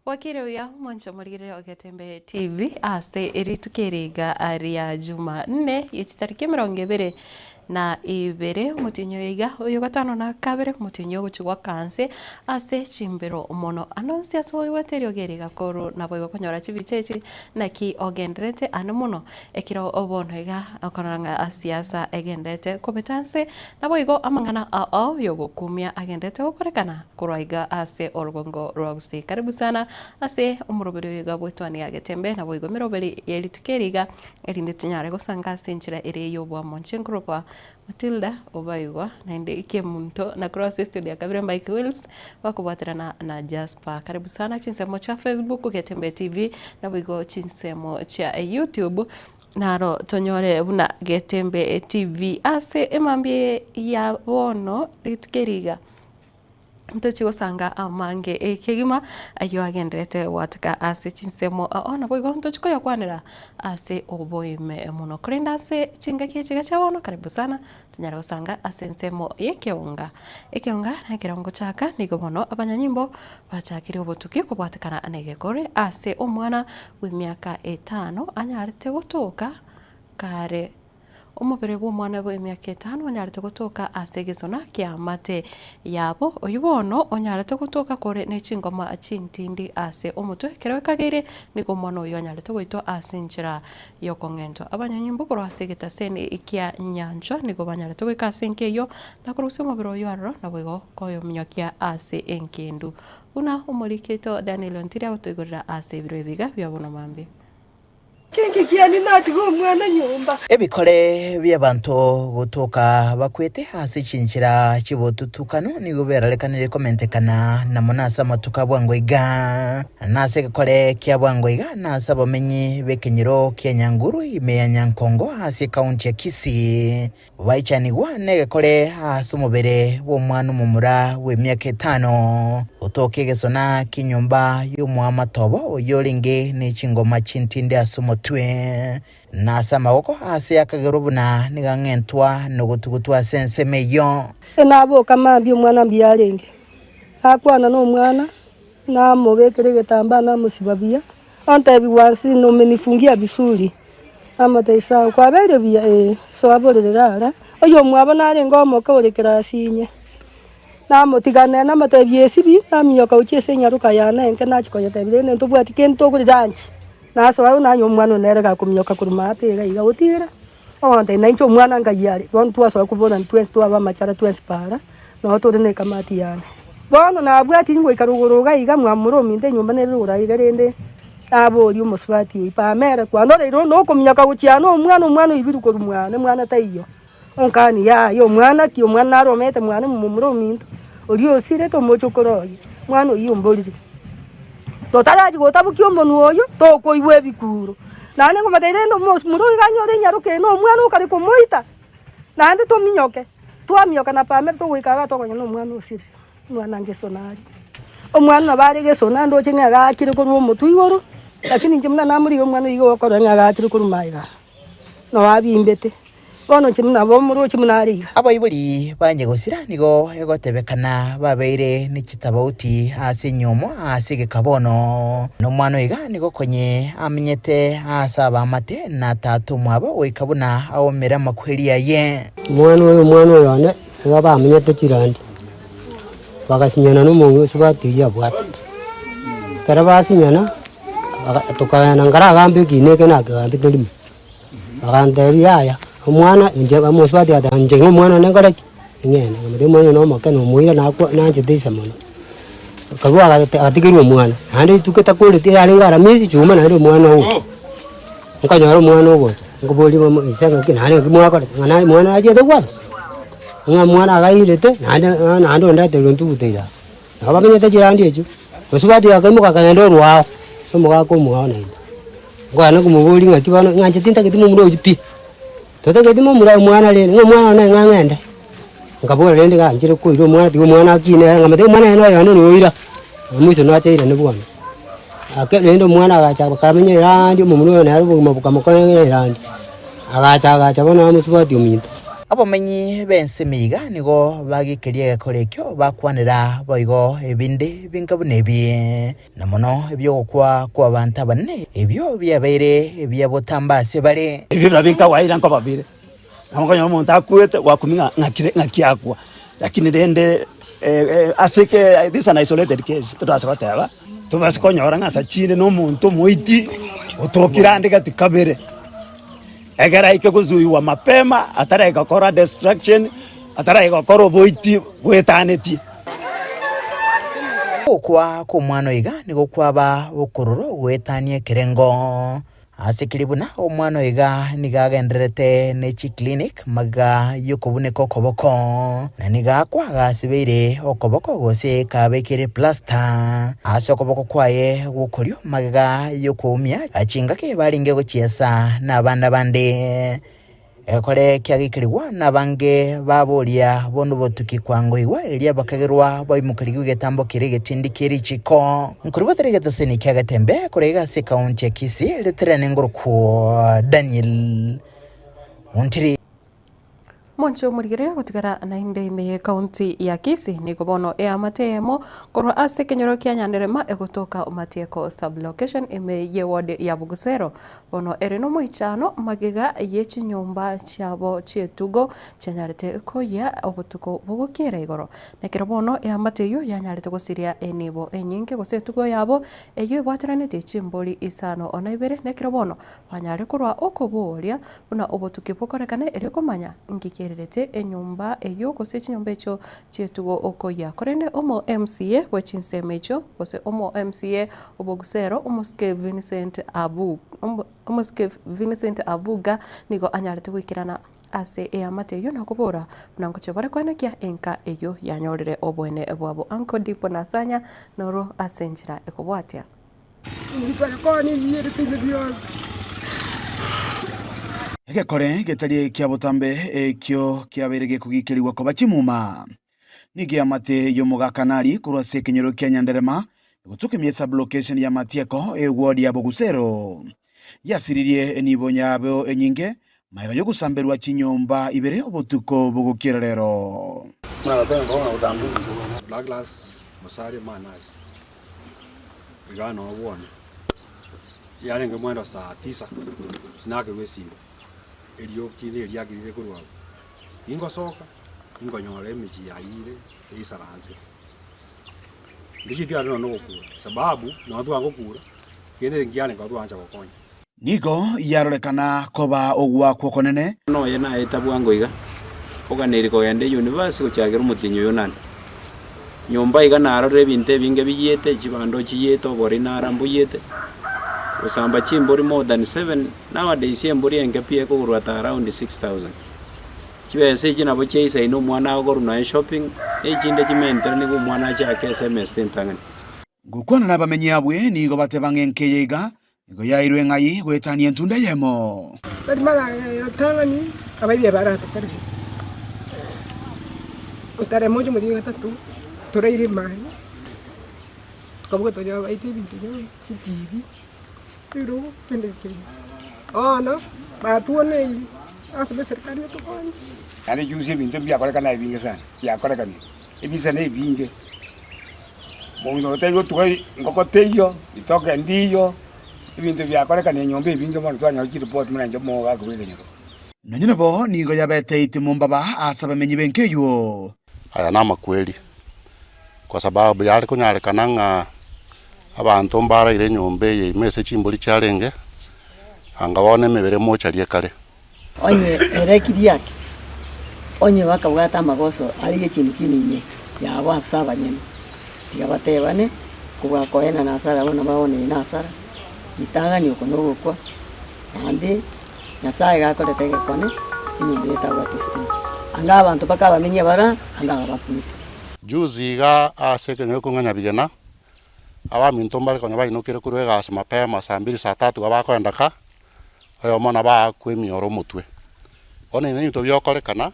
Bwakire buya mwanche omorigereria o Getembe TV ase rituko eri iga ria Jumanne ye chitariki 22 omotienyi oyo iga oyo gatano na kabere omotienyi ogochia goaka nse ase chimbero mono. Ande onsi ase oigwete eriogi eri iga korwa naboigo okonyora chibicha echi naki ogendererete ande mono ekero bono iga okorora ng'a siasa egendererete kobeta nse naboigo amang'ana ao yogokumia agendererete gokorekana. Korwa iga ase orogongo rwa Gusii. Karibu sana ase omoroberi oyo iga bw'etwani ya Getembe, naboigo emeroberi ye rituko eri iga, erinde tonyare gosanga ase enchera ere y'oboamo. Inche nkorokwa Matilda Obaigwa, naende Kemunto, na korwa ase estudio ya kabere Mike Wills, bakobwaterana na Jasper. Karibu sana chinsemo chia Facebook, Getembe TV, naboigo chinsemo chia YouTube, naro tonyore buna Getembe TV. Ase emambia eye ya bono, rituko eri iga. Ntochie gosanga amange kegima ayio agendererete goateka ase chinsemo ao naboigo ntochie koyakwanera ase oboime mono. Korende ase chingaki echi iga chia bono karibu sana tonyare gosanga ase ensemo ya ekeonga. Ekeonga nekero ngochaka nigo bono abanyanyimbo bachakire obotuki kobwatekana na egekore ase omwana bw'emiaka etano anyarete gotoka kare. Omobere bw'omwana bw'emiaka etano onyarete gotoka ase egesona ki'amate yabo, oyio bono onyarete gotoka kore ne chingoma chintindi ase omotwe. Ekero ekageire, nigo omwana oyio anyarete goitwa ase enchera y'okong'entwa. Abanyanyimbo korwa ase egetaseni kia nyanchwa nigo banyarete goika ase enka eyio na korusia omobere oyio aroro, naboigo koyominyokia ase enkendu. Buna omoriki oito Daniel Ontiri agotoigorera ase ebiro ebiga bia bono mambia. Kenge kiane natiga omwana nyomba. Ebikore bi'abanto gotoka bakwete ase chinchera chi'obotutukanu nigo berarekanire komentekana na mono ase amatuko a bwango iga, na ase egekore kia bwango iga na ase abamenyi b'ekenyoro kia Nyanguru ime ya Nyankongo ase ekaunti ya Kisii. Baichanigwa negekore ase omobere bw'omwana omomura bw'emiaka etano, gotoka egesona ki'enyomba y'omoamate obo oyio orenge ne chingoma chintindi ase omotwe, na ase amaboko aase akagerwa buna nigo ang'entwa nogotugutwa ase ensemo eyio. Naboka mambia omwana mbuya arenge, nakwana nomwana, namobekera egetambaa namosiba buya, ontebigwa nsi nomenifungia vizuri. Namotebia sawa, kwabeire buya? Ee. Soa borere rara, oyomwabo narenge omoke ore class inye. Namotiga nere namotebia esibi, naminyoka gochia ase enyaroka yane enke nachia koyetebia rende ntobwati kende tokori lunch. Nasoa nanywa omwana one nere gakominyoka korwa maate iga iga otigire, ogontebia nainche omwana ngai are, bono twasoa koborani twensi twaba amachara twensi paara, nabo tore na ekamati yane. Bono nabwatiri ngoika rogoro iga iga mwamura ominto enyomba nere rogoro aiga rende. Naboria omosubati oyio, Pamela, kwanoreire onde okominyoka gochia na omwana, omwana oibirwe korwa mwane, mwana taiyo? Onkania, Yaya, omwana ki? Omwana naro omete mwane momura ominto, oria osirete omochokoro oye, mwana oyio omborire. Totarachia gotabokia omonwa oyio, tokoigwa ebikuro. Naende nkomotebia rende omos mura oyo iga anyore enyaroka eye na omwana okare komoita, naende tominyoke. Twaminyoka na Pamela togoika igaa tokonya na omwana osirire. Omwana ngesona aria. Omwana nabo are gesona ndoche ng'a agaakire korwa omotwe igoro, lakini inche buna namorigia omwana oyio igo okorora ng'a agaakire korwa magega, nabo abimbete. Bono inche buna nabo omoroche buna are iga. Abaibori ba nyagosira nigo egotebekana babeire ne chitabauti ase enyiomo ase egeka bono, na omwana oyo iga nigo konye amenyete ase abaamate na tata omwabo goika buna aomere amakweri aye. Omwana oyo omwana oyo one iga bamenyete chirandi. Bagasinyana na omong'ina osubati oyio abwate. Ekero basinyana, baga tokagenda nkaragambe ekina eke nakegambete rimo, bagantebia yaya, omwana inche omosubati agateba inche ng'a omwana one nkore ki? Ng'ende, nkamotebia omwana oyo na omoke nomoira nakwa nanchete ise mono. Akarwa agate agatigerwa omwana, naende rituko etakoreti yarenge aramisi chuma naende omwana ogo, nkonyora omwana ogocha, nkoboria mama ise ng'aki naende ng'aki mwakorete, ng'a naye omwana nachiete gwancha. Ng'a omwana agairete, naende naende ondeterwe ntugute ira. Nabo bamenyete chirandi echio, mosubati oyo akaimoka akagenda orwao, ase omogaka omwao naende. Nkogenda komoboria ng'aki bono, ng'a inche tintageti momura oyio pi, totageti momura omwana rende, ng'a omwana one ng'a ng'ende. Nkabora rende ganchere koira omwana tiga omwana akine ere, nkamotebia omwana oyo noyone noira, mwisho nacha airane bwango. Ake rende omwana agacha akamenya erandi, omomura oyo nere obogima bokamokong'era erandi, agacha agacha bono amosubati ominto. Abamenyi b'ensemo iga nigo bagikeria egekora ekio bakwanera boigo ebinde binga buna ebi, na mono ebi'ogokwa kw'abanto abanene, ebio biabeire ebia botambe ase bare. Ebio nabio nkawaida nkoba bire, nabo okonyora omonto akwete gwakumia ng'a ng'aki ng'aki akwa, lakini rende ase eke this an isolated case totase goteba, tobase konyora ng'a asa chinde na omonto omoiti otokire ande gati kabere. Ekero aike gosuigwa mapema, ataraika gokora destruction, ataraika gokora oboiti bwetanetie. Ogokwa kw'omwana oiga nigo kwaba okororo goetania ekerengo. Ase keria buna omwana oiga nigo agendererete ne chiclinic magega y'okobuneka okoboko, na nigo akwa gasibeire okoboko gose kabekeire plaster ase okoboko kwaye gw'okorio magega y'okoumia chingaki barenge gochiesa nabana bande. Ekore kiagikerigwa nabange baboria bono botuki kwangoigwa, erio abakagerwa baimokerigwe egetambo keria egetindi kie richiko. Nkorubatera egetaseni kia Getembe korwa iga ase ekaunti ya Kisii, riterane ngorokwo Daniel Ontiri. Monche omorigere gotigara naende ime y'ecounty ya Kisii nigo bono eamate eyemo korwa ase ekenyoro kia Nyanderema egotoka Matieko sub-location ime y'eward ya Bugusero. Bono ere nomoichano magega ye chinyomba chiabo chi'etugo chianyarete koyia obotuko bogokiera igoro. Na ekero bono eamate eyio yanyarete gosiria enibo enyinge gose etugo yabo eyio ebwateranetie chimbori isano na ibere, na ekero bono banyare korwa okoboria buna obotuki bokorekane erio komanya inki kiererete enyomba eyio gose chinyomba echio chi'etugo okoyia. Korende omo MCA bwe chinsemo echio gose omo MCA Obogusero omosike Vincent Abu omosike Vincent Abuga nigo anyarete goikerana ase eamate eyio na kobora buna ngochia bare koenekia enka eyio yanyorire oboene bwabo. Uncle Dipo Nasanya noro ase enchera ekobwatia. Egekore getari ekia botambe ekio kiabeire gekogikerigwa koba chimuma. Nigo eamate y'omogakanari korwa ase ekenyoro kia Nyanderema egotuka ime sublocation ya Matieko eward ya Bogusero. Yasiririe enibo yabo enyinge magega y'ogosamberwa chinyomba ibere obotuko bogokiera rero. Douglas Musalia Manari, igaa noo bwone, yarenge mwendo saa tisa, nakerwa esimo, erioki neriaki rire korwa abwo, ningosoka, ninkonyora emechie yaiyire eisaransete. Ndichieti aria nonya nogokura, sababu nonya twagokura, kende nkiarenge oo twancha gokonya. Nigo yarorekana koba ogoakwa okonene. Omwana oye naeta bwango iga, oganeiri kogenda eyunivasi gochakera omotienyi oyo nane. Nyomba iga narorire ebinto ebinge biyiete, chibando chiyiete, obori nara mboyiete, gosamba chimbori more than seven, nowadays embori enke pi ekogorwa at around 6000. Chibesa echi nabo chiaisaine omwana agorwe nonya shopping, echinde chimentere nigo omwana achake esemester entang'ani. Gokwana nabamenyi abwe nigo bateba ng'a enka eye iga nigo yairwe ng'ai goetania entunda eyemo. Tari maratang'ani abaibia baratokorere, otare mocha omotienyi gatato toraire emani, tukaboka twanyora baite ebinto bionsi, chitibi, ebirogo, kende kende. Bono batuoneire ase eserikari etokonye. Naende juzi ebinto mbiakorekana ebinge sana, biakorekanire, ebisa na ebinge. Omong'ina oyo tari gotuga engoko teiyo, ritoke ndiiyo, ebinto biakorekanire nyomba ebinge mono twanyora chiripoti buna inche omogaka bwa ekenyoro. Nonya nabo nigo yabete itimo mbaba ase abamenyi b'enka eyio. Aya namakweri, kwa sababu yare konyarekana ng'a abanto mbaraire enyomba eye ime ase chimbori chiarenge, anga bono emebere emocharie kare. Onye ere Kiriaki, onye bakabwata amagoso aria ye chintu chinini yabo ase abanyene, tiga batebane kobua koenana asara buna baoneire asara, ritang'ani oko nogokwa, naende Nyasaye gakorete egekone, enyomba eye etabwati estima. Anga abanto mpaka abamenyi abara, anga aba bakumete. Juzi iga ase ekenyoro ekong'a Nyabigena, abaminto mbare konya bainokire korwa egasi mapema saa mbiri saa tatu iga bakoenda ka, oyomo nabo aakwe emioro omotwe. Bono ebi nebinto biokorekana,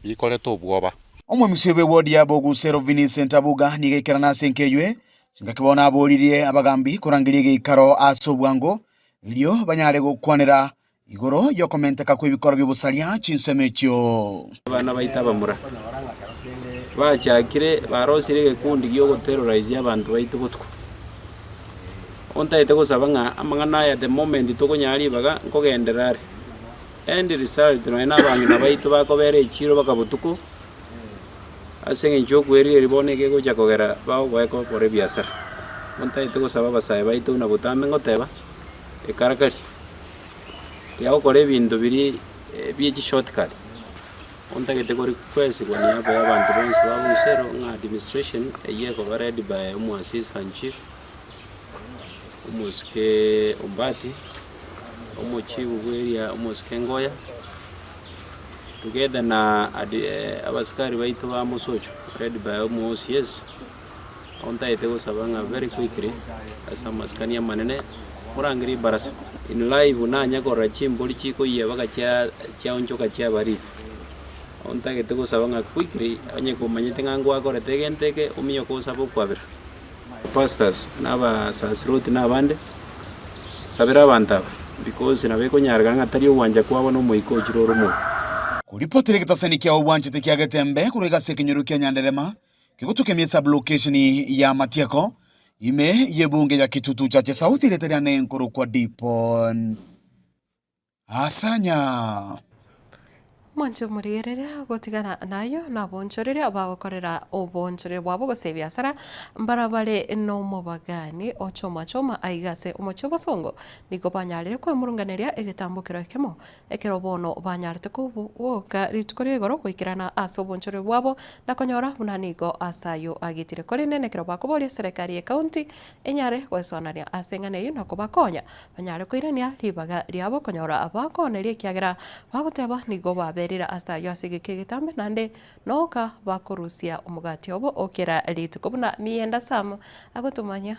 bikoreta obwoba. Omwemisia bw'ewodi ya Bogusero Vincent Abuga nigo aikerana ase enka eywe, chingaki bono aboririe abagambi korangeria egeikaro ase obwango, erio banyare gokwanera. Igoro y'okomenteka kw'ebikoro bi'obosaria chinsemo echio. Abana baito abamura bachakire barosirie egekundi gi'ogoterrorize abanto baito botuko. Ontagete gosaba ng'a amang'ana aya the moment tokonyara ribaga nkogenderera are. End result nonye na abang'ina baito bakobera echiro baka botuko, ase eng'encho y'okwerigeria bono eke egocha kogera bagogoe gokora ebiasara. Ontagete gosaba abasae baito buna botambe ngoteba, ekarakari. Tiagokora ebinto biria bie chishortcut, ontagete ko request kwa niaba ya abanto bonsi ba Busero ng'a administration eywo ekoba led by omo assistant chief, omosike Ombati, omochief bwa area omosike Ngoya, together na abasikari baito ba Mosocho led by omo OCS. Ontagete gosaba ng'a very quickly ase amasikani amanene morangerie ebarasa. In life nanya korora chimbori chikoyia mpaka chia chiaonchoka chiaba riko. Ontagete gosaba ng'a quickly onye komanyete ng'a ngwakorete egento eke ominyoke osabe okwabera. Pastors na abasasiroti na abande, sabera abanto aba because nabo ekonyarekana ng'a tari ogwancha kwabo na omoika ochire ore omobe. Koripotera egetasani kiao bwanchete kia Getembe korwa egasi ekenyoro kia Nyanderema Kegotoka esabulokesheni ya Matieko, ime y'ebunge ya Kitutu Chache South erieta riane nkorokwa Dipon Asanya. Mwanche omorigereria gotigana nayio nabonchoreria bagokorera obonchoreria bwabo gose ebiasara mbarabare nomobagani ochoma-choma aiga ase omochie obosongo nigo banyarire kwemurunganeria egetambokero ekemo Ekero bono banyarete koboka rituko ria igoro goikerana ase obonchoreri bwabo na konyora buna nigo ase ayio agitire. Korende nekero bakoboria eserekari y'ecounty enyare goesoanania ase eng'ana eyio na kobakonya banyare koirania ribaga riabo konyora bakooneria ekiagera bagoteba nigo baberire ase ayio ase egeka egetambe naende noka bakorusia omogati obo o kera rituko buna Mienda Sam agotomanya.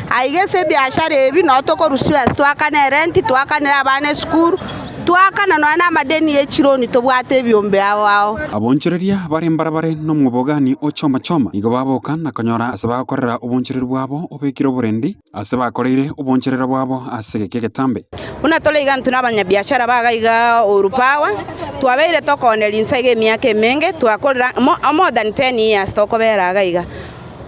Aiga ase ebiashara ebi nao tokorusiwa ase toakane erenti, toakanere abana esukuru, toakana nonya na amadeni ye chironi tobwate ebiombe ao ao. Abonchoreria bare mbarabare nomobogani o choma choma nigo baboka na konyora ase bagokorera obonchoreria bwabo obekire oborendi ase bakoreire obonchorera bwabo ase egeka egetambe. Buna tore iga intwe nabanyabiashara ba iga iga Uhuru Power, twabeire tokooneria inse iga emiaka emenge, twakorire more than ten years tokobera iga iga.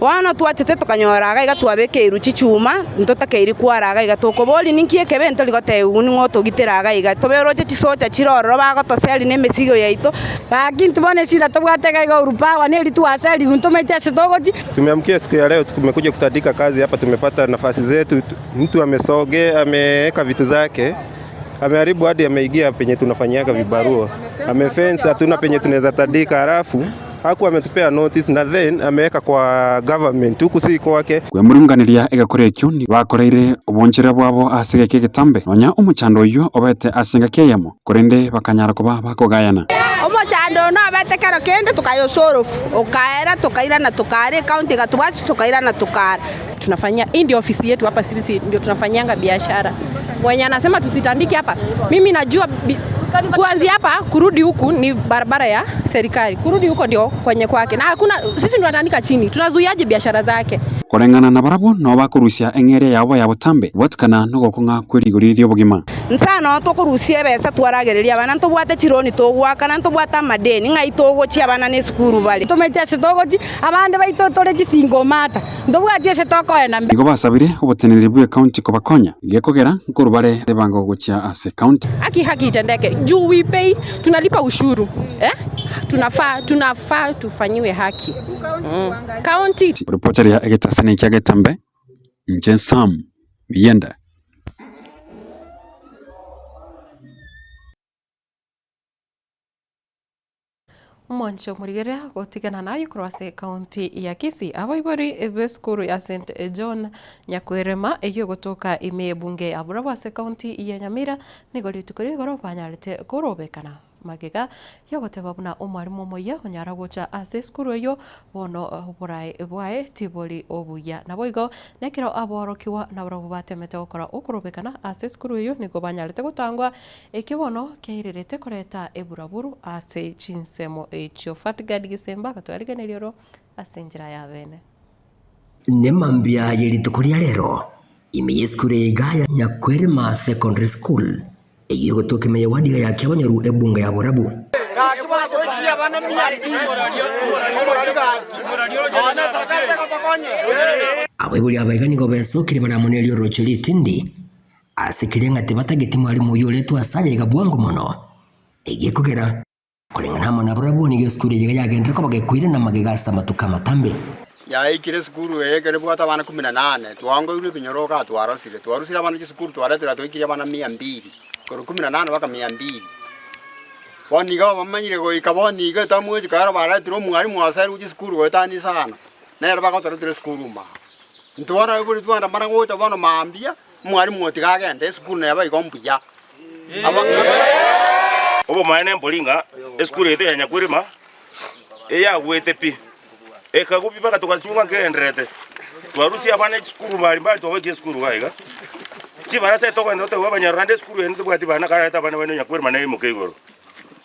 Bono twachete tokanyora iga iga twabekeirwe chichuma, ntotakeiri kwara iga iga. Tokoboria ninki ekebe ntori gotebigwa ning'o otogitera iga iga. Toberoche chisocha chire ororo bagotoseria na emesigo yaito. Gaki intwe bono esira tobwate iga iga Uhuru Power neri twaserigwe ntomaeti ase togochia. Tumeamkia siku ya leo tumekuja kutandika kazi hapa, tumepata nafasi zetu. Mtu amesogea ameweka vitu zake, ameharibu hadi ameingia penye tunafanyiaga vibarua, amefence, hatuna penye tunaweza tandika halafu Hakuwa ametupea notice na then ameweka kwa government huku si kwake. Kwemurunganeria egekoro ekio nigo bakoreire oboncherera bwabo ase egeka egetambe, nonya omochando oyio obete ase engaki eyemo, korende bakanyara koba bakogayana. Omochando oyo nobete kero kende tukayosorofu, okaera, tokairana tokaara, ecounty egatobwatia tokairana tokaara. Tunafanyia hii ndio ofisi yetu hapa, sisi ndio tunafanyianga biashara. Mwenye anasema tusitandike hapa, mimi najua kuanzia hapa kurudi huku ni barabara ya serikali, kurudi huko ndio kwenye kwake, na hakuna sisi ndio tunatandika chini, tunazuiaje biashara zake? Koreng'ana nabarabwo nao bakorusia eng'eria yabo ya botambe, gwatukana nogokong'a kwe rigori ri'obogima. Nsa noo tokorusia ebesa twaragereria abana, ntobwate chironi togoakana, ntobwate amadeni, ng'ai togochia abana nesukuru bare. Tomaeti ase togochia, abande baito tore chisingomata. Ntobwati ase tokoenda mbe. Nigo basabire oboteneneri bw'ecounty kobakonya, gekogera nkorwa bare ebango gochia ase ecounty. Haki haki itendeke juu we pay tunalipa ushuru eh tunafaa tunafaa tufanyiwe haki mm county. Ripoteria egetasini kia Getembe, inche Sam Miyienda. Omwanchi omorigereria gotigana naye korwa ase ekaunti ya Kisii, abaibori b'esukuru ya St John Nyakwerema eyio egotoka ime y'ebunge ya Burabwo ase ekaunti ya Nyamira nigo rituko ria igoro banyarete korobekana magega yogoteba buna omwalimu omoyia onyara gocha ase esukuru eyio bono oborae bwaye tibori obuya. Naboigo nekero aborokigwa nabarabwo batemete gokora okorobekana ase esukuru eyio nigo banyarete gotangwa Ekio bono kiairerete koreta eburaburu ase chinsemo echio. Fatgard Gisemba agatwarigeneria oro ase enchera ya bene. Nemambia ye rituko ria rero, ime y'esukuru eye iga ya Nyakwerema Secondary School, Eyio egotoka ime ya wadi ya Kiabonyoru ebunge ya Borabu. Abaibori aba iga nigo besokire bare amo nerio oroche ritindi, ase keria ng'a tibatageti mwalimu oyio oretwe ase aya iga bwango mono. Egekogera, koreng'ana amo nabarabwo nigo esukuru eye iga yagenderire koba gekoirana magega ase amatuko amatambe. Yaikire esukuru eye ekero ebwate abana kumi na nane, twaongoirwe ebinyoro igaa twarosire. Twarusire abana chisukuru twaretire twaikirie abana mia mbili, korwa kumi na nane mpaka mia mbili. Bono iga bamanyire goika bono iga etamu echi kero baretire omwalimu aserwe chisukuru goetania isano, nere bagotoretera esukuru ime aa. Intwe bono abaibori twandamana gocha bono mambia, omwalimu otiga agende esukuru neba igo mbuya. Obomaene mbori ng'a esukuru yaito ya Nyakwirima eyagwete pi, ekagwa pi mpaka togasinywa nkegendererete. Twarusia abana chisukuru mbari mbari twabakia esukuru iga iga. Chibarasa etogenda toteba abanyarwanda esukuru eye ntobwati bana kararete abana baino Nyakwirima neimoke igoro.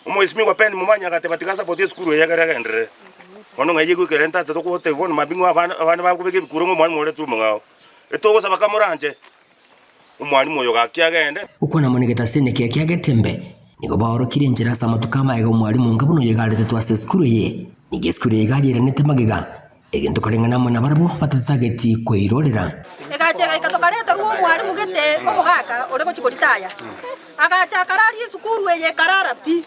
Omwesimigwa Ben Momanyi agateba tiga asapoti esukuru eye ekero egenderere. Bono ng'ai egoikera ntata togotebia bono mambia ng'a abana abana bakobeka ebikuro ng'a omwalimu oretwe omong'ao. Etogosaba kamoranche. Omwalimu oyo gaki agende. Gokwana amo negetasini ekiya kia Getembe, nigo baorokirie enchera ase amatuko amaega omwalimu onga buna oyo iga aretetwe ase esukuru eye. Nigo esukuru eye iga yairanete magega, egento koreng'ana amo nabarabwo batatageti koirorera. Egacha egaika tokareterwa omwalimu gete omogaka ore gochia koritaya. Agacha akararia esukuru eye ekarara pi,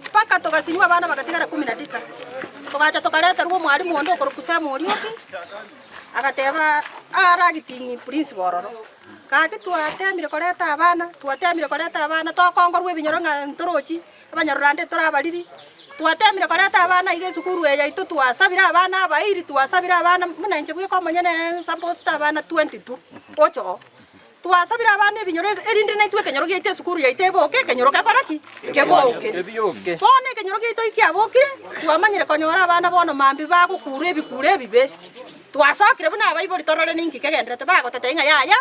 mpaka togasinywa abana bagatigara kumi na tisa. Togacha tokareterwa omwalimu onde okorokwa Sam Orioki. Agateba, Aaragiting'i principal ororo. Gaki twatemire koreta abana, twatemire koreta abana, tokongorwa ebinyoro ng'a ntorochi, abanyarorande tore abariri. Twatemire koreta abana iga esukuru eye yaito twasabire abana abairi, twasabire abana buna inche bweka omonyene nsupposed abana 22 gocha oo. Twasabire abana ebinyoro erinde naintwe ekenyoro giaito esukuru yaito eboke, ekenyoro gekore ki? Keboke. Bono ekenyoro giaito ekiabokire, twamanyire konyora abana bono mambia bagokura ebikuro ebibe. Twasokire buna abaibori torore ninki kegenderete bagototebia ng'a yaya,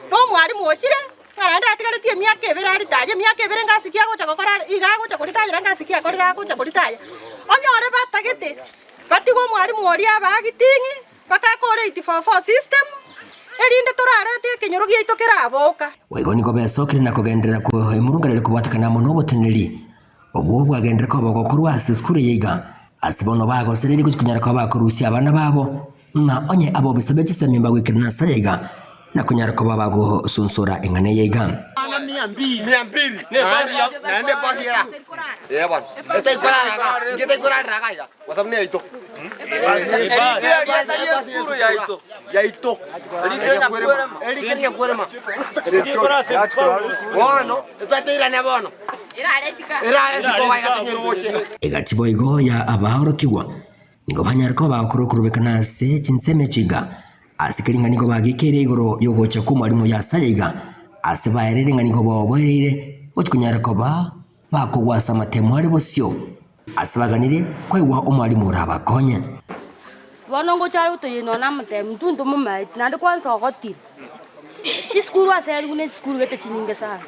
na omwalimu ochire, ng'a naende atigaretie emiaka ebere aritaye, emiaka ebere ngasi ki agocha gokora are, iga agocha koritayera ngasi ki akorire agocha koritaya. Onyore batagete, batige omwalimu oria abagiting'i, Bagakora 8-4-4 system, erinde torarete ekenyoro giaito keraboka. Boigo nigo besokire na kogenderera kw'emurunganero kobwatekana amo noboteneneri obwo bwagenderere koba bogokorwa ase esukuru eye iga, ase bono bagosereria gochia konyara koba bakorusia abana babo, ng'a onye abobisa be chisemi mbagoikerana ase aya iga, na konyara koba bagosunsura eng'ana eye iga. Egati boigo ya abaorokigwa nigo banyare koba bagokora okorobekana ase chinsemo echi iga, ase keria ng'a nigo bagikeire igoro y'ogocha kw'omwalimu oyo ase aya iga, ase baereire ng'a nigo boboereire gochia konyara koba bakogwa ase amatemo are bosio. Ase baganirie koigwa omwalimu orabakonye. Bono ngocha are gotoyia nonya namotebia, intwe ntomomaeti, naende kwansa ogotire. Chisukuru ase ere buna echisukuru gete chinyinge sana,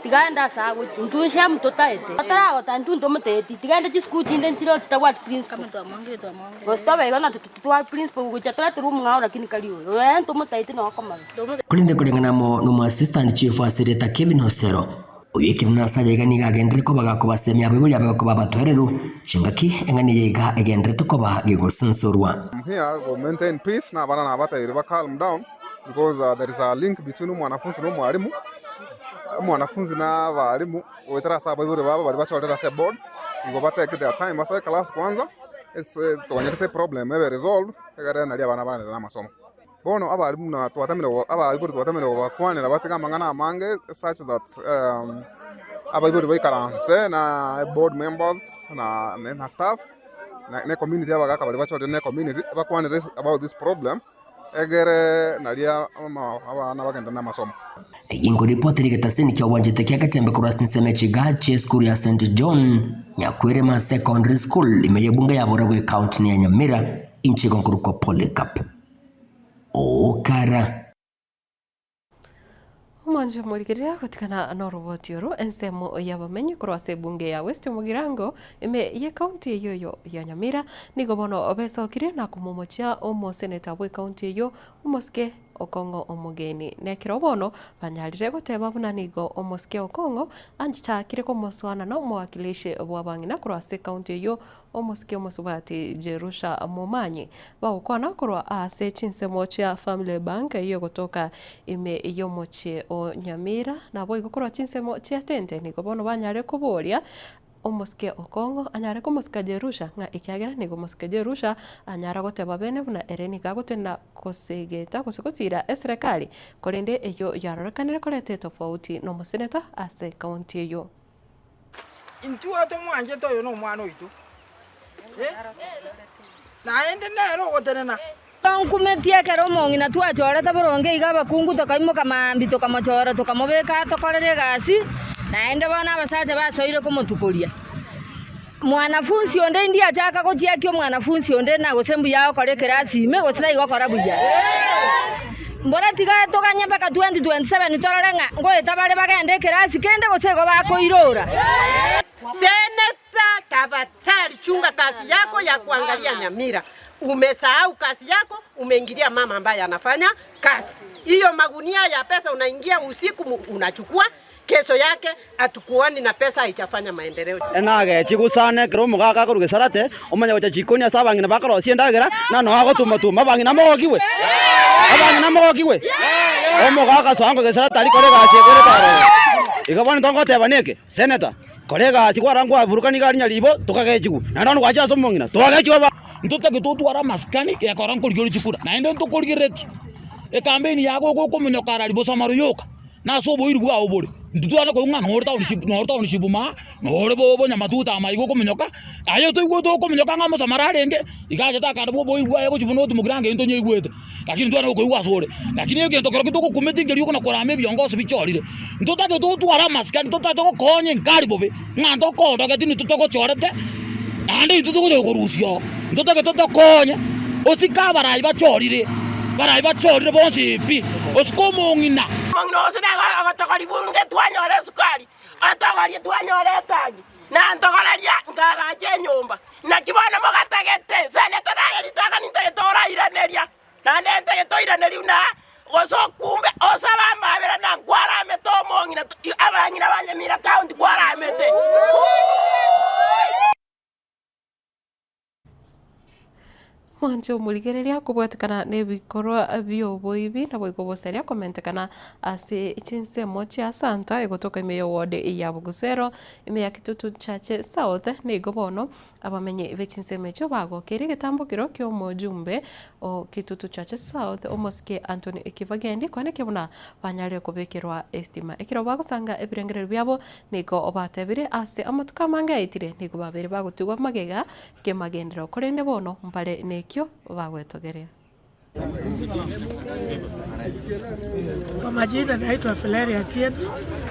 tiga aende ase agochia, intwe ensemo totaete. Otaragota intwe ntomoteeti, tiga aende chisukuru chinde nchire chitabwati principal. Gose tobe igo natwe totware principal gochia toreterwe omong'ao lakini kari oyo, oyo ere ntomotaeti nonya okomanya. Korende koreng'ana amo nomoassistant chief ase erieta Kevin Osero, Oyekire nase aya iga nigo agenderere koba gakobasemia abaibori abe koba abatoereru, chingaki eng'ana eye iga egendererete koba gegosunsurwa. I'm here go maintain peace na abana nabatebirie ba calm down because there is a link between omwanafunzi na omwalimu, omwanafunzi na abalimu goetera ase abaibori babo baria bachorire ase eboard, igo ba take their time basoe class kwanza, ase toganyerete eproblem ebe resolved egere nario abana bagenderere na amasomo. Bono abalimu buna twatemire abaibori twatemire kobakwanera batige amang'ana amange such that abaibori baikaranse na board members na na staff na ne community abagaka baria bachorire ne community bakwanere about this problem egere naria abana bagende na amasomo. Egingo ripoti rigetaseni kiagwanchete kia Getembe korwa ase ensemo echiga chi'esukuru ya St John Nyakwerema Secondary School ime y'ebunge ya Borabu ekaunti ya Nyamira inche igo nkorokwa Polycarp Okara. Omwancho omorigereria gotigana noroboti oro ensemo y'abamenyi korwa ase ebunge ya West Mugirango ime y'ekaunti eyio eyo ya Nyamira nigo bono besokire na komomochia omoseneta bw'ekaunti eyio omosike. Okong'o omogeni. Nekero bono banyarire goteba buna nigo omosike Okong'o anchakire komosoana na omowakilishi bw'abang'ina korwa ase ekaunti eyio omosike omosubati Jerusha Momanyi. Bagokwana korwa ase chinsemo chia Family Bank eyio egotoka ime y'omochie o Nyamira naboigo korwa chinsemo chia Tente nigo bono banyare koboria Omosike Okong'o anyare komosika Jerusha, ng'a ekiagera nigo omosike Jerusha anyara goteba bene buna ere nigo agotenda gosegeta gose gosiira eserekari, korende eyio yarorekanire koreta etofauti nomoseneta ase ekaunti eyio. Intwe tomwanchete oyo nomwana oito, eh, naende nere ogotenena. Tonkumetie ekero omong'ina twachorete boronge iga abakungu tokaimoka mambia tokamochora tokamobeka atokorere egasi, naende bono abasacha basoire komotukoria. Mwanafunsi onde indi achaka gochiakia omwanafunsi onde na gose mbuya agokora ekerasi ime gose tari gokora buya. Mbora tiga toganye mpaka 2027 torore ng'a ngoeta bare bagende ekerasi kende gose igo bakoirora. Seneta tafadhali chunga kazi yako ya kuangalia Nyamira. Umesahau kazi yako, umeingilia mama ambaye anafanya kazi. Hiyo magunia ya pesa unaingia usiku unachukua, kesho yake hatukuoni na pesa haijafanya maendeleo. Enagechi gusana ekero omogaka akorwa gesarate, omanye gocha chikoni ase abang'ina bakorosia endagera, na noe agotuma-tuma abang'ina mogokigwe, abang'ina mogokigwe. Omogaka soa ng'a gesarate aria kore egasi ekorete aroro. Igo bono togoteba neke, Senator, kora egasi kwarora nkwaburukani iga aria nyaribo, tokagechigwa, naende bono gwacha ase omong'ina, twagechigwa aba. Ntotagete totware amasikani gekora nkorigereria chikura, naende ntokorigereretie ekampeni yago ogokomonyoka arari bosa maruyoka. Na ase oboiri bwao bore, intwe twane koigwa ng'a nore township, nore township maa, nore bo bonyamatuta amaiga okominyoka, aye toigwete okominyoka ng'a omosamara arenge, iga achete akande bwa oboiri bwaye gochia buna otimokire ange intwe onyeigwete, lakini ntwane gokoigwa ase ore. Lakini egento kerokio togokumeti nkeria okona korama ebiongoso bichorire. Ntotagete totware amasikani, totagete gokonya enkari bobe, ng'a ntokoondogeti nintwe togochorete, naende intwe togocha gokorusia oo. Ntotagete tokonye, osike abarai bachorire, barai bachorire bonsi pi, osike omong'ina. Omong'ina gose nigo agotogoria bunge twanyora esukari, atogorie twanyora etangi, na ntogoreria nkaagacha enyomba. Naki bono mogatagete? Seneta naye ritang'ani ntagete orairaneria, naende ntagete oiraneria buna gose okumbe osabe amabera na nkwaramete omong'ina abang'ina ba Nyamira County kwaramete. Mwanche omorigereria kobwatekana nebikorwa bioboibi naboigo obosaria komentekana ase chinsemo chia Santa egotoka ime y'eward ya Bugusero ime ya Kitutu Chache South nigo bono abamenyi be chinsemo echio bagokeire egetambokero kia omojumbe o Kitutu Chache South omosike Anthony Kibagendi koenekia buna banyarire kobekerwa estima ekero bagosanga ebirengererio biabo nigo batebire ase amatuko amange aetire nigo babeire bagotigwa magega kemagenderero, korende bono mbare nekio bagwetogeria. Kwa majina naitwa Fileri Atieno,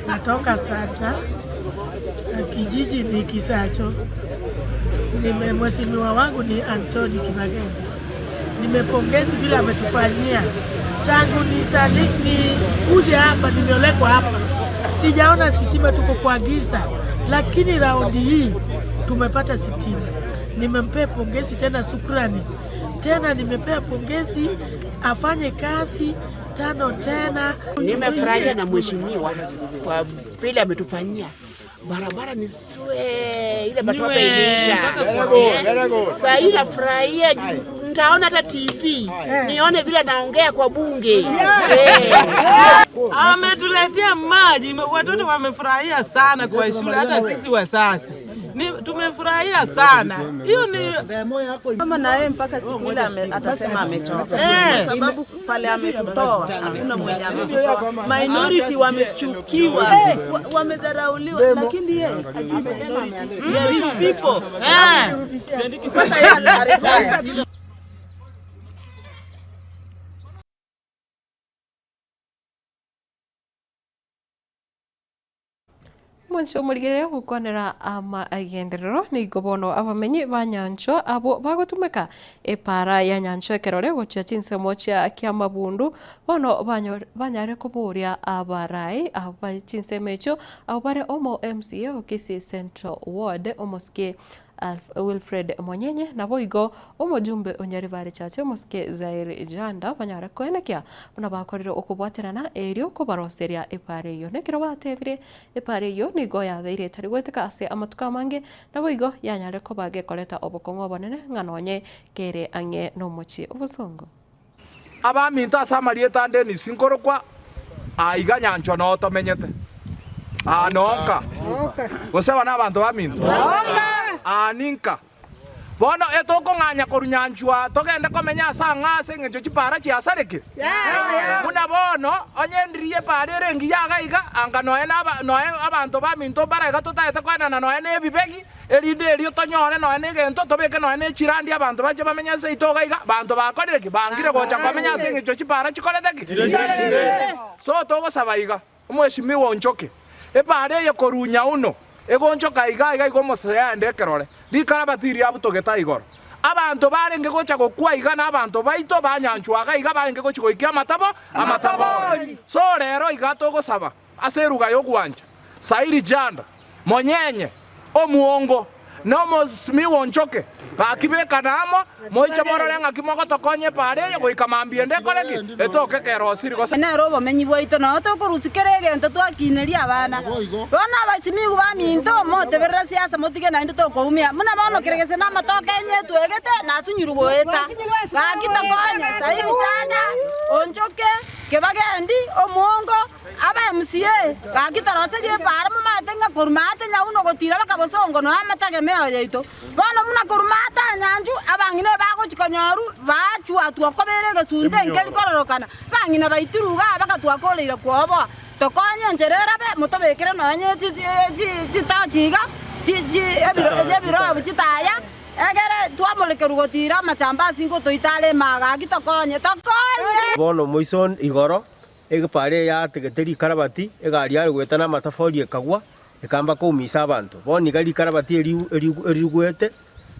natoka Santa, kijiji ni Kisacho. Nime mheshimiwa wangu ni Anthony Kibagendi. Nimepongezi vile ametufanyia tangu nisali ni kuje hapa, nimeolekwa hapa, sijaona sitima, tuko kwa giza, lakini raundi hii tumepata sitima. Nimempea pongezi tena, shukrani tena, nimepea pongezi afanye kazi tano tena. Nimefurahia na mheshimiwa kwa vile ametufanyia barabara ni swe, ile matope iliisha. Saa hii nafurahia, nitaona hata TV nione vile naongea kwa bunge. Ametuletea maji, watoto wamefurahia sana kwa shule, hata sisi wazazi ni tumefurahia sana. Hiyo ni Mama na yeye mpaka siku ile atasema amechoka, Eh. kwa sababu pale ametutoa hakuna mwenye ametutoa. Minority wamechukiwa, wamedharauliwa, lakini yeye hajui minority. There is people. Eh. Mpaka yeye anaretire. Mwanche omorigereria gokwanera amagenderero nigo bono abamenyi ba Nyanchwa abwo bagotumeka epara ya Nyanchwa ekerore gochia chinsemo chia Kiamabundu bono banyare koboria abarai aba chinsemo echio abwo bare omo MCA o Kisii Central Ward omosike. Wilfred Monyenye naboigo omojumbe o Nyaribari Chache omosike Zair Janda banyare koenekia buna bakorire okobwaterana erio kobaroseria epaara eyio. Nekero batebire epaara eyio nigo yabeire etari goeteka ase amatuko amange naboigo yanyare koba gekoreta obokong'u obonene ng'a nonye kere ang'e nomochie obosongo. Abaminto ase amarieta a Dennis nkorokwa aiga nyanchwa noo tomenyete. Aa nonka. Gose aba nabanto baminto? Aa ninka. Bono etokong'anya korwa nyanchwa togende komenya ase ang'e ase engencho chipaara chiasarekire. Buna bono onye endiri y'epaara ere engiya iga iga, anga nonya naba nonya abanto baminto mbare iga totaete koenana nonya nebibegi, Erinde erio tonyore nonya negento, tobeke nonya ne chirandi abanto bache bamenye ase seito iga iga, banto bakorire ki? Bangire gocha komenya ase engencho chipaara chikorete ki? So togosaba iga, omweshimiwa onchoke, epaara eye korwa nyauno egonchoka iga iga iga omosaya aende ekerore, rikarabati riabutogete igoro. Abanto barenge gocha gokwa iga na abanto baito banyanchwa iga iga barenge gochi goikia amatabo amatabori. So rero iga togosaba ase eruga y'ogwancha, Sairi Janda, monyenye, omuongo, na omosimiwa onchoke, gaki bekana amo, moiche morore ng'aki mogotokonya epaara eye goika mambia ende ekore ki? Etoke kerosiri gose. Nere obomenyi bwaito, nao tokorusia kera egento twakineria abana. Bono abasimigu baminto, moteberere siasa motige naintwe tokoumia. Buna bono kere gese namatoke enye etwegete, nasunyirwe goeta. Gaki tokonye, Sairi Janda, onchoke, Kebagendi, omuongo, Aba MCA, gaki toroserie epaara momanyete ng'a korwa maate nyauno gotira baka bosongo noe amategemeo yaito. Bono buna korwa maate anyanchu abang'ina ebagochi konyoru baachwatwa okobera egesunte nkeri kororokana, bang'ina baitirwe igaa bagatwakoreire kwoboa. Tokonye enchera erabe motobekere nonye chitochi iga ebirobu chitaya egere twamorekerwa gotira amachambasi ngotoita are imaa gaki tokonye tokonye! Bono moiso igoro Egepara eye yategete rikarabati, egari yare goeta namatafori ekagwa, ekamba koumisa abanto. Bono iga rikarabati eririgwete,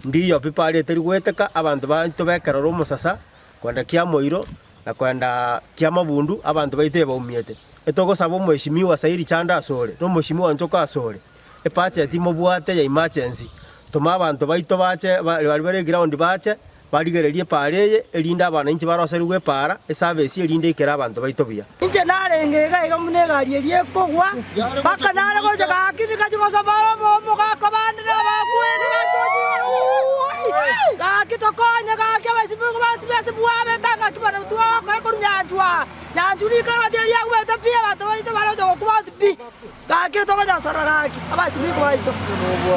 ndiyo pi para etari goeteka, abanto baito bekerora omosasa, kwenda kiamoiro, na kwenda kiamabundu, abanto baito ebaumiete. Etogosaba omweshimiwa Sairi Chanda asore, na omweshimiwa Njoka asore, ebudget mobwate ya emergency, toma abanto baito bache baria bare eground bache, Barigererie epaara eye, erinde abananchi baroserigwe epaara, esabe-esi erinde eikere abanto baito buya. Inche narenge iga iga buna egari eria ekogwa, mpaka nare gocha gaki nigachia gosaba omogaka bande na abakueni gaki ochia igoro uuii gaki tokonye gaki abaisibi bonsi ase bwabete ng'aki bono twagokora korwa nyanchwa nyanchwa rikoro gati eria riagwete pi abanto baito bare gocha gokwa bonsi pi. Gaki tokonyosora gaki abasibiko baito,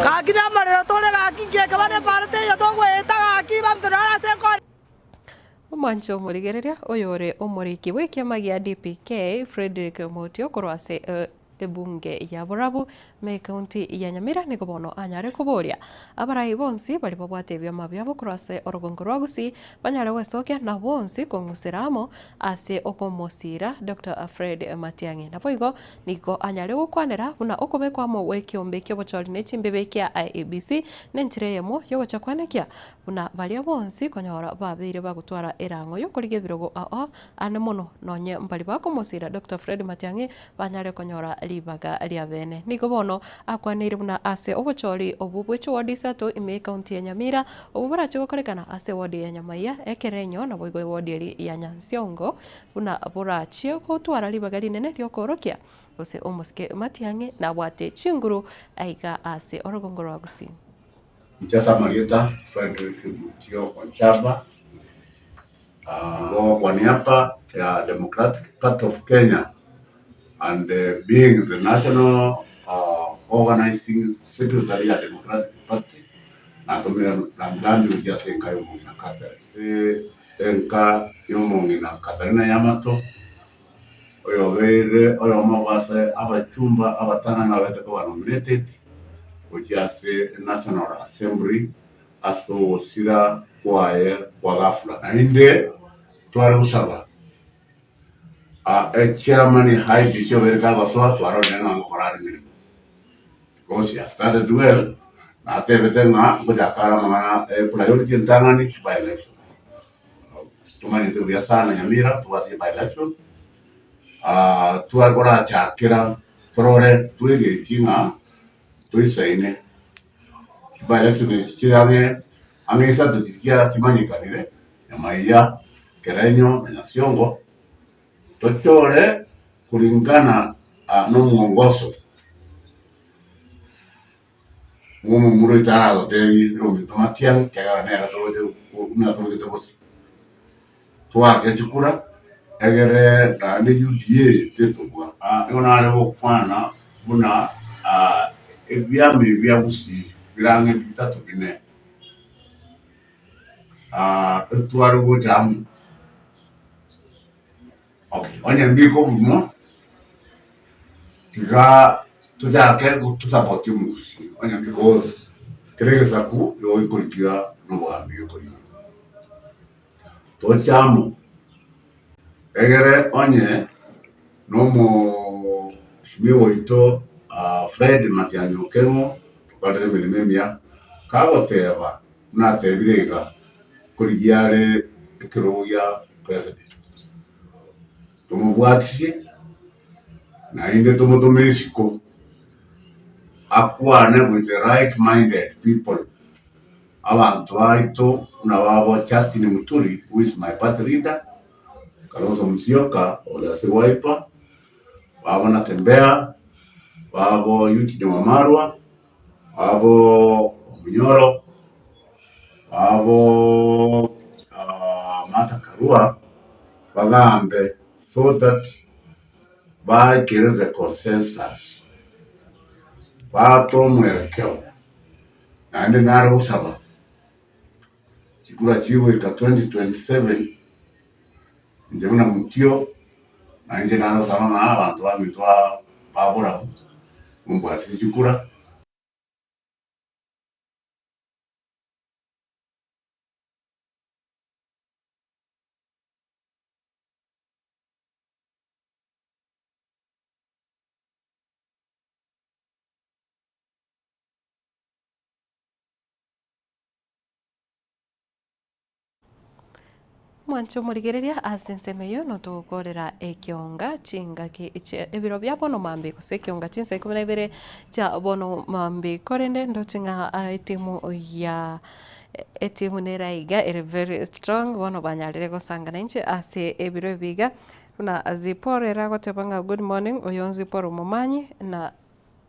gaki namarero tore gaki nki ekaba neparo teiyo togoeta gaki banto naro ase enkoro. Omwancho omorigereria oyore omoriki bw'ekiama gia DPK Fredrick Mutio korwa ase ebunge ya Borabu me ekaunti ya Nyamira nigo bono anyare koboria abarai bonsi baria babwate ebiama biabo korwa ase orogongo rwa Gusii banyare gwesokia na bonsi kong'usera amo ase okomosiira Doctor Fred Matiang'i. Naboigo Nigo anyare gokwanera buna okobekwa amo gw'ekeombe ki'obochori ne chimbebe kia IEBC nenchera eyemo y'ogocha kwenekia buna baria bonsi konyora babeire bagotwara erang'o y'okorigia ebirogo ao ane mono nonye mbari bakomosira Doctor Fred Matiang'i banyare konyora ribaga ria bene. Nigo bono akwaneire buna ase obochori obwo bwe chiwodi isato ime y'ecounty ya Nyamira obwo borache gokorekana ase ewodi ya Nyamaiya, Ekerenyo naboigo ewodi eri ya Nyansiongo Buna borachie gotwara ribaga rinene ri'okoorokia, gose omosike Matiang'i nabwate chinguru aiga ase orogongo rwa Gusii. Inche ase amarieta Fredrick Mutio Onchaba, igo kwa niaba ya Democratic Party of Kenya and being the national organizing secretary ya Democratic Party, natomire rambirambi gochia ase enka ya omong'ina Catherine. Enka y'omong'ina Katarina Yamato, oyobeire oyomo bw'ase abachumba abatang'ani babete koba nominated gochia ase National Assembly ase ogosira kwaye kwa ghafla. Naende tware gosaba echairman IEBC obeire kagosoa twarorire ng'a ngokora are emeremo because he has started well natebete ng'a ngochaka are amang'ana priority entang'ani by election. Tomanyete buya sana Nyamira tobwate by election tware korachakera torore twegechi ng'a toisaine. Chiba election echi chire ang'e ang'e isato chiria chimanyekanire, Nyamaiya, Kerenyo na Nyasiongo, tochore kulingana na omwongoso bwa omomura oito aragotebie ominto Matiang'i ekiagera nere toroche buna torogete bosa. Toake chikura egere naende UDA tetobua. Nigo nare gokwana buna ebiama ebi bia Gusii bire ang'e bitato bine, etware gocha amo. Okay, onye mbikobunwa tiga tochake tosapotie omogusii onye because kera egesaku nigo gekorigia na obogambi gekorigia. Toche amo egere onye na omosimia oito Fred Matiang'i Okeng'o tokorere emeremo emiya, kagoteba buna atebire iga, nkorigia are ekerogo gia president, tomobwatisie naende tomotome isiko akwane with the right minded people, abanto baito buna babo Justin Muturi who is my party leader, Kalonzo Musyoka ore ase Wiper, babo Natembeya, babo Eugene Wamalwa, babo Omunyoro, babo Martha Karua, bagambe so that baikere the consensus, baate omwerekeo, naende nare gosaba chikura chigoika 2027 inche buna motio, nainche nare gosaba ng'a abanto baminto ba borabu mombwatire chikura. Mwanche omorigereria ase ensemo eyio notogokorera ekionga chingaki chie ebiro bia bono mambia gose ekionga chinsa ikomi na ibere chia bono mambia. Korende ndoche ng'a etimu ya etimu nere aiga ere very strong bono banyarire gosangana inche ase ebiro ebi iga buna Zipporah ere agoteba ng'a good morning oyo Zipporah omomanyi na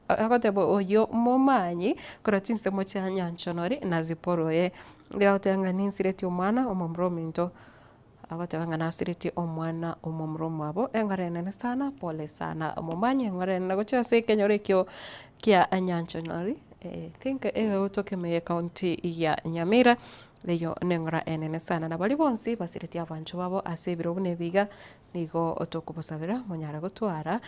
Agoteba oyio momanyi korwa chinsemo chia nyanchonori na Zipora oye. Nigo agoteba ng'a ninsiretie omwana omomura ominto. Agoteba ng'a nasiretie omwana omomura omwabo. Eng'ora enene sana, pole sana momanyi eng'ora enene gochia ase ekenyoro ekio kia nyanchonori, I think egotoka ime ye county ya Nyamira, eyio neng'ora enene sana. Na baria bonsi basiretie abanchwa babo ase ebiro buna ebi iga, nigo tokobasabera monyare gotwara.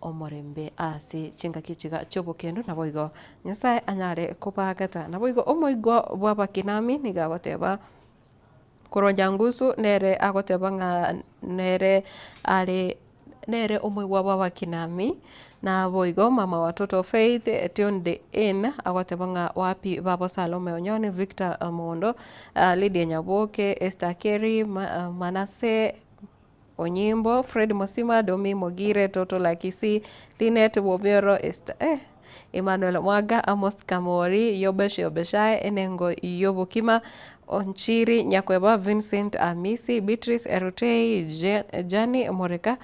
omorembe ase chingaki chiga chi'obokendu, naboigo Nyasae anyare kobaagata. Naboigo omoigwa bw'abakinami nigo agoteba, korwa Nyangusu nere agoteba ng'a nere are nere omoigwa bw'abakinami, naboigo mama watoto Faith tuned in agoteba ng'a wapi babo Salome Onyoni, Victor Mondo, Lydia Nyaboke, Esther Kerry, Manasseh Onyimbo, Fred Mosima, Domi Mogire, Toto Lakisi, Linet Bobioro, Esther eh, Emmanuel Mwaga, Amos Kamori, Yobesh Yobeshae, Enengo Yobokima, Onchiri Nyakweba, Vincent Amisi, Beatrice Erutei, Jani Moreka,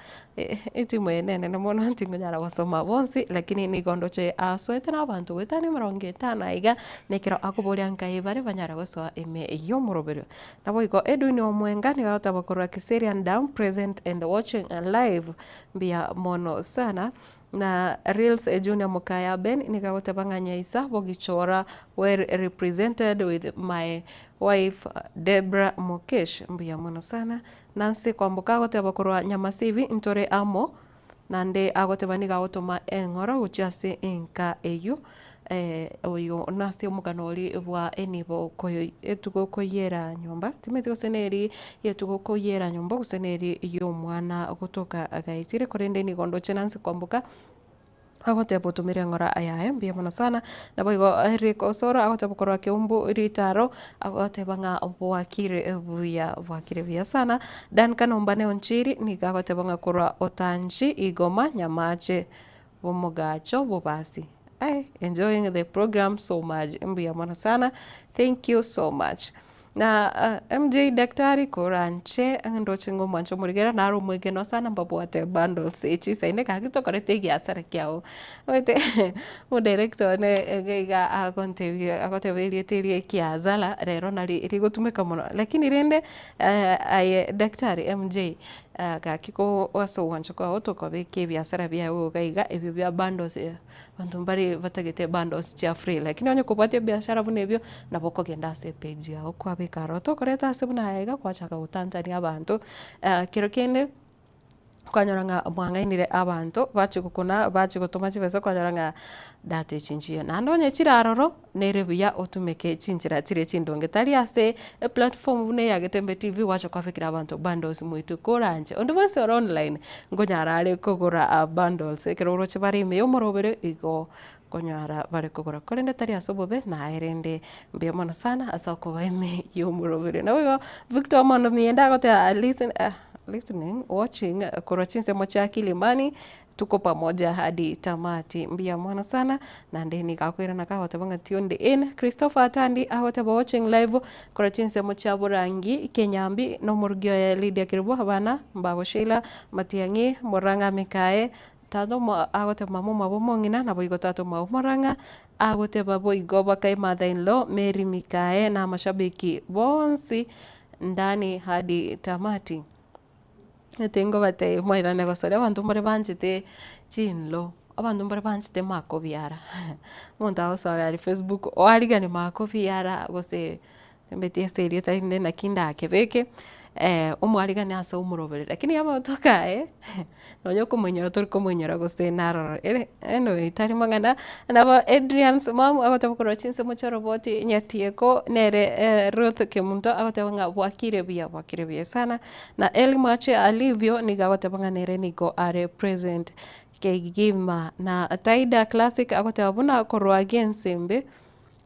etimu eye nenene mono ntingonyara gosoma bonsi lakini nigo ndoche asoete na abanto goetania emerongo etano aiga, nekero akoboria nkai bare banyare gosoa ime y'omoroberio. Naboigo Edwin Omwenga nigo agoteba korwa Kiserian Dam present and watching live mbuya mono sana. Na Reels Junior Mokaya Ben nigo agoteba ng'a Nyaisa Bogichora well represented with my wife Debra Mukesh mbuya mono sana. Nancy Kwamboka agoteba korwa Nyamasibi ntore amo Naende agoteba nigo agotoma eng'ora gochia ase enka eyio, oyo nase omogano oria bwa enibo koyo etugo koyiera nyomba, timanyeti gose neri y'etugo koyiera nyomba gose neri y'omwana gotoka gaetire, korende nigo ndoche Nancy kwamboka, agoteba otomire eng'ora yaye mbuya mono sana. Naboigo Eric Osoro agoteba korwa Keumbu ritaro, agoteba ng'a bwakire buya bwakire buya sana. Duncan Ombane Onchiri nigo agoteba ng'a korwa Otanchi, Igoma, Nyamache, Bomogacho, Bobasi. Ai, enjoying the program so much. Mbuya mono sana. Thank you so much. Na uh, MJ Daktari koranche ndoche ng'a omwanche omorigera naro omwegenwa sana mbabwate bundles echi isaine gaki tokorete egiasara kiao. Omanyete omodirector one iga iga agontebia agoteba erieta eria ekiazara rero nari rigotumeka mono. Lakini rende aye Daktari MJ gaki ko ase ogwancha kwao tokobeka ebiasara biago iga iga ebio bia bundles Abanto mbare batagete bundles chia free lakini onye kobwate ebiashara buna ebio, nabo okogenda ase epage yago kwabeka aroro. Tokoreta ase buna aya iga kwachaka gotantania abanto, kero kende kwanyora ng'a mwang'ainire abanto bachia gokuna bachia gotoma chibesa kwanyora ng'a data echi nchiyo. Naende onye chire aroro, nere buya otumeke chinchera chiria chindonge tari ase eplatform buna eya Getembe TV gwacha kwabekera abanto bundles moitwe koranche. Onde bwensi ore online nkonyara are kogora bundles ekero oroche bare ime ya omorobere igo nkonyara bare kogora korende tari ase obobe naye rende mbuya mono sana ase okoba ime ya omorobere. Naboigo Victor Omondo Mienda agoteba listen listening watching korwa chinsemo chia Kilimani Tuko pamoja hadi tamati. Mbuya mono sana naende nigo akoirana kagoteba ng'a tuned in. Christopher Atandi agoteba watching live korwa chinsemo chia Borangi, Kenyambi na omorugi oye Lydia Kerubo, abana mbabo Sheila Matiang'i, Murang'a Mikae, tata omo agoteba mama omwabo omong'ina naboigo tata omwabo Murang'a agoteba boigo bakae mother in law Mary Mikae na amashabiki bonsi ndani hadi tamati. Tingobatebia moirane gosoria abanto mbare banchete chinlo, abanto mbare banchete makobiara, omonto agosoa aria facebook oarigani makobiara gose mbeti ase erieta rinde naki ndakebeke, omwarigani ase omoroberi lakini amatuko aye. Nonya okomoinyora tori komoinyora gose naroro ere anyway tari mang'ana. Nabo Adrian Simamu agoteba korwa chinsemo chi'oroboti Nyatieko nere Ruth Kemunto agoteba ng'a bwakire buya bwakire buya sana. Na Elly Mwache Alivio nigo agoteba ng'a nere nigo are present kegima. Na Taida Classic agoteba buna korwa Giensembe.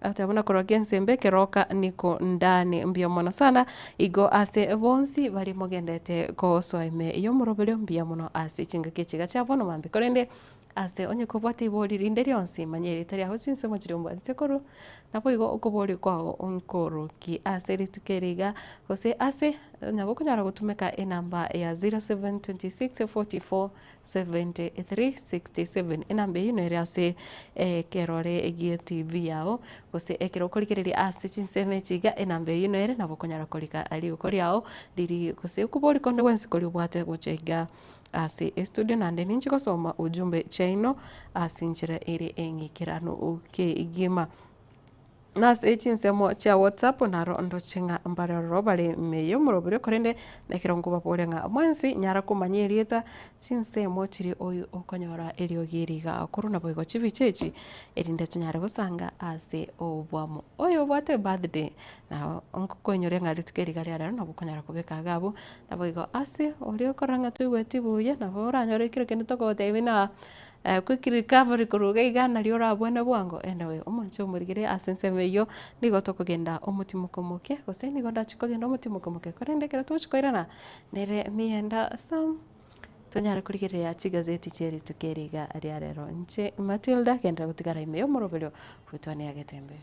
Agateba buna korwa gi'ensembe keroka niko ndani. Mbuya mono sana igo ase bonsi baria mogendete gosoa ime y'omoroberio mbuya mono ase chingaki echi iga chia bono mambia. Korende ase onye kobwate ibori rinde rionsi manya erieta riago chinsemo chiria ombwatete korwa naboigo okoboria kwao nkoroki ase rituko eri iga gose ase nabo okonyara gotumeka enamba ya 0726 44 7367 Enamba eyio nere ase ekerore gie TV yao, gose ekero okorigereria ase chinsemo echi iga, enamba eyio nere nabo okonyara korika rigoko riao riri gose okobori konde gwensi koria obwate gocha iga ase estudio naende ninche gosoma ujumbe chiaino ase enchera ere eng'ikeranu kegima. Nase chinsemo chia WhatsApp naro ndoche ng'a mbare ororo bare ime y'omorobio korende nekero nkobaboria ng'a mwensi nyara komanya erieta chinsemo chiria oyo okonyora eriogi eri iga korwa naboigo chibicha echi erinde tonyare gosanga ase obwamo. Oyo obwate birthday nabo nkokoinyoria ng'a rituko eri iga ria rero nabo okonyara kobeka iga abwo naboigo ase oria okorora ng'a toigweti buya nabo oranyore kero kende togotebia buna. Quick recovery korwa iga iga nario orabwene bwango anyway omonche omorigere ase ensemo eyio nigo tokogenda omotimoke omoke gose nigo ndachie kogenda omotimoke omoke korende ekero togochia koirana nere mienda Sam tonyare korigereria chigazeti chia rituko eri iga ria rero. Inche Matilda genderera gotigara ime yomoroberio bwetwania Getembe.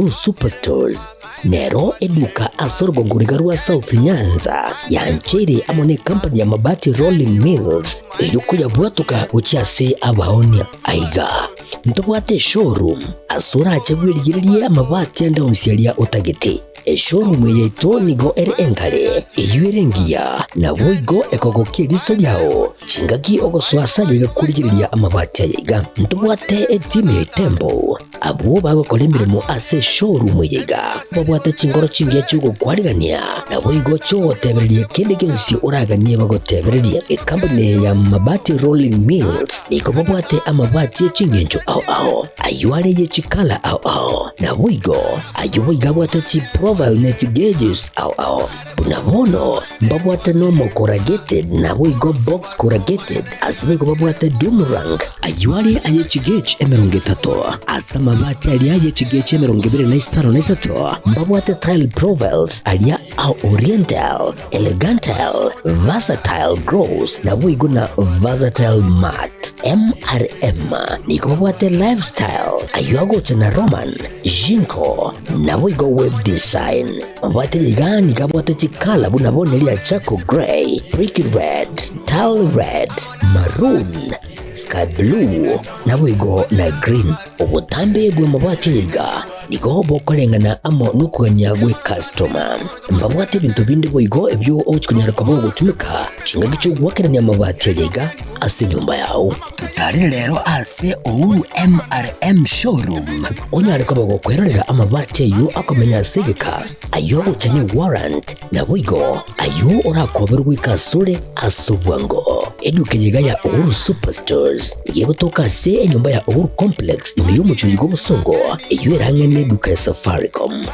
Superstores nero eduka ase orogongo riga rwa South Nyanza yancheire amo ne company ya Mabati Rolling Mills erio koyabwatoka gochia ase abaonia. Aiga ntobwate eshowroom ase orache bwerigererie amabati ande onsi aria otagete. Eshowroom eye yaito nigo ere engare, eyio ere engiya, naboigo ekogokia eriso riao chingaki ogosoa ase aye iga korigereria amabati aya iga. Ntobwate etimu ya Itembo. Abwo bagokora emeremo ase eshowroom eye iga babwate chingoro chingiya chi'ogokwarigania, naboigo chi'ogotebereria kende gionsi oraganie bagotebererie. Ekampuni eye ya Mabati Rolling Mills nigo babwate amabati e chingencho ao ao, ayio are ye chikala ao ao, naboigo ayio boigo abwate chiprofile ne chigeges ao ao. Buna bono mbabwate nomo corrugated naboigo box corrugated, ase boigo babwate doom rank, ayio are aye chigauge 30, ase amabati aria aye chigauge 23 mbabwate tile profiles aria a oriental, elegantal, versatile gross naboigo na versatile matte. MRM nigo babwate lifestyle ayio agocha na Roman, Jinko naboigo web design. Mabwate iga nigo abwate chikala buna bono eria charcoal grey, brick red, tile red, maroon, sky blue, naboigo na green. Obotambe bw'amabati aya iga nigo bokoreng'ana amo nokogania gw'ekastoma. Mbabwate ebinto binde boigo ebio ogochi konyara koba ogotumeka chingaki chi'ogoakerania amabati aya iga ase enyomba yao. Totarire rero ase Uhuru MRM Showroom onyare koba gokwerorera amabati ayio akomenya ase egeka, ayio agocha ne warrant, naboigo ayio orakoberwe goika asore ase obwango. Eduka eye iga ya Uhuru Superstores nigo egotoka ase enyomba ya Uhuru Complex ime y'omochie oyiga obosongo eyio erang'e neduka ya Safaricom.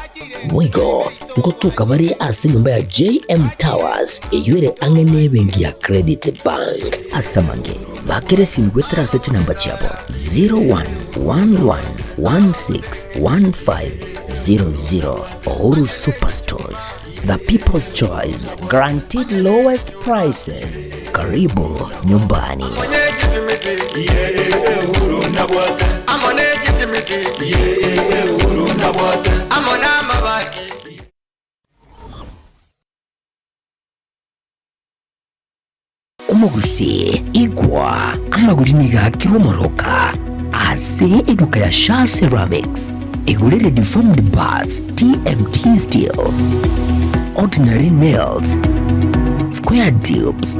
Boigo ngotoka bare ase enyomba ya JM Towers eyio ere ang'e nebenki ya Credit Bank. Ase amange, bakera esimi goetera ase chinamba chiabo 0111161500. Uhuru Superstores, the people's choice, guaranteed lowest prices. Karibu nyumbani. Omogusii, igwa, amagori nigo aakirwe omoroka ase eduka ya Shaa Ceramics. Igorere deformed bars, TMT steel, ordinary nails, square tubes,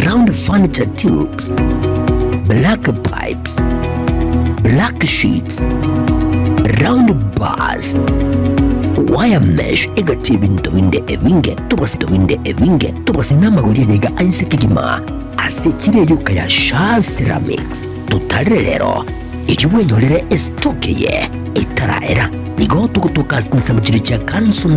round furniture tubes, black pipes, black sheets, round bars, wire mesh egati ebinto binde ebinge tobase binde ebinge tobase namagori ayaiga ainse kegima ase chire eyuka ya Shaa Ceramics. Totarire rero erio bwenyorere estock eye etaraera. Nigo togotoka ase chinsemo chiria chia Kanso.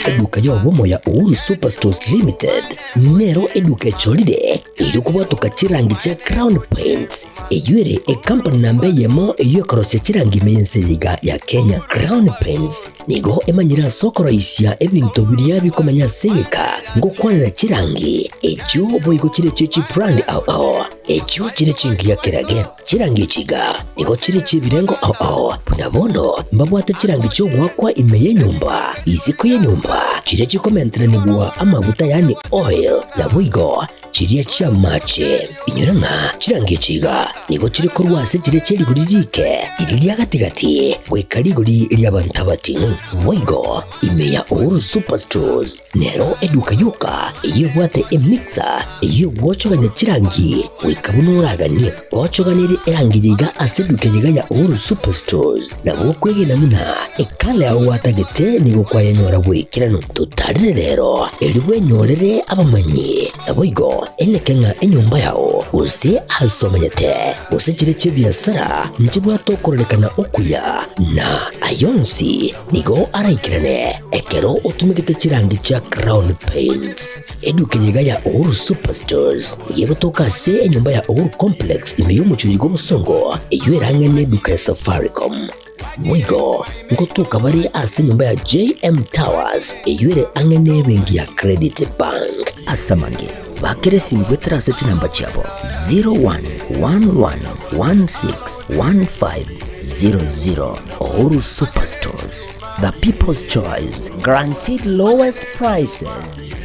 Eduka y'obomo ya Uhuru Superstores Limited nero eduka echorire erio kobwatoka chirangi chia Crown Paints eyio ere ekampani namba eyemo eyio ekorosia chirangi ime y'ense eye iga ya Kenya. Crown Paints nigo emanyire ase okoroisia ebinto biria bikomenya ase egeka ngokwanera chirangi echio boigo chire chie chibrand ao ao echio chire chingiya kerage. Chirangi echi iga nigo chire chi'ebirengo ao ao, buna bono mbabwate chirangi chi'ogoakwa ime y'enyomba, isiko y'enyomba, chiria chikomenteranigwa amaguta yaani oil, naboigo chiria chi'amache. Inyora ng'a chirangi echi iga nigo chire korwa ase chiria chie rigori riike, riria ria gati-gati, goika rigori ri'abanto abating'u. Boigo ime ya Uhuru Superstores Nero eduka yoka eyio ebwate emixer eyio egwochogania chirangi goika buna oraganie. Gochoganerie erangi eye iga ase eduka eye iga ya Uhuru Superstores nabo okwegena buna ekala yao gwatagete nigo kwayenyora bw'ekeranu. Totarire rero erio bwenyorere abamanyi naboigo eneke ng'a enyomba yao gose ase omenyete gose chire chi'ebiasara nchibwate okororekana okuya na ayonsi Nigo araikerane ekero otumegete chirangi chia Crown Paints. Eduka eye iga ya Uhuru Superstores nigo egotoka ase enyomba ya Uhuru Complex ime y'omochie oyiga obosongo eyio erang'e neduka ya Safaricom. Boigo ngotoka bare ase enyomba ya JM Towers eyio ere ang'e nebenki ya Credit Bank. Ase amange, bakera esimi goetera ase chinamba chiabo 0111161500. Uhuru Superstores, the people's choice, guaranteed lowest prices.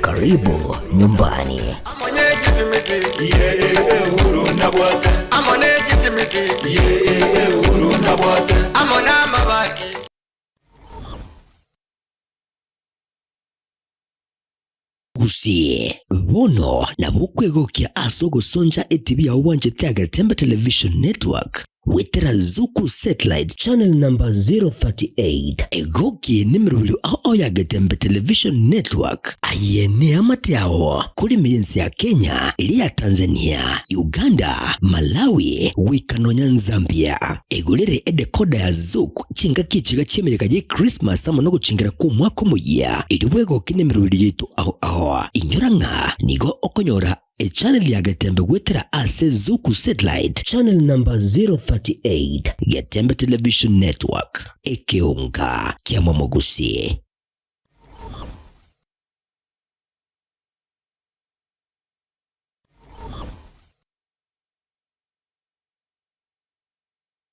Karibu nyumbani. Gusii. Bono nabo okwegokia ase ogosoncha etibi yao bwanchete Agetembe Television Network goetera Zuku Satellite channel number 038. Egoki nemerobio ao ao ya Getembe Television Network. Aye neamate ao kore ime y'ense ya Kenya, eria ya Tanzania, Uganda, Malawi, goika nonya Nzambia. Egorere edecoder ya Zuku chingaki echiga chi'emeyega ye Christmas amo nogochengera kw'omwaka omoyia, erio bwegoke nemerobio yaito ao ao. Inyora ng'a nigo okonyora Echannel ya Getembe goetera ase Zuku Satellite channel number 038, Getembe Television Network, ekeonga kia Momogusi.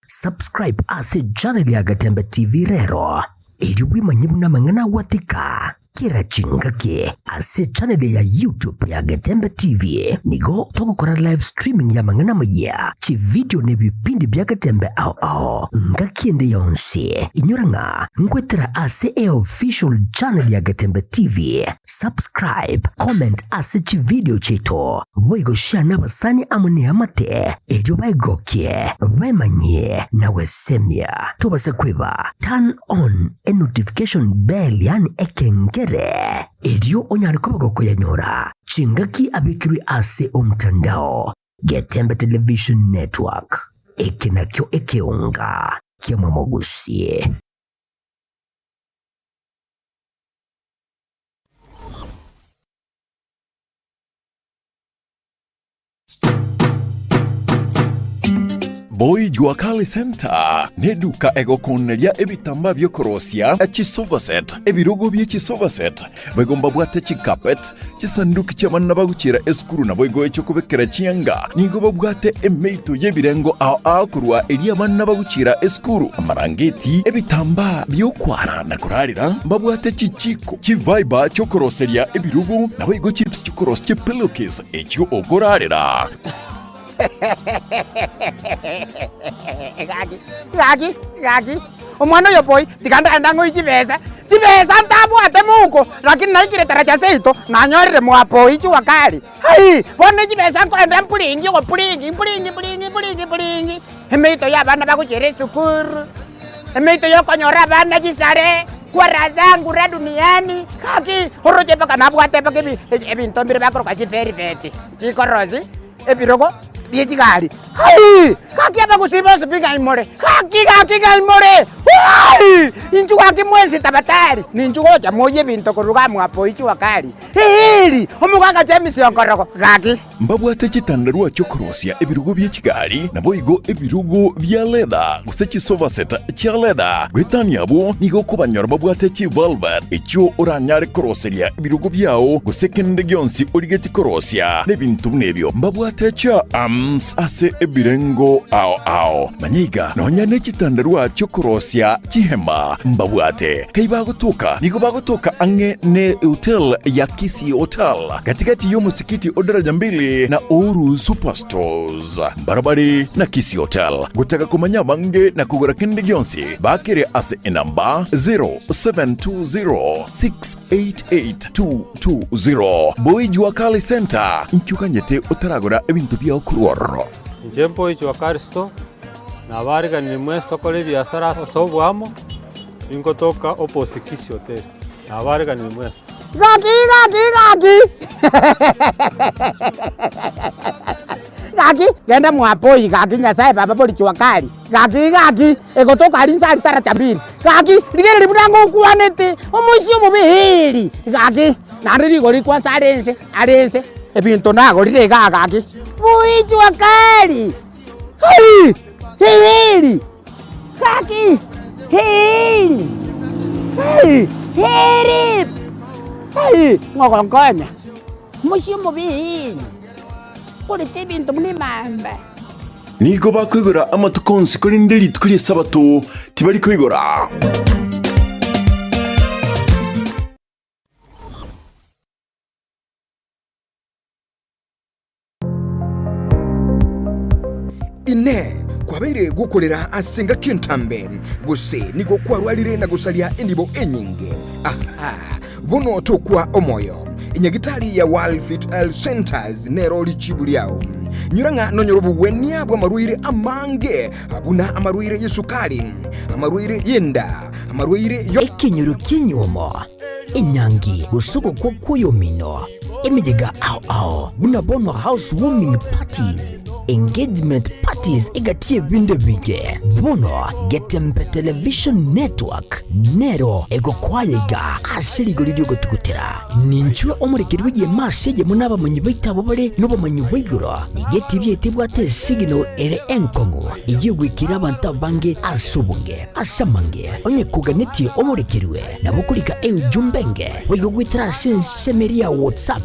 Subscribe ase channel ya Getembe TV rero, erio bwemanye buna amang'ana agwatika kera chingaki ase channel ya YouTube ya Getembe TV. Nigo togokora live streaming ya amang'ana amayia, chividio na ebipindi bia Getembe ao ao ngaki ende yonsi. Inyora ng'a ngoetera ase eofficial channel ya Getembe TV. Subscribe, comment ase chividio chiaito, boigo share nabasani amo neamate, erio baegokie, baemanyie na gwesemia. Tobasa kweba, turn on e notification bell yaani ekengere, erio onyare koba gokoyanyora chingaki abekirwe ase omtandao. Getembe Television Network, eke nakio ekeonga ki'omomogusi. Boy Jua Kali Center neduka egokoneria ebitambaa biokorosia chisofa set, ebirogo bie chisofa set, boigo mbabwate chicarpet, chisanduki chi'abana bagochiera esukuru naboigo echiokobekera chianga. Nigo babwate emeito y'ebirengo ao ao korwa eria abana bagochiera esukuru, amarangeti, ebitambaa bi'okwara na korarera, mbabwate chichiko, chifiber chi'okoroseria ebirogo, naboigo chips chi'okorosia chipillowcase echio okorarera. Gaki, gaki, gaki, omwana oyo boy, tiga ndagenda ng'oe chibesa, chibesa ntabwate mouko, lakini naikire taracha seito, nanyorire mwapoi jua kali, aii, bono chibesa nkoenda mpuringi ogopuringi mpuringi mpuringi mpuringi mpuringi, emeito ya abana bagochiera esukuru, emeito ya okonyora abana chisare, kwara zangu ra duniani, gaki, oroche mpaka nabwate mpaka ebi ebinto mbire bakoroka chivelvet, chikorosi. ebirogo bie chigari. Aii! Gaki abagusii bonsi pi ng'ai more? Gaki gaki ng'ai more? Aii! Inchuo gaki mwensi tabatari, ninchu gocha moyie ebinto korwa iga mwapo ichua kari. Eeri! Omogaka James Onkorogo, gaki. Mbabwate chitandarua chi'okorosia ebirogo bie chigari, naboigo ebirogo bia leather, gose chisofa set chia leather. Goetania abwo, nigo okobanyora babwate chivelvet, echio oranyare koroseria ebirogo biao, gose kende gionsi origetie korosia, na ebinto buna ebio. Mbabwate chiarms ase ebirengo ao ao. Manya iga, nonya ne chitandarua chi'okorosia chihema mbabwate. Kai bagotoka, nigo bagotoka ang'e ne hotel ya Kisii Hotel, gati-gati y'omosikiti o Daraja Mbili na Uhuru Superstores. Mbarabare na Kisii Hotel. Gotaka komanya abange na kogora kende gionsi, bakere ase enamba 0720688220. Boy Jua Kali Center, inki oganyete otaragora ebinto biao korwa ororo? Inche Boy Jua Kali Store, nabariganirie mwensi tokore ebiasara ase oboamo, ningotoka opposite Kisii Hotel, nabariganirie mwensi. Gaki gaki gaki gaki genda mwapoi gaki Nyasaye baba bori jua kali gaki gaki egotoka aria inse aria taracha mbili gaki rigereria buna ngokwanete omoisia omobe eeri gaki naende rigori kwanza are inse are inse ebinto nagorire igaa gaki bui jua kali aii eeri gaki eeri aii eeri aii ng'ogonkonya omoisia omobe eeri. Korete ebinto buna emamba. Nigo bakoigora amatuko onsi, korende rituko ri'Esabato tibari koigora. Inee! Kwabeire gokorera ase engaki entambe, gose nigo kwarwarire na gosaria enibo enyinge? Aha! Bono tokwa omoyo. Enyagitari ya World Health Centers nero richibu riao. Nyora ng'a nonyore obogwenia bw'amarwaire amange, buna amarwaire y'esukari, amarwaire y'enda, amarwaire yo. Ekenyoro ki'enyuomo, enyangi, gose ogokwa kw'oyomino, emeyega ao ao, buna bono house warming parties, engagement parties egati y'ebinto ebinge. Bono Getembe Television Network nero egokoaya iga ase rigori ri'ogotugutera. Ninchwe omorekeri bw'egeema ase eyemo n'abamanyi baito abwo bare nobomanyi bwa igoro. Nigo etibi yaito ebwate esignal ere enkong'u eyio egwekire abanto abange ase obonge. Ase amange, onye koganetie omorekerwe, nabo okorika eujumbe enge boigo goetera ase ensemo eria ya WhatsApp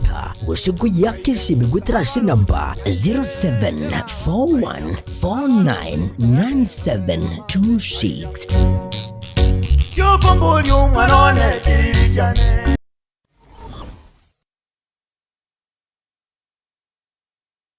gose koyeaka esimi goetera ase enamba 0741499726. Kiokomboria omwana one kiriri kiane.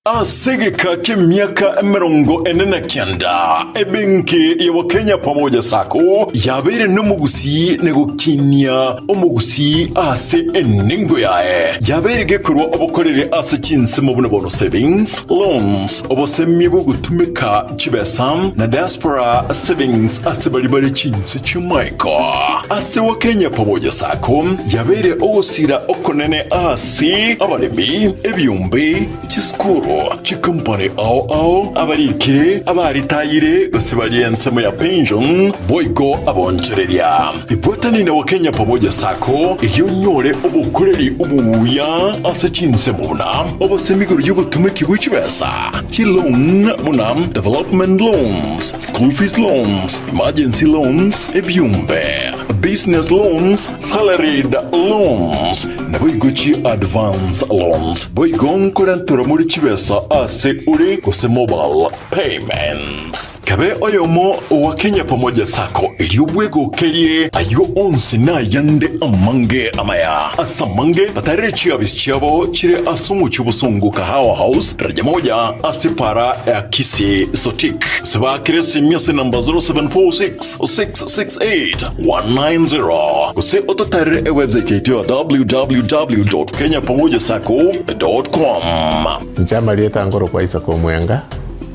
Ase egeka ki'emiaka 49, ebenki ya Wakenya Pamoja Sacco yabeire nomogusii na gokinia omogusii ase enengo yaye. Yabeire gekorwa obokoreri ase chinsemo buna bono savings, loans, obosemia bw'ogotumeka chibesa na diaspora savings ase baria bare chinse chi'amaiko. Ase Wakenya Pamoja Sacco yabeire ogosira okonene ase abaremi, ebiombe, Chisukuru, chikompani ao ao, abarikire, abaritayire, gose baria ensemo ya pension, boigo abonchoreria. Ibwatani na Wakenya Pamoja Sacco erio onyore obokoreri obuya ase chinsemo buna obosemi igoro y'obotumeki bwe chibesa, chiloan buna development loans, school fees loans, emergency loans, ebiombe, business loans, Salaried loans, naboigo chi advance loans, boigo nkorenterwa more chibesa ase ore gose mobile payments. Kabe oyomo owa Kenya Pamoja Sacco erio bwegokerie ayio onsi na ayande amange amaya. Ase amange batarere chiabisi chiabo chire ase omochie obosongo Kahawa House, daraja moja ase para ya Kisii Sotik. Gose baakere esimi ase namba 0746 668 190 gose ototarere ewebsite yaito ya www.kenyapamojasacco.com. Inche amarieta nkorokwa Isaac Omwenga,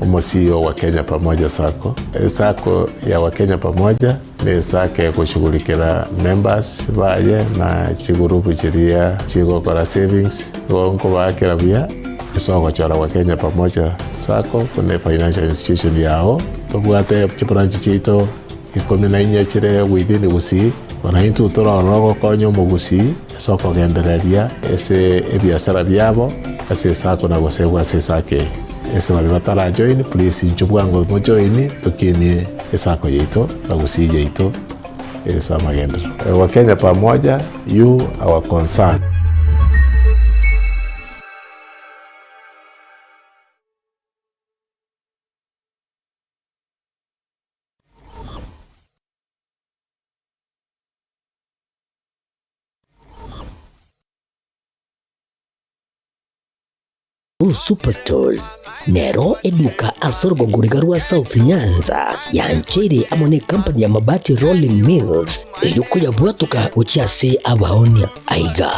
omo CEO wa Kenya Pamoja Sacco. Esacco ya wa Kenya Pamoja ne esacco egoshughulikera members baye na chigurupu chiria chigokora savings, igo nkobaakera buya ase ogochora wa Kenya Pamoja Sacco buna efinancial institution yao. Tobwate chibranch chiaito Ikomi na inye chire within Gusii, bono intwe tore ororo gokonya omogusii ase okogendereria ase ebiasara biabo ase esako na gosegwa ase esako eye. Ase baria batara join please inchuo bwango mo join tokinie esako yaito na Gusii yaito ase amagenderero. Wakenya pamoja, you our concern. Superstores nero eduka ase orogongo riga rwa South Nyanza yancheire amo ne company ya Mabati Rolling Mills erio koyabwatoka gochia ase abaonia. Aiga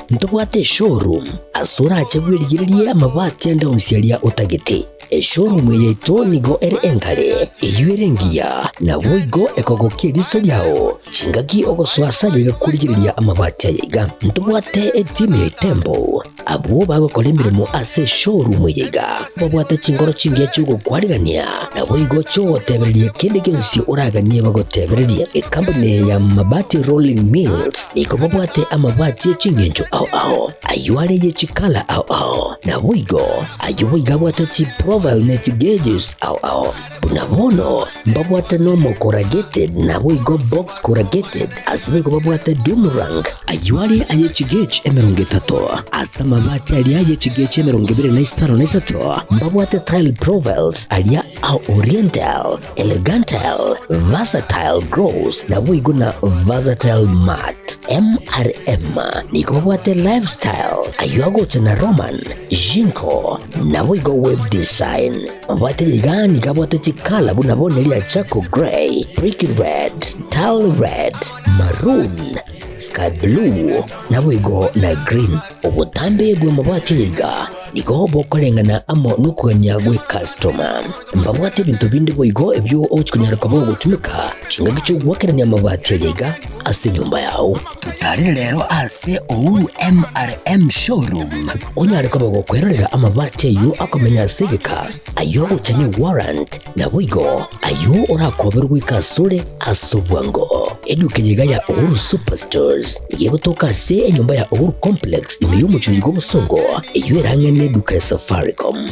ntobwate eshowroom ase orache bwerigererie amabati ande onsi aria otagete. Eshowroom yaito nigo ere engare, eyio ere engiya, naboigo ekogokia eriso riao chingaki ogosoa ase ayaiga korigereria amabati ayaiga. Ntobwate etimu ya Itembo, abwo bagokora emeremo ase eshowroom eye iga, babwate chingoro chingiya chi'ogokwarigania, naboigo chi'ogotebereria kende gionsi oraganie bagotebererie. Ekampuni ya Mabati Rolling Mills nigo babwate amabati e chingencho ao ao, ayio are ye chikala ao ao, naboigo Ayio boigo abwate chiprofile ne chigeges ao ao. Buna bono mbabwate normal corrugated naboigo box corrugated, ase boigo babwate doom rank. Ayio are aye chigauge 30, ase amabati aria aye chigauge 23 mbabwate tile profiles aria a oriental, elegantile, versatile gross naboigo na versatile matte. MRM nigo babwate Lifestyle, ayio agocha na Roman, Jinko, naboigo Web Design. Mabwate iga nigo abwate chikala buna bono eria charcoal grey, brick red, tile red, maroon, sky blue, naboigo na green. Obotambe bw'amabati aya iga nigo bokoreng'ana amo nokogania gw'ekastoma. Mbabwate ebinto binde boigo ebio ogochia konyara koba ogotumeka chingaki chi'ogoakerania amabati aya iga ase enyomba yao. Totarire rero ase Uhuru MRM Showroom onyare koba gokwerorera amabati ayio akomenya ase egeka, ayio agocha ne warrant, naboigo ayio orakoberwe goika asore ase obwango. Eduka eye iga ya Uhuru Superstores nigo egotoka ase enyomba ya Uhuru Complex ime y'omochie oyiga obosongo, eyio ere ang'e neduka ya Safaricom.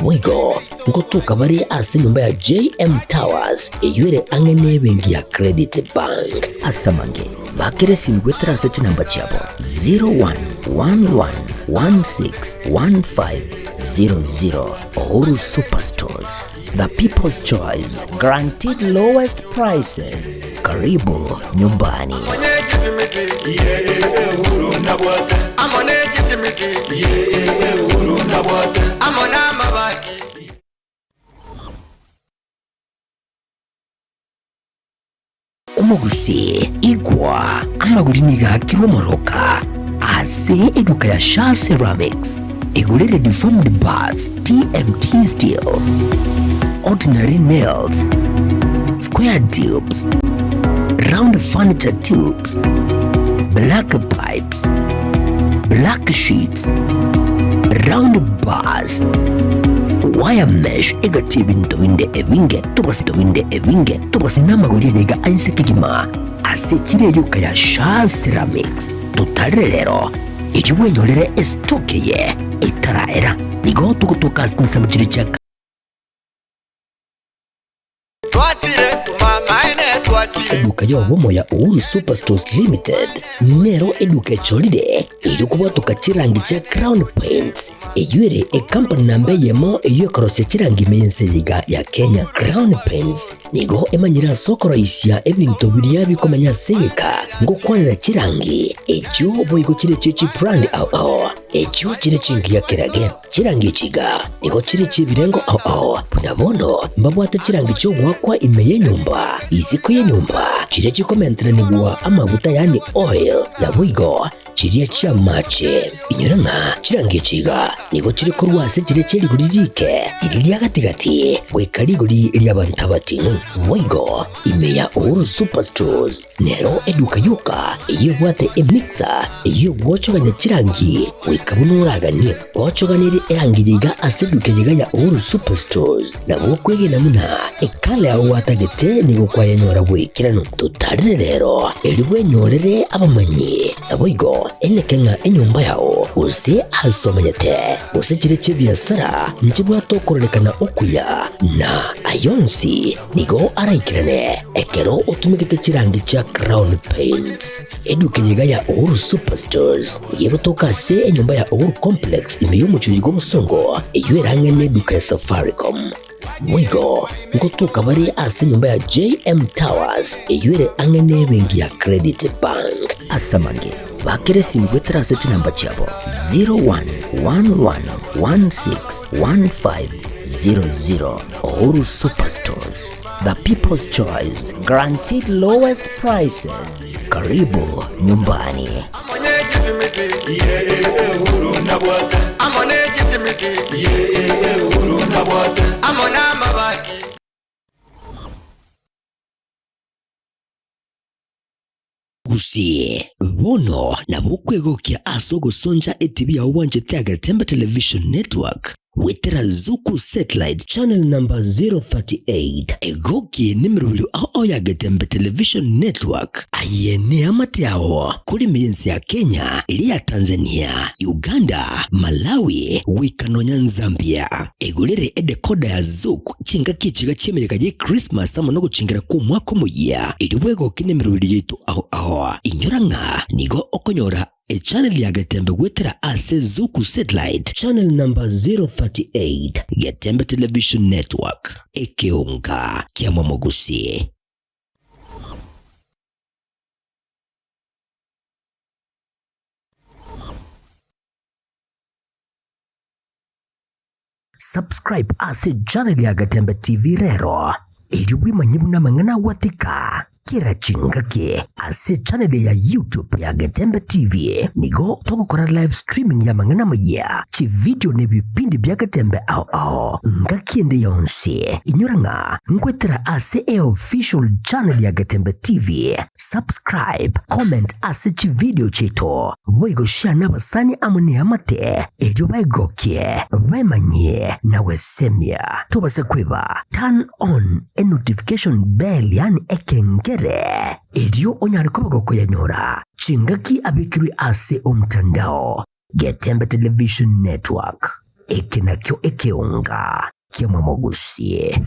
Boigo ngotoka bare ase enyomba ya JM Towers eyio ere ang'e nebenki ya Credit Bank. Ase amange, bakera esimi goetera ase chinamba chiabo 0111161500. Uhuru Superstores, the people's choice, guaranteed lowest prices. Karibu nyumbani. Omogusii, igwa, amagori nigo aakirwe omoroka ase eduka ya Shaa Ceramics. Igorere deformed bars, TMT steel, ordinary nails, square tubes, round furniture tubes, black pipes, black sheets, round bars, wire mesh egati ebinto binde ebinge tobase binde ebinge tobase namagori ayaiga ainse kegima ase echiro eyoka ya Shaa Ceramics. Totarere rero erio bwenyorere estock eye etaraera. Nigo togotoka ase chinsemo chiria chia. Eduka y'obomo ya Uhuru Superstores Limited nero eduka echorire erio kobwatoka chirangi chia Crown Paints eyio ere ekampani namba eyemo eyio ekorosia chirangi ime y'ense eye iga ya Kenya. Crown Paints nigo emanyire ase okoroisia ebinto biria bikomenya ase egeka ngokwanera chirangi echio boigo chire chie chibrand ao ao echio chire chingiya kerage. Chirangi echi iga nigo chire chi'ebirengo ao ao, buna bono mbabwate chirangi chi'ogoakwa ime y'enyomba, isiko y'enyomba, chiria chikomenteranigwa amaguta yaani oil, naboigo chiria chi'amache. Inyora ng'a chirangi echi iga nigo chire korwa ase chiria chie rigori riike, riria ria gati-gati, goika rigori ri'abanto abating'u. Boigo ime ya Uhuru Superstores Nero eduka yoka eyio ebwate emixer eyio egwochogania chirangi goika buna oraganie. Gochoganerie erangi yaiga ase eduka eyeiga ya Uhuru Superstores nabo okwegena buna ekala yao gwatagete nigo kwayenyora bw'ekeranu. Totarere rero erio bwenyorere abamanyi naboigo eneke ng'a enyomba yao gose ase omenyete gose chire chi'ebiasara nchibwate okororekana okuya na ayonsi Nigo araikerane ekero otumegete chirangi chia Crown Paints. Eduka eye iga ya Uhuru Superstores nigo egotoka ase enyomba ya Uhuru Complex ime y'omochie oyo bw'obosongo eyio ere ang'e n'eduka ya Safaricom. Boigo ngotoka bare ase enyomba ya JM Towers eyio ere ang'e n'ebenki ya Credit Bank. Ase amange, bakera esimi goetera ase chinamba chiabo 0111161500. Uhuru Superstores, the people's choice, guaranteed lowest prices. Karibu nyumbani. Gusii, bono nabo okwegokia ase ogosoncha etibi yao bwanchete Agetembe Television Network goetera Zuku Satellite Channel number 038. Egokie nemerobio ao ao ya Getembe Television Network. Aye neamate ao kore ime y'ense ya Kenya, eria ya Tanzania, Uganda, Malawi goika nonya Nzambia. Egorere edecoder ya Zuku chingaki echiga chi'emeyega ye Christmas amo nogochingera kw'omwaka omoyia, erio bwegoke nemeroberi yaito ao ao. Inyora ng'a nigo okonyora echannel ya Getembe goetera ase Zuku Satellite channel number 038, Getembe Television Network, ekeonga kia Momogusi. Subscribe ase channel ya Getembe TV rero, erio bwemanye buna amang'ana agwatika kera chingaki ase channel ya YouTube ya Getembe TV. Nigo togokora live streaming y'amang'ana amayia, chividio na ebipindi bia Getembe ao ao ngaki ende yonsi. Inyora ng'a nkwetera ase eofficial channel ya Getembe TV. Subscribe, comment ase chividio chiaito, boigo share nabasani amo neamate erio baegokie, baemanyie na gwesemia. Tobasa kweba turn on e notification bell yaani ekengere erio onyare koba gokoyanyora chingaki abekirwe ase omtandao. Getembe Television Network, eke nakio ekeonga ki'amamogusie.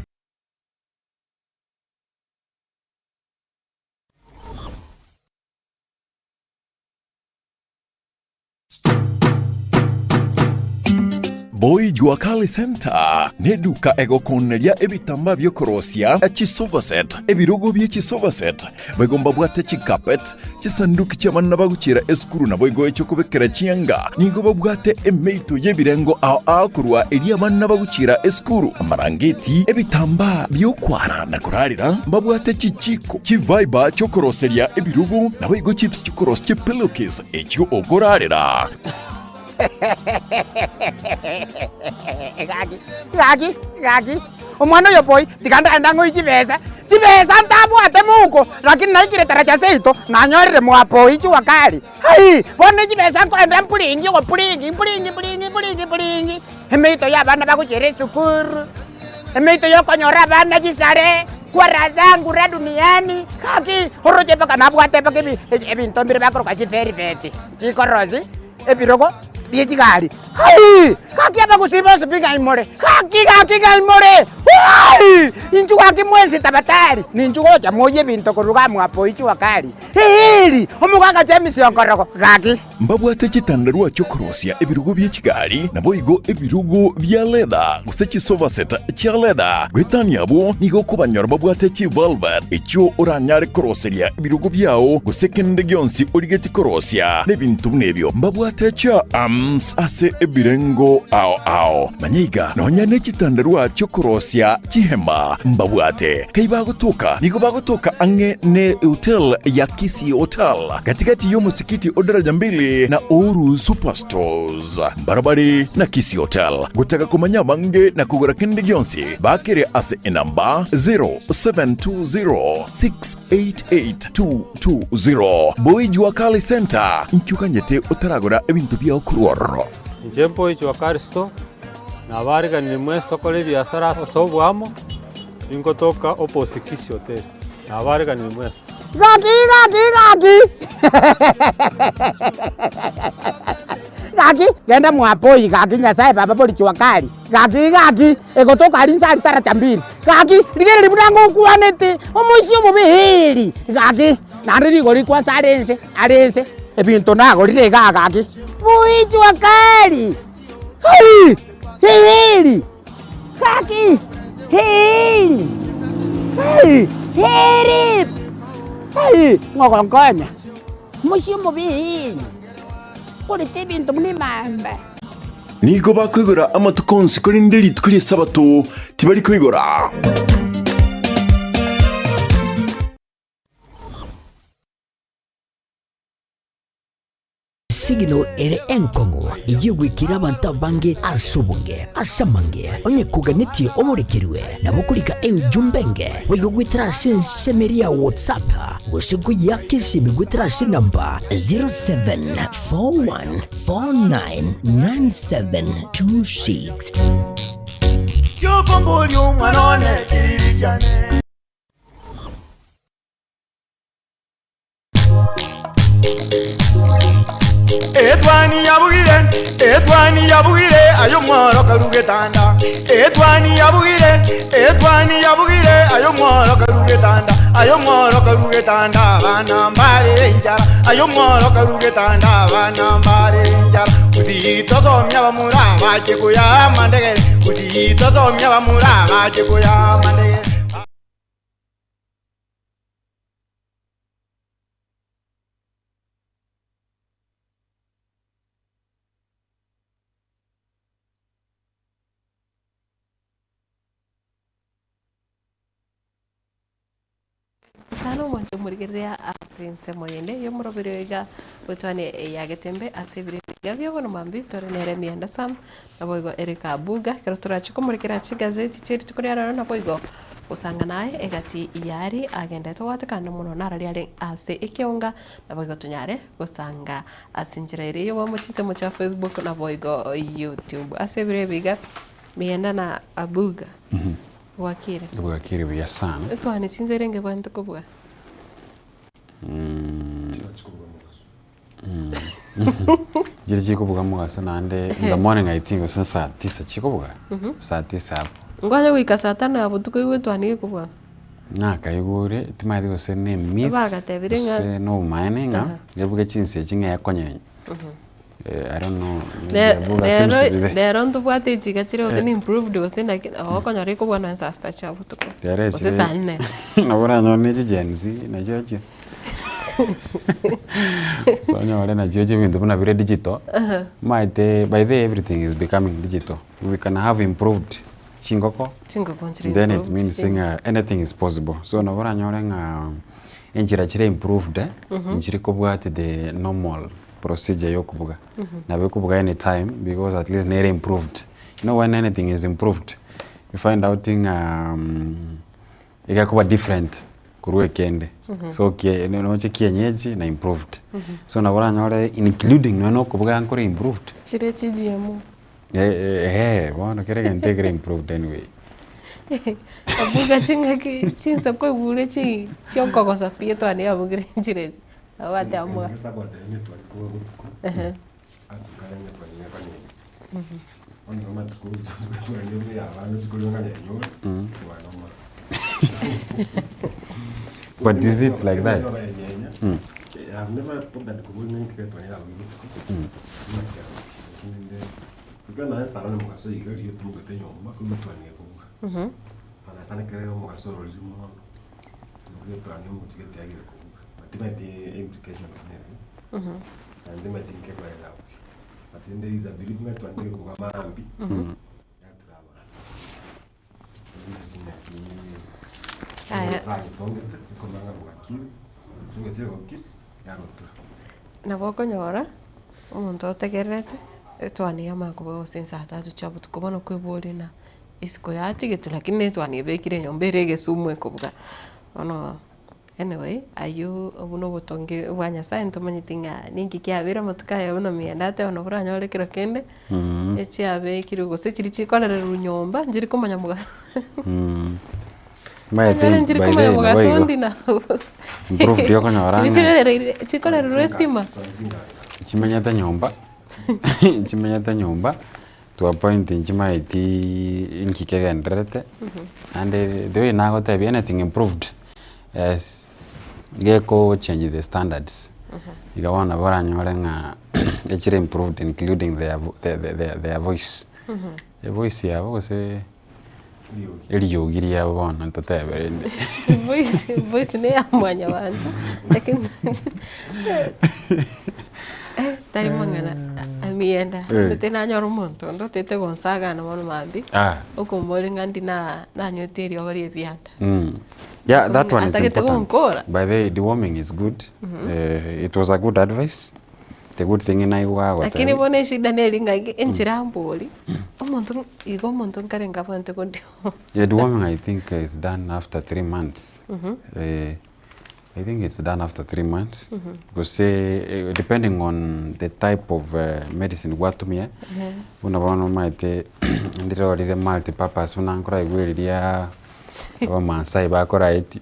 Boy Jua Kali Center neduka egokoneria ebitambaa biokorosia chisofa set, ebirogo bie chisofa set, boigo mbabwate chicarpet, chisanduki chi'abana bagochiera esukuru naboigo echiokobekera chianga. Nigo babwate emeito y'ebirengo ao ao korwa eria abana bagochiera esukuru, amarangeti, ebitambaa bi'okwara na korarera, mbabwate chichiko, chiviber chi'okoroseria ebirogo, naboigo chips chi'okorosia chipillowcase echio okorarera. Gaki, gaki, gaki, omwana oyo boy, tiga ndagenda ng'oe chibesa, chibesa ntabwate mouko, lakini naikire taracha seito, nanyorire mwapoi jua kali, aii, bono chibesa nkoenda mpuringi ogopuringi mpuringi mpuringi mpuringi mpuringi, emeito ya abana bagochiera esukuru, emeito ya okonyora abana chisare, kwara zangu ra duniani, gaki, oroche mpaka nabwate mpaka ebi ebinto mbire bakoroka chivelvet, chikorosi. ebirogo bie chigari. Aii! Gaki abagusii bonsi pi ng'ai more? Gaki gaki ng'ai more? Aii! Inchuo gaki mwensi tabatari, ninchu gocha moyie ebinto korwa iga mwapo inchuo akari. Eeri! Omogaka James Onkorogo, gaki. Mbabwate chitandarua chi'okorosia ebirogo bie chigari, naboigo ebirogo bia leather, gose chisofa set chia leather. Goetania abwo, nigo okobanyora babwate chivelvet, echio oranyare koroseria ebirogo biao, gose kende gionsi origetie korosia, na ebinto buna ebio. Mbabwate chiarms ase ebirengo ao ao. Manya iga, nonya ne chitandarua chi'okorosia chihema mbabwate. Kai bagotoka, nigo bagotoka ang'e ne hotel ya Kisii Hotel, gati-gati y'omosikiti o Daraja Mbili na Uhuru Superstores. Mbarabare na Kisii Hotel. Gotaka komanya abange na kogora kende gionsi, bakere ase enamba 0720688220. Boy Jua Kali Center, inki oganyete otaragora ebinto biao korwa ororo? Inche Boy Jua Kali Store, nabariganirie mwensi tokore ebiasara ase oboamo, ningotoka opposite Kisii Hotel. Nabareganire mwensi. Gaki, gaki, gaki! Gaki, genda mwapoi gaki Nyasaye baba bori jua kali. Gaki, gaki, egotoka aria inse aria taracha mbili. Gaki, rigereria buna ngokwanete, omoisia omobe eeri. Gaki, naende rigori kwansa are inse, are inse, ebinto nagorire igaa gaki. Boi jua kali! Hai! Eeri! Gaki! Eeri! Hai! Eeri! Hai! Ng'ogonkonya, omochie omobe eeri, korete ebinto buna emamba. Nigo bakoigora amatuko onsi, korende rituko ri'Esabato tibari koigora. Signal ere enkong'u eyegwekire abanto abange ase obonge. Ase amange, onye koganetie oborekerwe, nabo okorika eujumbe enge boigo goetera ase ensemo eria ya WhatsApp gose koyeaka esimi goetera ase enamba 0741499726. Kiokomboria omwana one kiriri kiane. Etwani yabugire, etwani yabugire, aye omworo karu getanda. Etwani yabugire, etwani yabugire, aye omworo karu getanda. Aye omworo karu getanda, abana mbare enchara. Aye omworo karu getanda, abana mbare enchara. Gusii tosomia abamura bache koyaa amandegere. Gusii tosomia abamura bache koyaa amandegere. sana omwancho omorigereria ase ensemo yende y'omoroberi iga gotwane ya Getembe ase ebiro ebiga bia bono mambia tore nere Mianda Sam Naboigo Eric Abuga, ekero torache komorekera chigazeti chie rituko ria rero naboigo gosanga naye egati yari agendete gwatekana mono narari are ase ekeonga naboigo tonyare gosanga ase enchera ere eyemo chinsemo chia Facebook naboigo YouTube. Ase ebiro ebi iga Mienda na Abuga bwakire? Bwakire buya sana. Etwane chinsa erenge bwante kobua? Chiri chikobuga mogaso naende in the morning I think gose saa tisa chikobuga, saa tisa hapo. Nkonya goika saa tano ya botuko igwe etwani gekobua? Nakaigure timanyeti gose ne emyth Bagatebire ng'a gose na obomaene ng'a ebuge chinsa echi ng'a ekonyenya. I don't know Ne- maybe Abuga seems to be rero the rero ntobwate echiga chire gose ni improved gose naki nabo okonyora ekobua nonye saa sita chia botuko Rero gose echire saa nne. nabo oranyore ne chi-Gen Z nachio chio so onyore nachio chio ebinto buna bire digital, omanyete by the way everything is becoming digital, we can have improved chingoko, Chingoko nchire then it improved means chi- ng'a anything is possible. So nabo oranyore ng'a enchera chire improved nchiri kobwati the normal procedure ya okobuga. Nabo ekobuga anytime because at least nere improved. You know when anything is improved, you find out ng'a egekoba different korwa ekende. So kie noche kienyeji na improved. So nabo oranyore including nonye na okobuga nkore improved. Chire chi GMO. Eeh bono kera egento ekere improved anyway. Abuga ching'aki chinsa kwaigure chi chiokogosa pi etwani yabugire nchire nabo bateba mogaso. Ehe. But is it like that? Mm. Aya. Nabo okonyora, omonto otegererete, etwani yamanya koba gose saa tatu chia botuko bono kweboria ng'a isiko yatigetwe lakini etwani ebekire nyomba ere egesumu ekobuga. Bono anyway, aywo obwo na obotongi bwa Nyasaye ntomanyeti ng'a ninki kiabeire amatuko aya buna mienda ateba nabo oranyore kero kende, echiabekirwe gose chiria chikorererwa nyomba nchiri komanya mogaso. Omanyete Onyore nchiri by the komanya way nabo mogaso igo. ndi na Improved okonyora chiria ng'a chirereire chikorererwa estima. Chimenyete nyomba, chimenyete nyomba to a point nchimaeti inki kegendererete, naende the way nagotebia anything improved geko change the standards, iga bono nabo oranyore ng'a echire improved including their vo- their voice, evoice yabo gose eriogi riabo bono ntotebe rende. Voice voice ne ya mwanyabanto lakini tari mang'ana amienda omanyete nanyora omonto onde otete gonsagana bono mambia Ah. okomoboria ng'a ndi na nanywete eriogo ria ebianda. Yeah, that one is Atagete important. gonkora. By the way, deworming is good. It was a good advice. The good thing naigwa Lakini agotebia. bono eshida neri ng'a enchera ambori, omonto igo omonto nkare nkabwate kondi Yeah, deworming I think is done after 3 months. I think it's done after 3 months. Gose depending on the type of medicine gwatumia. Buna bono omanyete ndirorire multi purpose buna nkoraigwe riria abamasai bakoraeti.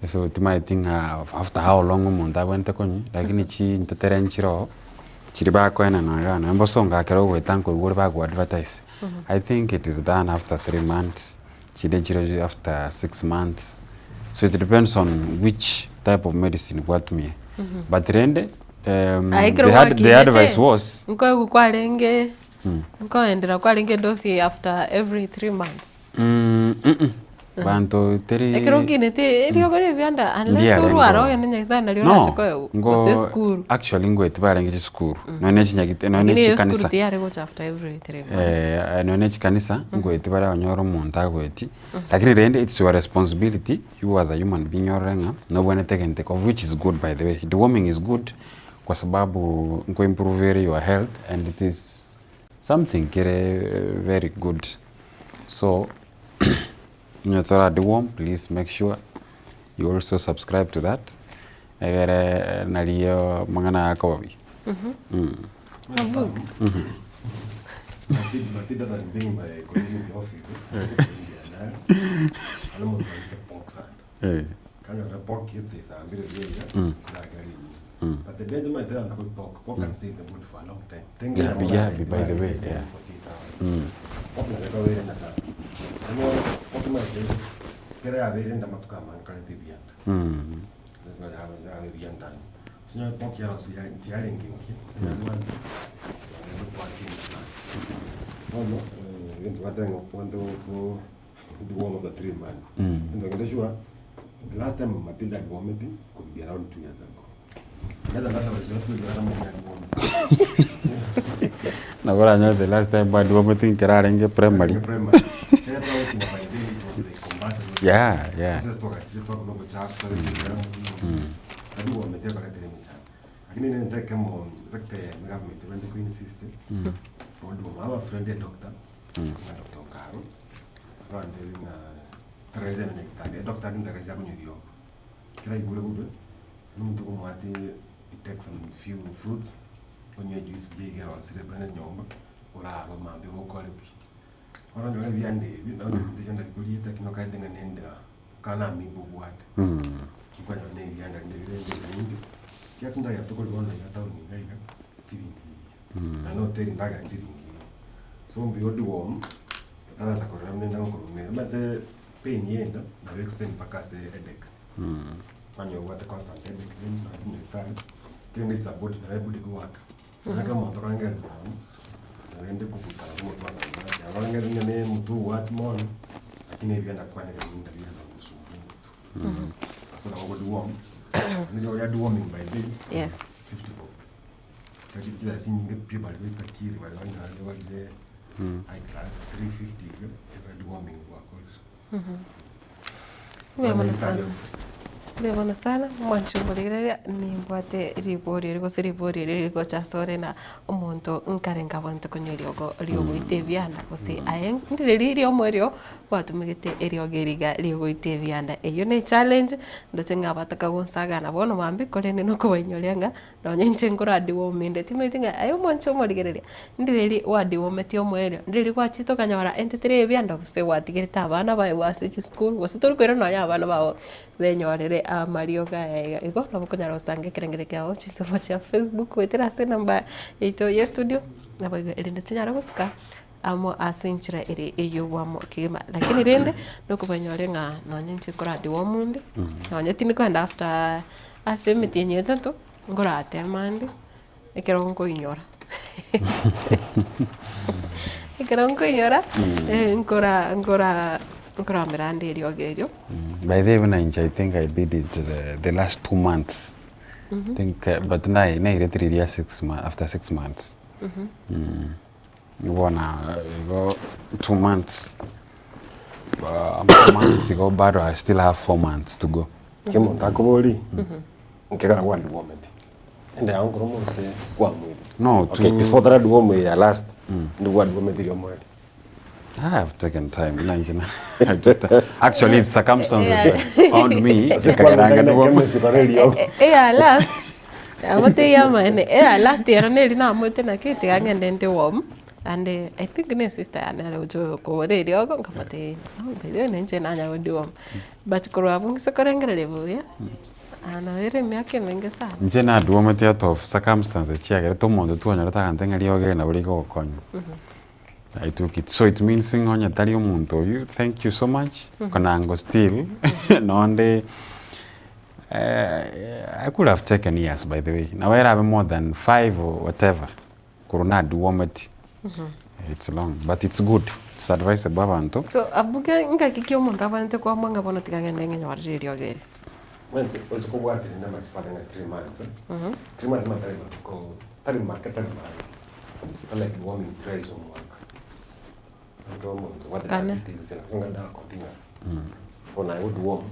So timanyeti ng'a after how long omonto abwenerete konywa, lakini chintetere nchire oo, chiria bakoenana igaa nonye bosongo ekero ogoeta nkoigwa ore bago advertise. I think it is done after 3 months, chinde nchire after 6 months, so it depends on which type of medicine gwatumia. But rende Aye ekero the ad- the advice gwakinete was nkoegwa kwarenge nkoendera kwarenge edosi after every 3 months. Mm, mm. Banto teri Ekero okinete eriogo ria ebianda unless Ndiarenge orware oo. ogende nyagetari nario No, orache koegwa ngo gose esukuru. actually ngoeti barenge chisukuru nonye ne chinyagit nonye ne Lakini esukuru chikanisa. tiyare gocha after every 3 months. Eh, nonye ne chikanisa ngoeti bare onyore omonto agoeti, lakini rende it's your responsibility you as a human being orore ng'a nobwenerete egento eke of which is good by the way. Deworming is good kwa sababu nko improve ere your health and it is something kere very good. So onye tora deworm please make sure you also subscribe to that egere nario amang'ana aya akoba buya. Mavuga. Matilda than being my colleague in the office. Ano mo ndio pork sana. Kanya na pork yote isambire vile. But the danger might tell na pork. Pork can stay in the body for a long time. Thank Yeah, yeah, by the way, yeah. Pork na kwa vile na. Ano pork ma ile kera ya vile nda matuka man kale tibianda. Kwa ya ya bianda. Sinya pork ya so ya tiare ngingi. Sinya man. Bono, into watenga kwanto ko the one of the three man. And I'm sure the last time Matilda had vomiting could be around 2 years ago. Another another was not good another Nabo oranyore the last time bad vomiting ekero arenge primary. Primary. Kera twagotinga by then it was like convulsive. Process twagachire twakona obochafu tari vomit ekoretire emichando. Lakini nere ntekemo ntakete government bande ko insist. Oduma aba friend ya doctor. Na Dr. Okaro. Abantebi ng'a taraize na nyagetari. Doctor ntaraize akonywa eriogo. Kera aigure bobe, nomonto okomwati he take some few fruits, onywe ejuice buya iga erosire buna enyomba, orarwe mambia ogokore buya. Bono onyore ebianda ebi, nonye ebinto ebianda bikoriete lakini okaete ng'a nenda kana amiba obwate. Kikwanyora na ebianda rinde bire ebinge, kiagera chindagera tokori bono iga town iga iga, chiringi iga. Na noteri ndagera chiringi iga. So mbuya odiworm, otaransa korora buna enda gokorumera, omanyete pain ya enda nabo extend mpaka ase headache. Kwanyora obwate constant headache then nonye nyagetari, kende it's a body nabo ebody goaka. Nonye ekero omonto okorengereria mono, naende kobutana omotwe ase amache, orengereria ng'a ne omotwe obwati mono, lakini ebianda kwanera ebinto biaansa gosumbua omotwe. So nabo ogodeworm, nigo ya deworming by day, 50 bob. Lakini chibesa chinyinge pi bari goika chiri bari banyare barire high class 350 iga, ebe deworming gwakorire. Mbuya mono sana. Mbuya mono sana, mwanche omorigereria nimbwate ribori eri gose ribori eri rigocha asore na omonto nkare nkabwate konywa eriogo riogoita ebianda gose aye ndire riria omoerio gwatumegete eriogo eri iga riogoita ebianda. Eyio ne echallenge ndoche ng'a abataka gonsagana bono mambia korende nokobainyoria ng'a Nonya inche nkoradiwominde, timanyeti ng'a aye omwanche omorigereria, ndireri wadiwometie omoerio, ndireri gwachete okanyora entetere y'ebianda gose gwatigerete abana baye ase chisukuru, gose tori koira nonya abana bao benyorere amariogo aya iga. Igo nabo okonyara gosanga ekerengero kiago chinsemo chia Facebook goetera ase enamba yaito ya estudio, naboigo erinde tonyare gosika amo ase enchera ere ey'obwamo kegima. Lakini rende, nokobanyore ng'a nonya inche nkoradiwomunde, nonya tindi kogenda after Ase emetienyi etato nkorateme ande, ekero nkoinyora ekero nkoinyora nkora nkora nkoramera ande eriogo erio. By the way buna inche I think I did it the last 2 months think but naye nairete riria after 6 months Bono igo 2 months 4 months igo bado I still have 4 months to go. Ekero omonto akobori, nkegera gwandiwometi, ende yago nkoro monse kwamwire. No, Okay, to before taradiwoma ya last, ndi gwandiwometi ria omoerio. I have taken time na inche na I took time. Actually it's circumstances that found me Ase ekageranga kwagenda nigo chemist kore eriogo. Eya last, amo teiyo amaene, eya last ero neri namoete naki tiga ng'ende ndeworm, and I think ne sister yane are gocha kogora eriogo, nkamotebia by the way ninche nanya godeworm. But korwa abwo ng'ise korengereria buya, nabo ere emiaka emenge sana. Inche naduomete out of circumstances chiagerete omonto twanyorete agante ng'a riogo eri nabo rigogokonya. I took it. So it means ng'a onye tari omonto oyio, thank you so much, konango still nonde I could have taken years by the way. Nabo erabe more than five or whatever, korwa naduometi. It's long but it's good, it's advisable abanto. So abwo ke ngaki ki omonto abwenerete koamua ng'a bono tiga ng'ende ng'enyorere eriogo eri? Omanyete oche kobwaterania amachiko are ng'a 3 months, 3 months nigo tari matuko tari make tari maange, unlike deworming thrice omwaka. Ekero omonto obwate Kane. diabetes ng'a dakotinga bono aye odeworm,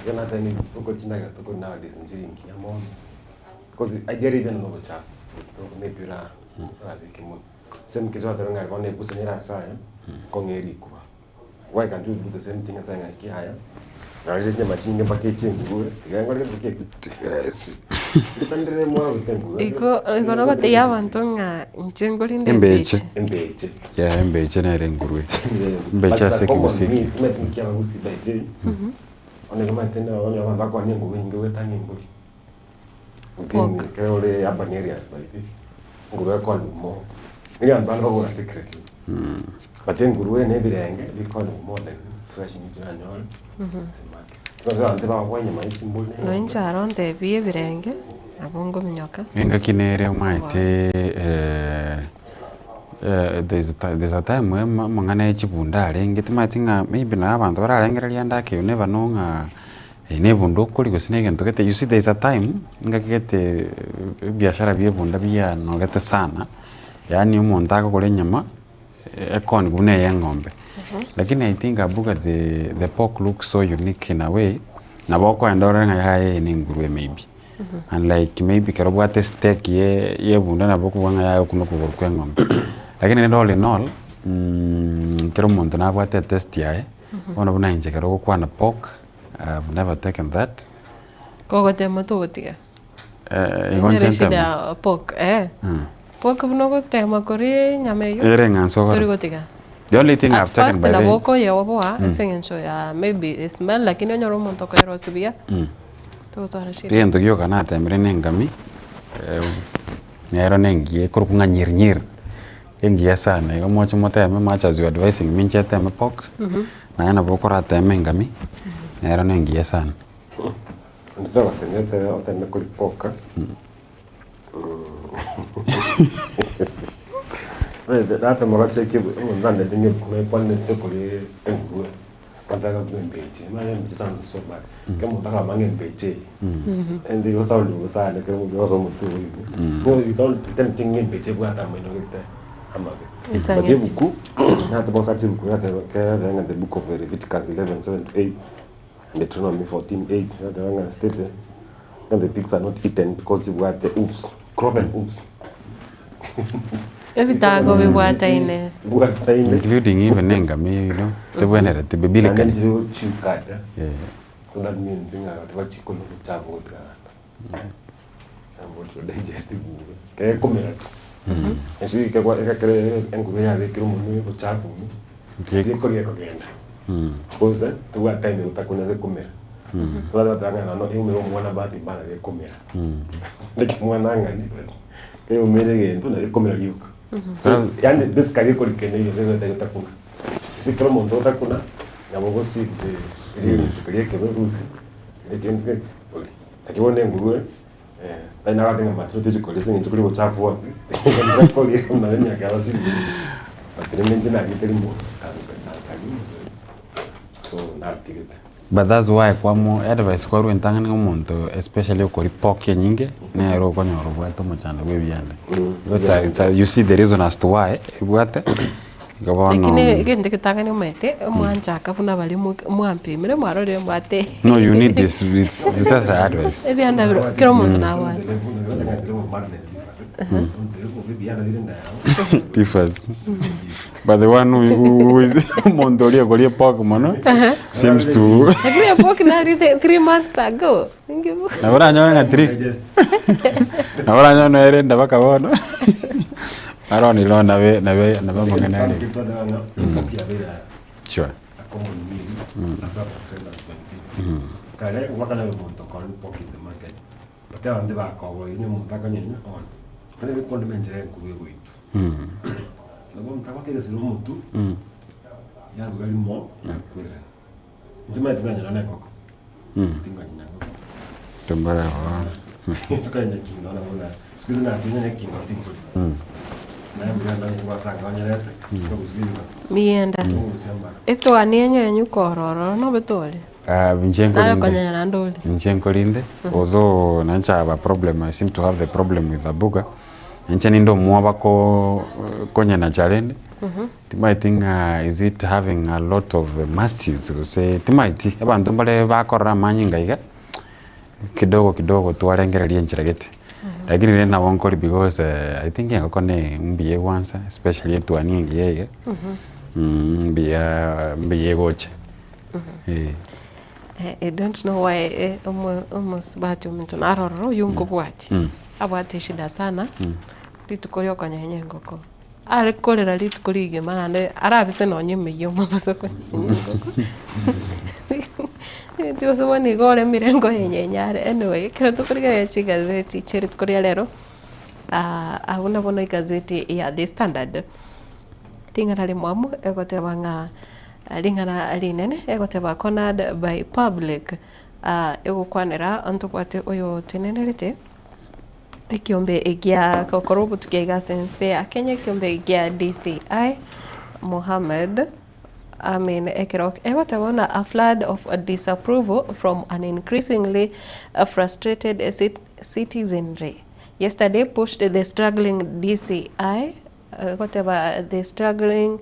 ekero nateba ng'a chindagera tokoria nowadays nchiri ngiya mono, because ideally ebiana na obochafu, maybe ora orabeke mono. Same case oratebe ng'a bono ebusa nere ase aya, nkong'e rikuba. Why can't you do the same thing otebe ng'a kiaya, narire chinyama chinge mpaka echi engurue, tiga nkore gento ki? Yes. Nditandire mwarute engurue. Igo igo nogotebia abanto ng'a inche nkorinde Embeche. Embeche. Yeah, embeche nere engurue. Embeche ase ekegusii eke. Omanyete nki abagusii by the way, bono igo omanyete onye abanto bakoania engurue nyinge goetania embori. Pork. Ekero ore urban areas by the way, engurue ekooniwa more. Nigo abanto bande bakogora secretly. But engurue na ebirenge bikooniwa more than fresh meat oranyore ase market. Because abanto bagokoa enyama ya chimbori na Nonya inche aro ntebie ebirenge, nabo nkominyoka. Engaki nere omanyete there's there's a time amang'ana ya chibunda arenge timanyeti ng'a maybe nabo abanto bararengereria ande ake you never know ng'a eye na ebunda okoria gose na egento gete, you see there is a time engaki gete ebiashara bia ebunda bianogete sana, yaani omonto akogora enyama ekoni buna eye eng'ombe. Lakini I think abuga the the pork looks so unique in a way, nabo okoenda orore ng'a yaya eye na engurue maybe. Unlike maybe ekero obwate steak ye ya ebunda nabo okobua ng'a yaya okwo nokogoro kwa eng'ombe. Lakini rende all in all, kera omonto nabwate etest yaye, bono buna inche ekero ogokwana pork, I have never taken that. Kogotema togotiga. Igo Onyore inche eshida nteme. ya pork eh. Pork buna ogotema koria enyama eywo, Ere eng'ansu okora. tori gotiga. The only thing At I've taken first by the nabo way. okoyeoboa ase eng'encho ya maybe esmell lakini onyore omonto okoyerosia buya, togotwara shida. Egento gioka natemire na engami, nero nengiya ekorokwa ng'a nyirinyiri, engiya sana igo moche moteme much as you advising me inche nteme pork, naye nabo okorateme engami, nero nengiya sana. Onde togotemia oteme kori pork. Natema gocheki omonto nandete ng'a ebuku ekwanete kori engurue, nataka buna embeche, omanye embeche sounds so bad, ekero omonto akogamba ng'a embeche eye, ende igo sound bosa ane ekero omonto ase omotwe oyo igo, you don't pretend ng'a embeche ebwate amaino gete amabe. But ebuku, natema gosearch ebuku nateba kere ng'a the book of Leviticus 11:7 to 8, Deuteronomy 14:8, nateba ng'a state ng'a the pigs are not eaten because chibwate hooves, cloven hooves. Ebitago bibwataine. Bwataine. Including even engami you know, tebwenereti biblically. Naende nchire chikada. Yeah. So that means ng'a tibachikonywa obochafu gotigana. Nabo digest buya. Kekomera tu. Ase ekero ekero enguru yabekire omonwe obochafu ime, gose ekoria ekogenda. Gose tobwate time gotakuna ase ekomera. Totagete ng'a nono eumere omwana bahati mbaya nabo ekomera. Naki omwana ang'ani eumere egento nabo ekomera rioka. So yaani basically ekori kende gionsi egento getakuna. Ase ekero omonto otakuna, nabo ogosi eria rituko ria ekebe rusia, ekende orie. Lakini bono engurue tari nabate ng'a matunda tochi koria ase eng'encho koria obochafu bwonsi, koria nonye emiaka yabo siri but rende inche nariete rimo nkaansaria so natigete. But that's why kwamo advice kwarwa entang'ani ng'a omonto especially okoria pork enyinge, nere okonyora obwate omochando bwa ebianda. It's a, it's a, you see the reason as to why ebwate, igo bono Lakini egento egetang'ani omanyete, mwanchaka buna baria mwampimire mwarorire mbwate No you need this, it's, this is a advice. ebianda biro kera omonto nabwate. Differs. But the one who, who, who is omonto oria okoria pork mono seems to Lakini epork nariete 3 months ago. Ninki nabo oranyore ng'a three nabo oranyore noere enda mpaka bono aro niro nabe nabe nabe amang'ana are. Sure. Kare gwakanyora omonto okoonia pork in the market, but abanto bakoboire omonto akonyenya on, ekero ekondema enchera enkuru egoitwa. Nabo omonto agokeresire omotwe, yaruga rimo, yakwererana. Inche omanyete tinganyora na engoko, tinganyenya engoko. Tombora bono. Sikanyenya kingo na buna, siku hizi nakinyenya kingo tinkoria. Miyenda. Etwani enyenyu kororo nobetore. Inche Naye nkorinde okonyenya ndori. inche nkorinde although nanche have a problem I seem to have the problem with Abuga inche ninde omwoba ko konyena charende timaeti ng'a is it having a lot of masses gose timaeti abanto mbare bakorora amanyinga iga kidogo kidogo twarengereria enchera gete lakini rende nabo nkori because I think engoko ne mbuya egwansa especially etwani engiya iga mbuya mbuya egocha eh. I don't know why omosubati ominto narorora oywo nkobwatia, abwate eshida sana, rituko ria okonyenya engoko. Are korera rituko rigima naende arabise nonye emeyio omobasa okonyenya engoko. Gose bono igo oremire nkoyenyenya are anyway, ekero tokorigereria chigazeti chia rituko ria rero, abwo nabo na egazeti ya The Standard, ring'ana rimwamu egoteba ng'a ring'ana rinene egoteba cornered by public, egokwanera ntobwate oyotenenerete ekiombe egia gokora obotuki aiga ase ense ya Kenya, ekiombe gia DCI Mohammed Amin ekero egoteba buna a flood of disapproval from an increasingly frustrated citizenry yesterday pushed the struggling DCI egoteba the struggling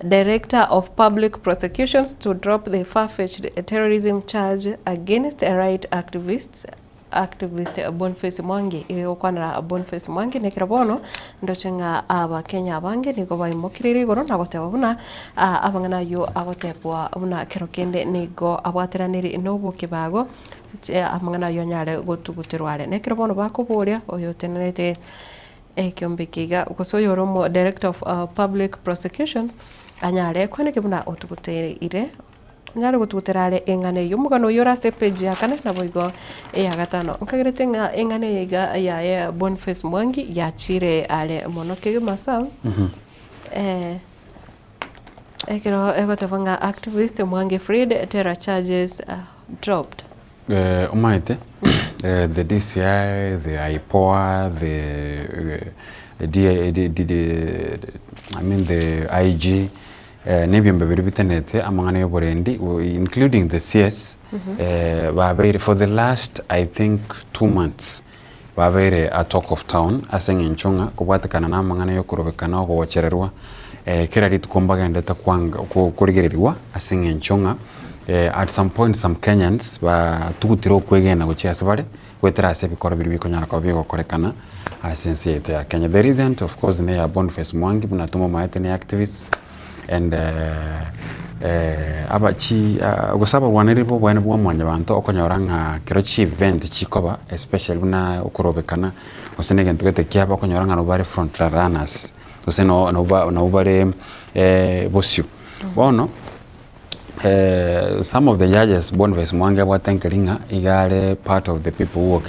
Director of Public Prosecutions to drop the far-fetched terrorism charge against right activists activist Boniface Mwangi iga egokwanera Boniface Mwangi nekero bono ndoche ng'a abakenya abange nigo baimokireire igoro na goteba buna amang'ana ayio agotebwa buna kero kende nigo abwateraniri na obokebago amang'ana ayio anyare gotuguterwa are. Nekero bono bakoboria oyotenerete Ekeombe eke iga, gose oyore omo Director of Public Prosecutions anyare kweneki buna otuguteire, anyare gotugutera are eng'ana eyio. Omogano oyio ore ase epage ya kane naboigo eya gatano. Nkagerete ng'a eng'ana eye iga yaye Boniface Mwangi yachire are mono kegima ase ekero egoteba ng'a activist Mwangi freed terror charges dropped. Omanyete the DCI, the IPOA, the D, I mean the IG, na ebiombe biria bitenenete amang'ana ya oborendi including the CS, babeire for the last I think 2 months babeire a talk of town ase eng'encho ng'a kobwatekana na amang'ana ya okorobekana ogochererwa kera rituko mbagendete kwanga korigereriwa ase eng'encho ng'a at some point some Kenyans batugutire okwegena gochia ase bare goetera ase ebikoro biria bikonyara koba bigokorekana ase ense yaito ya Kenya. The recent of course ne ya Boniface Mwangi buna tomomaete ne activists and abachi gose abarwaneri ba oboene bwa mwanyabanto okonyora ng'a kero chi event chikoba especially buna okorobekana gose na egento gete kiaba okonyora ng'a nabo bare front runners gose no nabo nabo bare bosio. Bono some of the judges Boniface Mwangi abwate nkeri ng'a iga are part of the people who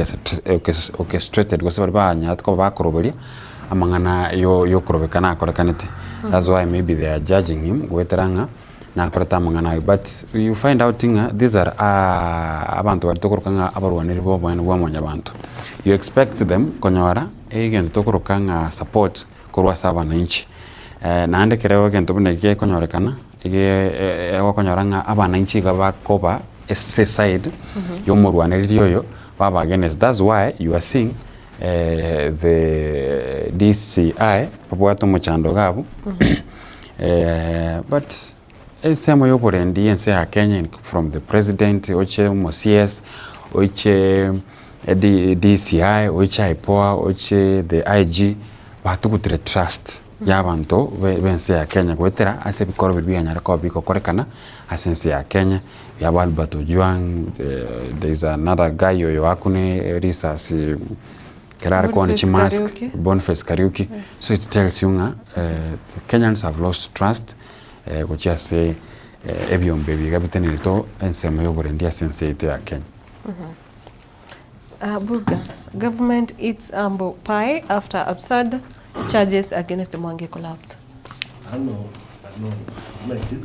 orchestrated gose baria banyarete koba bakoroberia amang'ana yo yokorobekana akorekanete. That's why maybe they are judging him goetera ng'a nakorete amang'ana aywo but you find out ng'a these are abanto baria tokoroka ng'a abarwaneri ba oboene bwa mwanyabanto. You expect them konyora egento tokoroka ng'a support korwa ase abananchi. Naende ekero egento buna eki gekonyorekana, ege okonyora ng'a abananchi iga bakoba ase eside ya omorwanereri oyo baba against. That's why you are seeing the DCI babwate omochando iga abwo but ensemo ya oborendi ya ense ya Kenya from the president oche omo CS, oche DCI, oche IPOA, oche the IG, batugutire trust ya abanto ba ense ya Kenya goetera ase ebikoro biria bianyare koba bigokorekana ase ense ya Kenya, yaba Albert Ojwang, there is another guy oyo oakune risasi ekero are koonia Boniface chimask, Kariuki. Boniface Kariuki, so it tells you ng'a the Kenyans have lost trust gochia ase ebiombe ebi iga bitenenerete ensemo ya oborendi ase ense yaito ya Kenya. Buga, government eats humble pie after absurd charges against Mwangi collapse. Ano, ano, omanyete,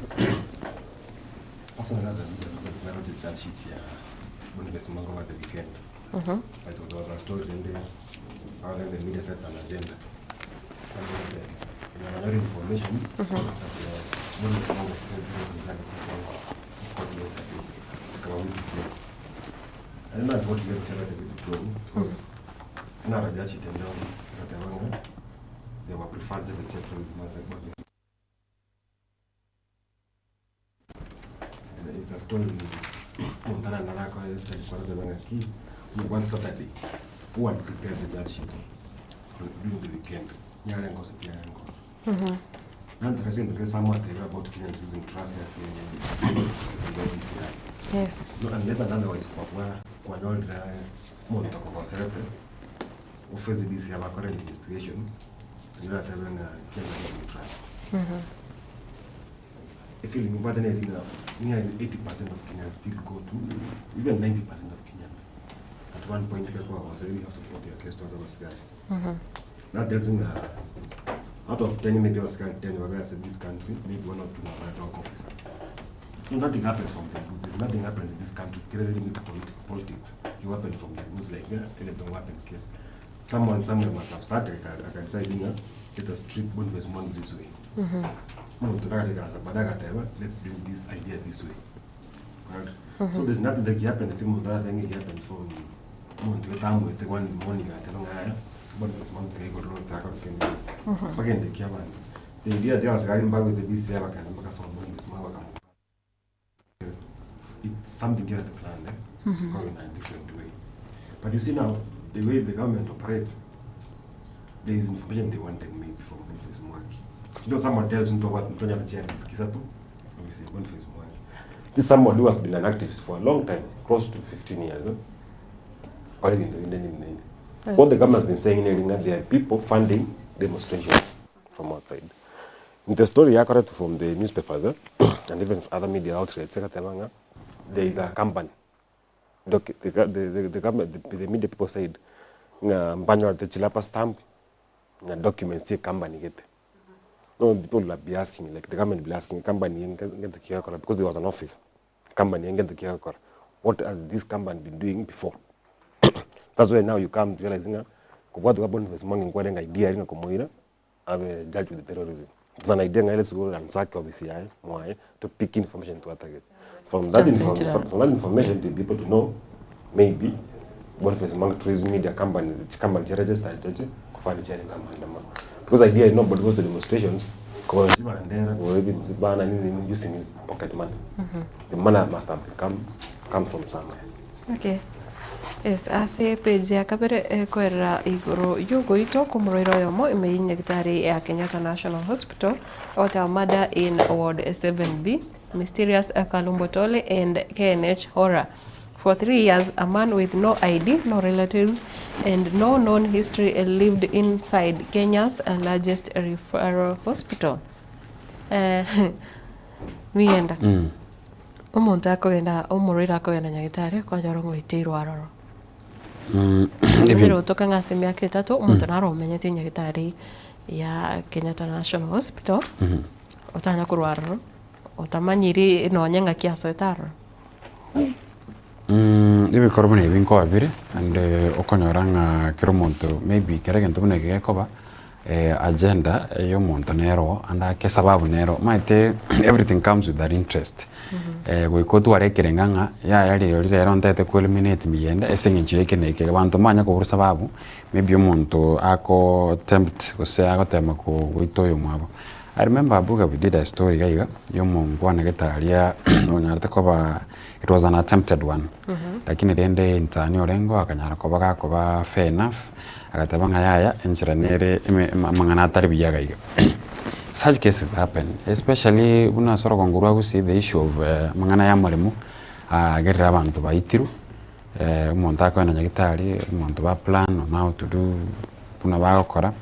ase naroche charge sheet ya Boniface Mwangi over the weekend. But there was a story in the, how the media sets an agenda. Nyora information that the one of the was in that court yesterday. Tukawa wiki I don't know what you tell the people because not a judge they were preferred just the check It's a story Montana Narako yesterday one Saturday who had prepared the judge sheet during the weekend. Nyarengo Nyarengo. And the reason because someone tell about Kenyans losing trust as a Yes. No, unless and otherwise kwa kwa kwa nyolra muntu kogoserete office DCI bakora investigation ndio na Kenya losing trust. If you remember then nearly 80% of Kenyans still go to even 90% of Kenyans at one point kwa was you have to report your case to other askari. That tells me that out of 10 maybe askari 10 were going to this country maybe one or two are drug officers. No, nothing happens from the blue. There's nothing happens in this country. Clearly with politics. It happened from the news like yeah, anything happen here. Someone somewhere must have sat like I can say, you know, let us treat Boniface Mwangi this way. Muntu akateka baadaye akatema, let's do this idea this way. Right? So there's nothing that happened. I think muntu thing it happened from muntu etamwete one morning atema ngaya Boniface Mwangi teko ro taka kende. Bagende kiabana. The idea there was going back with the DCI bakanda bakasoma Boniface Mwangi bakamu it's something here at the plan, eh? Going in a different way. But you see now, the way the government operates, there is information they wanted maybe from Boniface Mwangi. You know, someone tells you what Mtonya Skiza tu, obviously Boniface Mwangi. This is someone who has been an activist for a long time, close to 15 years. Eh? What the government has been saying in Iringa, there are people funding demonstrations from outside. In the story I got from the newspapers eh, and even other media outlets, there is a company. The, the, the, the, government, the, the media people said, nga mbanyo the chilapa stamp na documents ye company gete. No, people will be asking, like the government will be asking, company ngente kiyakora because there was an office. Company ngente kiyakora. What has this company been doing before? That's why now you come to realize nga kubwatu Boniface Mwangi nkwarenga idea ringa kumuira abe judge with terrorism. It's an idea nga let's go and sack OBCI mwae to pick information to target. From that, inform, from, from that information to be able to know maybe Boniface Mwangi Tourism Media Company, the company che registered cheche kufanya chere kama ndama. Because idea is nobody goes to demonstrations kwa bandera kwa hivi bana nini nini using his pocket money. The money must have come come from somewhere. Okay. Yes, ase page ya kabere ekwerera iguru yugoitwo kumuroiro yomo ime nyagitari ya Kenyatta National Hospital ota murder in Ward 7B mysterious Kalumbotole and KNH horror. For 3 years, a man with no ID, no relatives, and no known history lived inside Kenya's largest referral hospital. Mienda. Omonto akogenda omorwaire akogenda nyagitari kwanyora omoiteirwe aroro. Mbere otoka ng'ase emiaka etato omonto naro omenyete nyagitari ya Kenyatta National Hospital otanya korwa aroro otamanyiri nonye ng'aki asoete aroro. Ebikoro buna ebi nkoba bire and okonyora ng'a kera omonto maybe kera egento buna eke gekoba agenda ya omonto nero ande ake esababu nero omanyete everything comes with an interest. Goika otware ekerenga ng'a yaya rirorio rero ntagete ko eliminate miyende ase eng'encho ya eke na eke. Abanto mbanya kobora sababu maybe omonto ako tempt gose agotema ko goita oyomwabo. I remember Abuga we did a story iga iga ya omongwana gete aria onyarete koba it was an attempted one. Lakini rende intern orengo akanyara koba gakoba fair enough agateba ng'a yaya enchera nere eme amang'ana atari buya iga iga. Such cases happen especially buna ase orogongo rwa Gusii the issue of amang'ana ya amaremo agerire abanto baitirwe omonto akogenda nyagetari omonto ba plan on how to do buna bagokora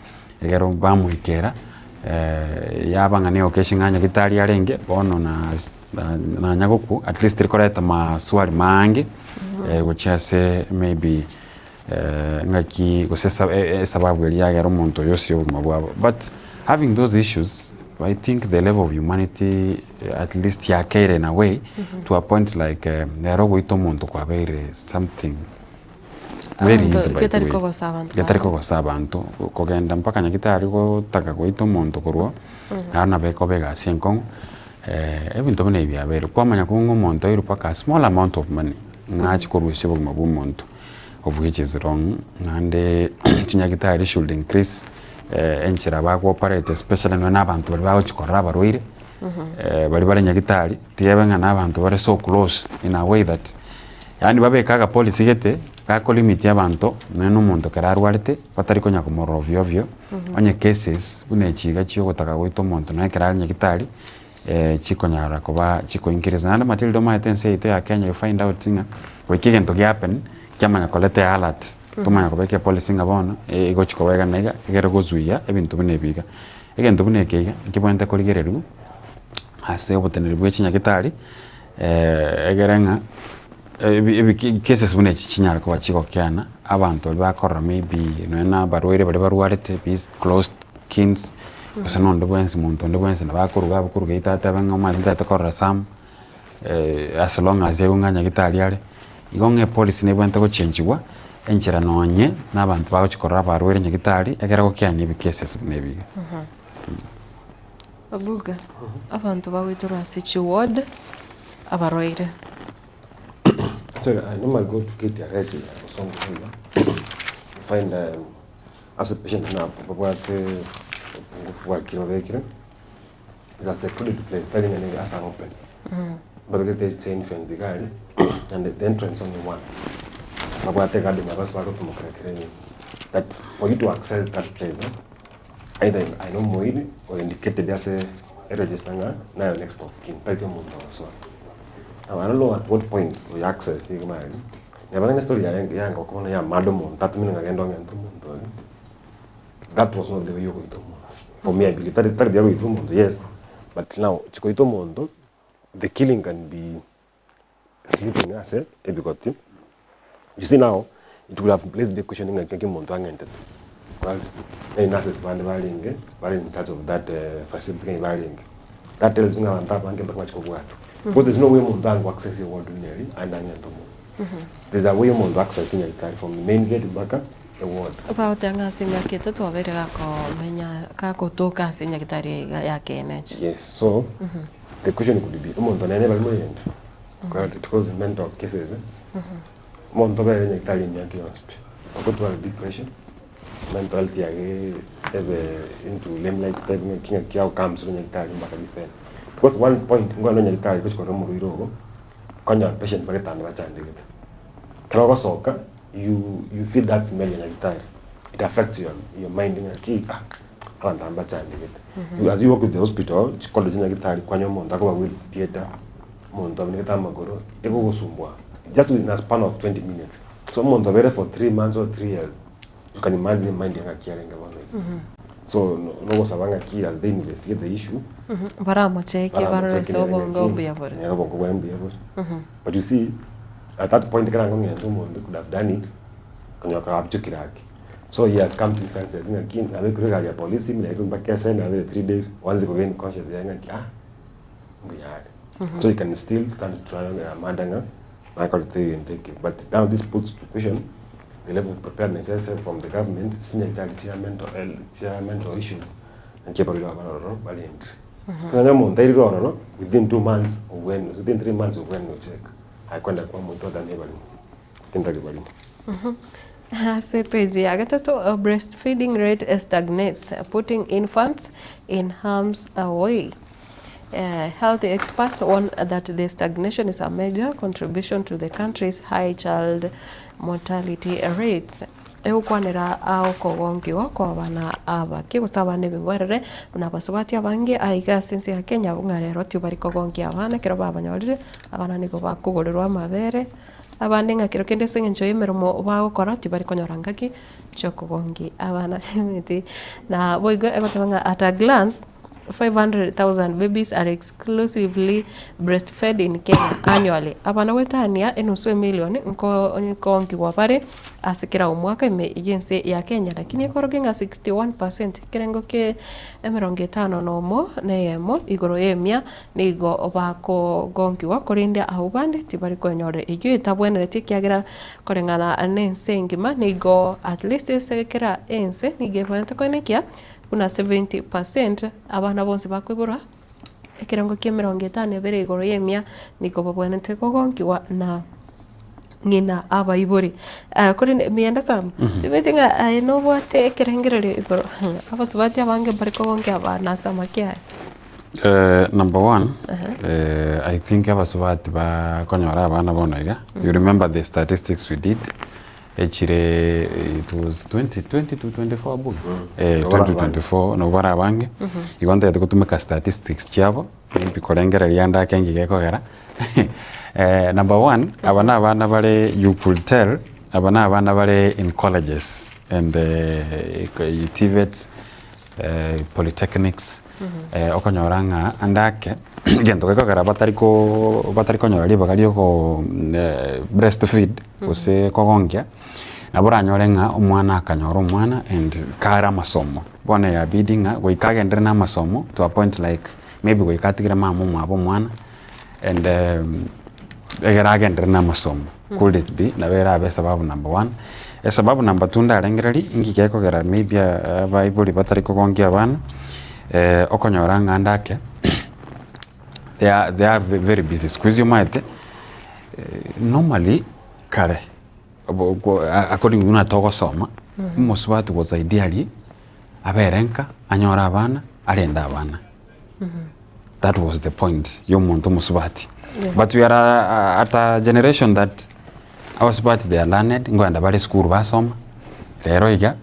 ekero bamoikera yaba ng'a nigo ng'a nyagetari arenge bono na nanyagokwa at least rikoreta maswali maange gochia ase maybe ng'aki gose esababu eria yagera omonto oyo ase obogima bwabo. But having those issues I think the level of humanity at least yakeire in a way to a point like nero ogoita omonto kwabeire something Very Abanto easy by the getari way. kogosa abanto Getari bande. kogosa abanto, kogenda mpaka nyagitari gotaka goita omonto korwa, naro nabo ekoba egasi enkong'u, ebinto buna ebi biabeire. Kwamanya kong'a omonto oirwe mpaka a small amount of money, ng'a achie korusia obogima bwa omonto, of which is wrong, naende chinyagitari should increase enchera bago operate especially nonye na abanto baria bagochi korora abarwaire, baria bare nyagitari, tiga ebe ng'a na abanto bare so close in a way that. Yaani babeke agapolisi gete gakolimit abanto nonya na omonto ekero arwarete batari konya komorora ovyo ovyo, onye cases buna echi iga chiogotaka goita omonto nonya ekero are nyagitari chikonyara koba chiko increase. Naende Matilda omanyete ense yaito ya Kenya you find out ng'a goika egento gia happen kiamanya koreta ealert, tomanya kobeka epolisi ng'a bono egochi koba iga na iga egere gozuia ebinto buna ebi iga. Egento buna eke iga nkebwenerete korigereriwa ase oboteneneri bwa chinyagitari. Egere ng'a ebi ebi cases buna echi chinyare koba chigokeana, abanto baria bakorora maybe nonya na abarwaire baria barwarete these close kins, gose na onde bwensi monto onde bwensi nabo akoruga abwo koruga geita atebe ng'a omanyete ntagete korora Sam, as long as aigwe ng'a nyagitari are, igo ng'a epolicy nebwenerete gochenchigwa, enchera nonye na abanto bagochi korora abarwaire nyagitari, ekero gokeania ebi cases buna ebi iga. Abuga, abanto bagoitorwa ase chiward abarwaire. Actually, I normally go to KTRH in Bosongo here. You find um, as a patient now, babwate opungufu bwa kilo babekire. It's a secluded place, tari ng'ane as an open. Babekete chain fence igari and the entrance only one. Babwate garden abase bagotumokera kere that for you to access that place, eh, Either aye nomoiri or indicated ase eregister ng'a naye next of kin, tari omonto ogosoa. Now I don't know at what point we access nigo mari, neba ng'a estory yaye yanga okobona ya murder omonto atumire ng'a genda ong'ente omonto oria, that was not the way yogoita omonto. For me I believe tari tari buya goita omonto yes, but now chikoita omonto, the killing can be sleeping ase ebigoti, you see now it would have raised the question ng'a nki omonto ang'entete. Well, nurses bande barenge bare in charge of that facility ng'ai barenge. That tells you ng'a abanto abange mbari bachia kobwatwa. Because there's no way omonto ango access eward buna eria aende ang'ente omonto. There's a way omonto access nyagetari from the main gate mpaka eward. Bagoteba ng'a ase emiaka etato abeire gakomenya gagotoka ase nyagetari iga ya KNH. Yes, so The question could be, omonto nere bari moyende? Because mental cases, eh? Omonto obere nyagetari emiaka yonsi pi, ogotwara depression, mental health yaye ebe into limelight type ng'aki ng'aki outcomes ore nyagetari mpaka this time. Because one point, nkogenda nyagetari gochi korora omorwaire ogo, okonyora patients bagetanda bachandegete. Ekero ogosoka, you you feel that smell ya nyagetari, it affects your your mind ng'aki ah. Abanto aba mbachandegete. As you walk to the hospital, chikoro chia nyagetari kwanya omonto akoba wheel theatre, omonto abunegete amagoro, egogosumbua just within a span of 20 minutes. So omonto obeire for 3 months or 3 years, you can imagine emind yaye ng'aki yarenge bono iga. So no nogosaba ng'aki as they investigate the issue, Baramochekie barore baramochekie ase nere obongo ng'aki, mbuya bore. nere obongo bwaye mbuya bore. But you see, at that point ekero ang'ong'ente omonto could have done it, konyora karabichokire ake. So he has come to his senses ng'aki nabekirwe egari ya polisi nairwe mpaka ese nabere 3 days once kogain conscious yaye ng'aki ah mbuya are. So he can still stand trial ya murder ng'a nakorete egento eke but now this puts to question the level of preparedness ese from the government sinyagitari chia mental health chia mental issues naki abarwaire aba bare ororo barendire. Nonya omonto airirwe ororo within 2 months obwenwe within 3 months obwenwe ocheka aye kwenda kwa omonto otari barimo tintari barimo. Ase page ya gatato, breastfeeding rate stagnates, putting infants in harm's way. Health experts warn that the stagnation is a major contribution to the country's high child mortality rates. Egokwanera okogonkiwa kw'abana abake gose abana ebing'werere buna abasubati abange aiga ase ense ya Kenya abwo ng'a rero tibari kogonkia abana ekero babanyorire, abana nigo bakogorerwa amabere. Abande ng'a kero kende ase engencho y'emeremo bagokora tibari konyora ngaki chi'okogongi abana emeti. Na boigo egoteba ng'a at a glance. 500,000 babies are exclusively breastfed in Kenya annually. Abana goetania enusu emilion nko nkoongigwa bare ase kera omwaka ime y'ense ya Kenya lakini ekorokia ng'a 61% ekerengo kie emerongo etano na omo na eyemo igoro y'emia nigo bakogonkiwa korende abwo bande tibari kwenyora eyio etabwenereti ekiagera koreng'ana nense engima nigo at least ase kera ense nigo ebwenerete koenekia buna 70% abana bonsi bakoiborwa ekerengo kia emerongo etano ebere igoro y'emia nigo babwenerete kogonkiwa na ng'ina abaibori. Korende miyanda sana, timanyeti ng'a aye nobwate ekerengererio igoro abasubati abange mbare kogonkia abana ase amaki aya? Number one, I think abasubati bakonyora abana bono iga, you remember the statistics we did, echire it was 20, 20 to 24 abwo eh, 20 to 24 nabo bare abange, igo ntagete gotumeka statistics chiabo, maybe korengereria ande ake ngige ekogera number one, aba na abana bare you could tell, aba na abana bare in colleges and TVETs, polytechnics, okonyora ng'a ande ake egento gekogera batari ko batari konyora ribaga ria oko breast feed gose kogonkia, nabo oranyore ng'a omwana akanyora omwana and kare amasomo, bono eyabidi ng'a goika agenderere na amasomo to a point like maybe goika atigere mama omwabo omwana and egere agenderere na amasomo could it be nabo erabe esababu number one. Esababu number two ndarengereria inki gekogera maybe abaibori batari kogonkia abana, okonyora ng'a ande ake they are they are very busy siku hizi omanyete normally kare according buna togosoma, omosubati was ideally abere nka, anyore abana, arende abana. That was the point ya omonto omosubati. But we are at a generation that abasubati they are learned, nkoenda bare esukuru basoma, rero iga,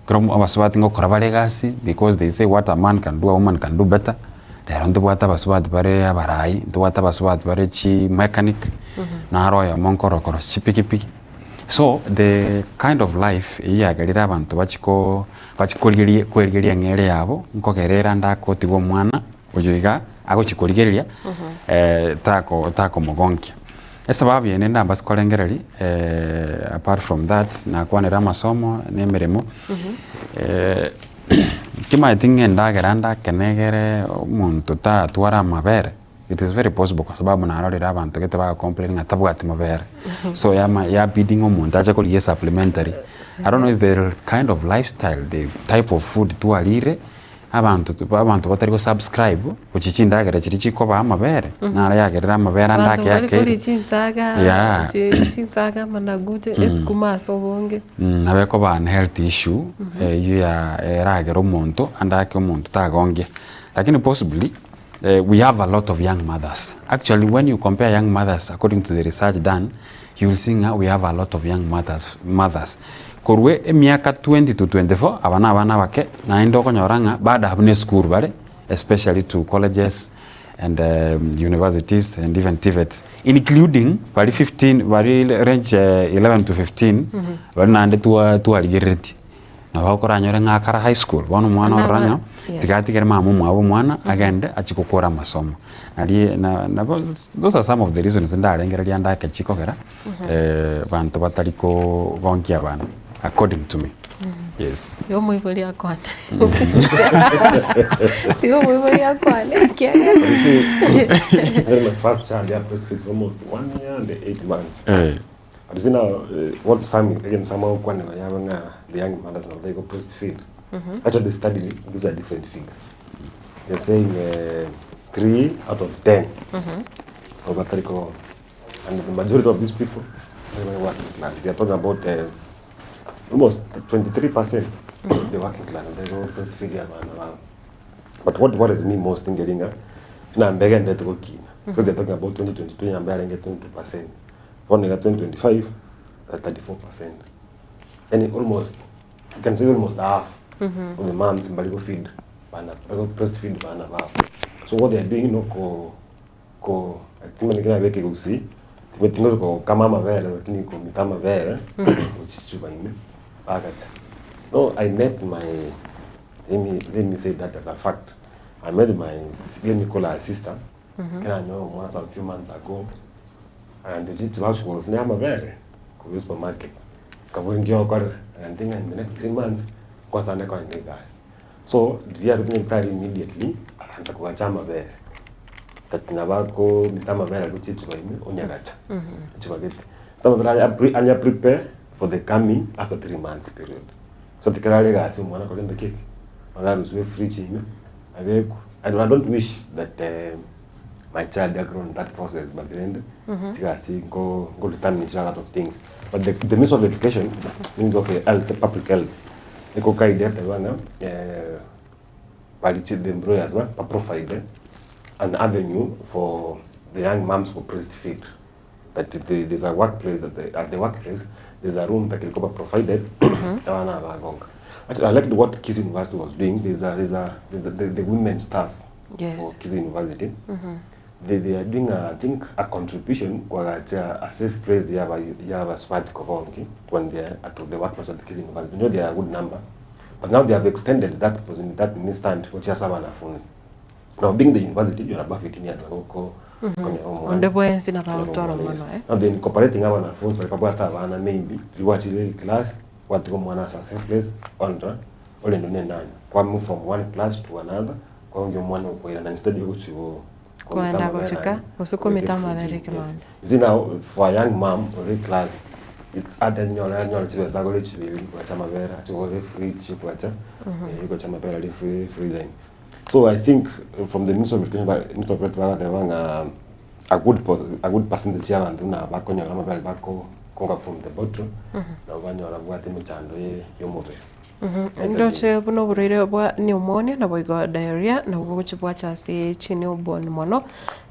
ekero abasubati ngokora bare egasi because they say what a man can do a woman can do better, rero ntobwate abasubati bare abarai, ntobwate abasubati bare chi mechanic, naro oyomo nkorokora chipikipiki. So the kind of life eyio yagerire abanto bachie ko bachie korigeria kwerigeria eng'ere yabo, nkogera ere ande agotiga omwana oyo iga agochia korigereria tako takomogonkia. Esababu eye nende ambase korengereria apart from that nakwanire amasomo na emeremo kimanyeti ng'a endagera ande akene egere omonto tatwara amabere. It is very possible kwa sababu narorire abanto gete bago complain ng'a tabwati mabere. So yama yabidi ng'a omonto ache korigia supplementary. I don't know is the kind of lifestyle, the type of food twarire, abanto abanto batari go subscribe gochia chindagera chiria chikobaa amabere, naro yagerire amabere ande Abanto ake bari akeire. koria chinsaga, Yeah. chinsaga, amanagu, esukuma ase obonge. Nabo ekoba an health issue, eywo ya eragere omonto ande ake omonto tagongia. Lakini possibly, we have a lot of young mothers. Actually when you compare young mothers according to the research done, you will see ng'a we have a lot of young mothers, mothers. Korwa emiaka 20 to 24 aba na abana abake naende okonyora ng'a bado abwo na esukuru bare especially to colleges and universities and even TVETs including baria 15 baria range 11 to 15 baria naende twa twarigereretie. Nabo okoranyore ng'a akare high school, bono omwana Buna orora ng'a yes. tiga atigere mama omwabo omwana agende achie gokora amasomo. Nari na nabo those are some of the reasons ndarengereria ndake chikogera banto batari kogonkia abana according to me, yes. Igo omoibori akwane. Igo omoibori akwane ekiagera You see, when my first child, yeah, breastfeed for almost 1 year and 8 months. But you see now, what some, again, some are kwana yaba nga the young mothers now, they go breastfeed. Actually, the study gives a different figure. They're saying 3 out of 10 of Matariko, and the majority of these people are working class. They are talking about almost 23% of the working class. They go breastfeed yeah, man, man. But what worries me most in Geringa, na mbega ndete go kina. Because they're talking about 2022 nyamba 22%. One 2025 34%. And almost you can say almost half of the moms baliko feed bana baliko breastfeed bana babo. So what they are doing no ko ko I think manikina beke kusi timetingo ko kama mabere lakini ko mitama mabere which ime bagat. No, I met my let me say that as a fact. I met my let me call her sister, ekero nanyora omwana some few months ago, and chichi bagochi na amabere korwa esupermarket, nkaboria nki ogokorera, agantebi ng'a in the next 3 months nkosane kogenda egasi. So riria arwete nyagetari immediately, akaanza kogacha amabere, that nabo akomita amabere aria gochia echuba ime onyagacha, echuba gete. So amabere aya apre anya prepare for the coming after 3 months period. So ekero are egasi omwana akore gento ki eke, bono arusiwe efridge ime, abekwe. I don't wish that my child a grown that process but rende chigasi nko nko determine a lot of things. But the ministry of education, ministry of health, public health, eko guide eteba ng'a bari chi the employers ba ba provide an avenue for the young moms to breastfeed. That the, there's a workplace at the, at the workplace, there's a room that can be provided. Abana abagonga. Actually, I liked what Kisii University was doing. There's a the women staff for Kisii University. They are doing, a, I think, a contribution kwa a safe place yaba yaba smart kobongi when they are at the workplace at Kisii University. You know they are a good number. But now they have extended that position, that stand which has wanafunzi. Now being the university, you're above 18 years ago, ko Onde bwensi na bagotwara omwana eh? Now they incorporating abanafunzi bari babwata abana maybe riwachire class watiga omwana ase a safe place ondra olendo ne nani kwa move from one class to another kwa omwana okoirana instead yogochigo Kwenda gochika, gose komita amabere ekemambia. You see now, for a young mom ori class, it's hard nyola nyola chibesa gore chibiri kwacha mabera chigore fridge kwacha kwacha mabera ri free freezer. So I think from the Ministry of Education, Ministry of Health bagateba a good a good percentage y'abantu na bakonyora amabere bako konga from the bottle nabo banyora bwate emechando ye y'omobere. Ndoche buna oborwaire bwa pneumonia nabo igo diarrhea nabwo bogochi bwacha ase chinewborn mono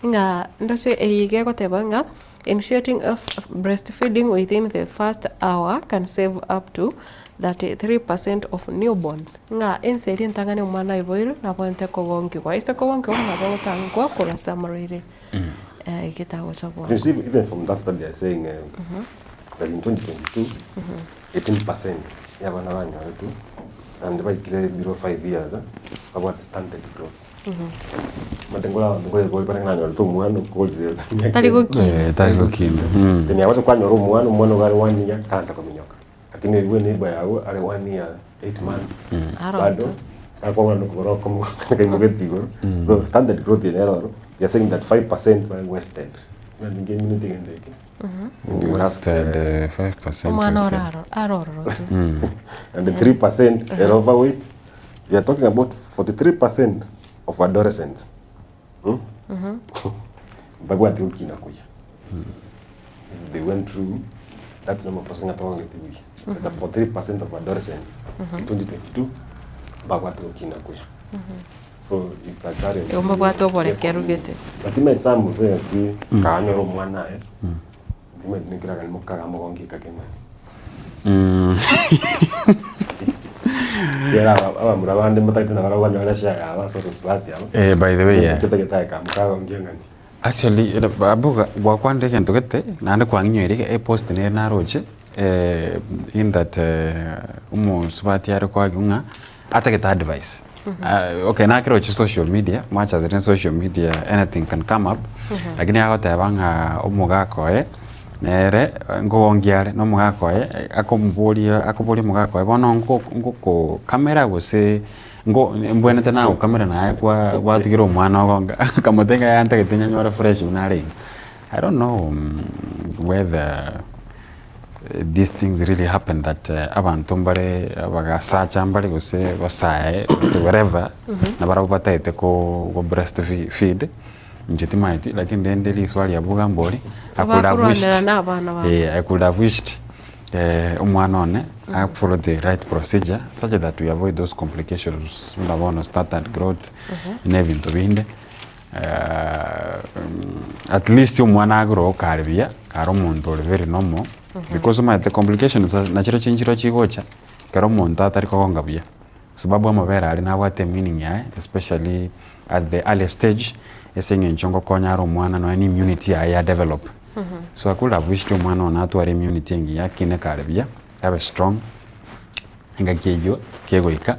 ng'a ndoche eye iga egoteba ng'a initiating of breastfeeding within the first hour can save up to 33% of newborns ng'a ense eria entang'ani omwana aiboirwe nabwate kogonkigwa ase kogonkigwa nabo ogotangwa korwa ase amarwaire getagocha You see, even from that study, they are saying that in 2022, 18% y'abana banyoretu and baikire below 5 years babwate stunted growth. Matengora abantu ngore gore bari nanyorete omwana okorire Tari gokina. Tari gokina. Then yabacha kwanyora omwana omwana ogare 1 year kansa kominyoka. Lakini iwe neighbor yawe ari 1 year 8 months. Aroto. Bado akobona nokubora komo kaimugeti igoro. So stunted growth in error. They are saying that 5% were wasted. Na ninge minute gendeke. Wasted 5% omwana wasted. ora arororo tu And the 3% are overweight. We are talking about 43% of adolescents. Bagwati ukina kuya. They went through that number processing at all That 43% of adolescents in 2022 bagwati ukina kuya. So it's a challenge. Igo mbabwate oborekeru gete. But ime exam ze ki kanyora omwana eh. Ime nikiraga nimukaga mugongi kakemani. Yera abamura bande mutaite na barabanya bara share aba so rusbati aba. By the way, yeah. Kitagetae kamukaga ngiangani. Actually, abu gwakwandire gento gete naende kwang'inyoire epost nere naroche in that omosubati are kwagio ng'a atagete advice. Okay, nakiroche social media, much as in social media anything can come up, lakini agoteba ng'a omogaka oye nere nkogongia are na omogaka oye akomoboria akoboria omogaka oye bono ngokokamera gose ngo mbwenete nagokamera naye kwa gwatigira omwana ogonga kamotenga yantagete nyanyore fresh buna arenge. I don't know whether these things really happen that abantu mbare bagasacha mbare gose basae gose whatever na barabwo bataete ko go breast feed inche timaeti lakini rende riswali abuga mbori I could have wished Bakorwanera na abana babo. I could have wished omwana one I follow the right procedure such that we avoid those complications buna bono stunted growth na ebinto binde at least omwana agoro okare buya kare omonto ore very normal because omanyete complications nachiro chinchiro chigocha ekero omonto atari kogonga buya sababu amabere aria nabwate meaning yaye especially at the early stage ase eng'encho ngokonya are omwana nonya na immunity yaye ya develop. So I could have wished omwana one atware immunity engiya akine kare buya abe strong engaki eywo kegoika.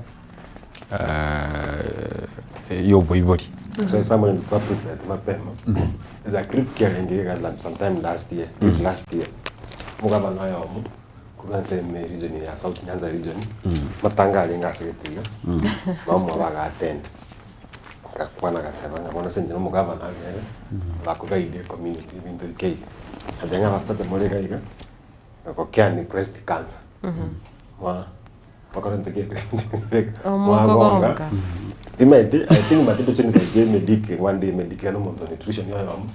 yoboibori. So someone twa prepared mapema. There's a clip kiarenge iga sometime last year, this last year. Omogabana oyomo korwa ase ime region ya South Nyanza region, matanga arenge ase gete iga, mama baga attend. Agakwana agateba ng'a bono ase eng'encho na omogabana nere, bakoguide ecommunity ebinto bike iga. Agateba ng'a abasacha more iga iga, gokiani breast cancer, mwa bakorente ki mwagonga. Omokogonga. Timanyeti, I think mati toche nikaike medic one day medic na omonto nutrition oyomo,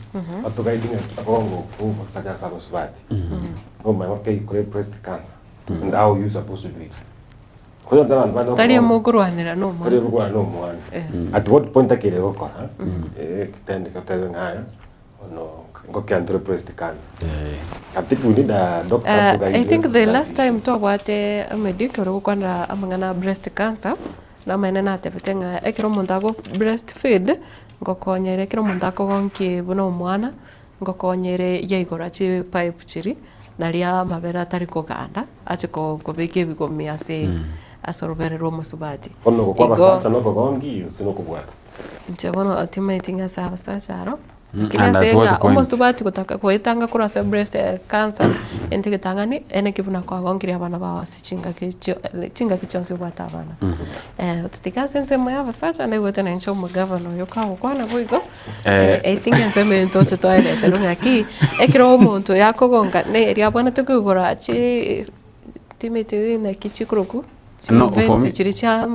atoguide ng'aki okogonga okwo obosacha ase abasubati. Nomanya okay kore breast cancer and how you supposed to do it. Konyora abanto bande Tari okogonga- omokorwanera na omwana. Tari omokorwanera na omwana. Yes. At what point akere gokora, ekitendo gotebe ng'a aya, bono ngokiantore breast cancer. I think we need a doctor to guide I think you the on that last time twabwate omedic ore gokwanera amang'ana a breast cancer, namaene natebete ng'a ekero omonto ago breast feed, ngokonyere ekero omonto akogonkia buna omwana, ngokonyere yaigora chipipe chiria, naria amabere atari koganda, ache ko- kobeka ebigomi ase ase orobere rwa omosubati. Bono okwo kwa Igo abasacha na okogongi gose na okobwata? Inche bono timanyeti ng'a ase abasacha aro, lakini And ase at what ng'a point? omosubati gotaka goetanga korwa ase breast cancer, egento egetang'ani, ene ki buna kwagonkirie abana bao ase chingaki chio chingaki chionsi obwate abana. Totiga ase ensemo ya abasacha, naigwete nainche omogavana oyo kagokwana boigo, I think ensemo eye ntoche toereserwe ng'aki, ekero omonto oyo akogonga neri abwenerete koigora chi timeti naki chikorokwa, No, for chiveins me- chiria chia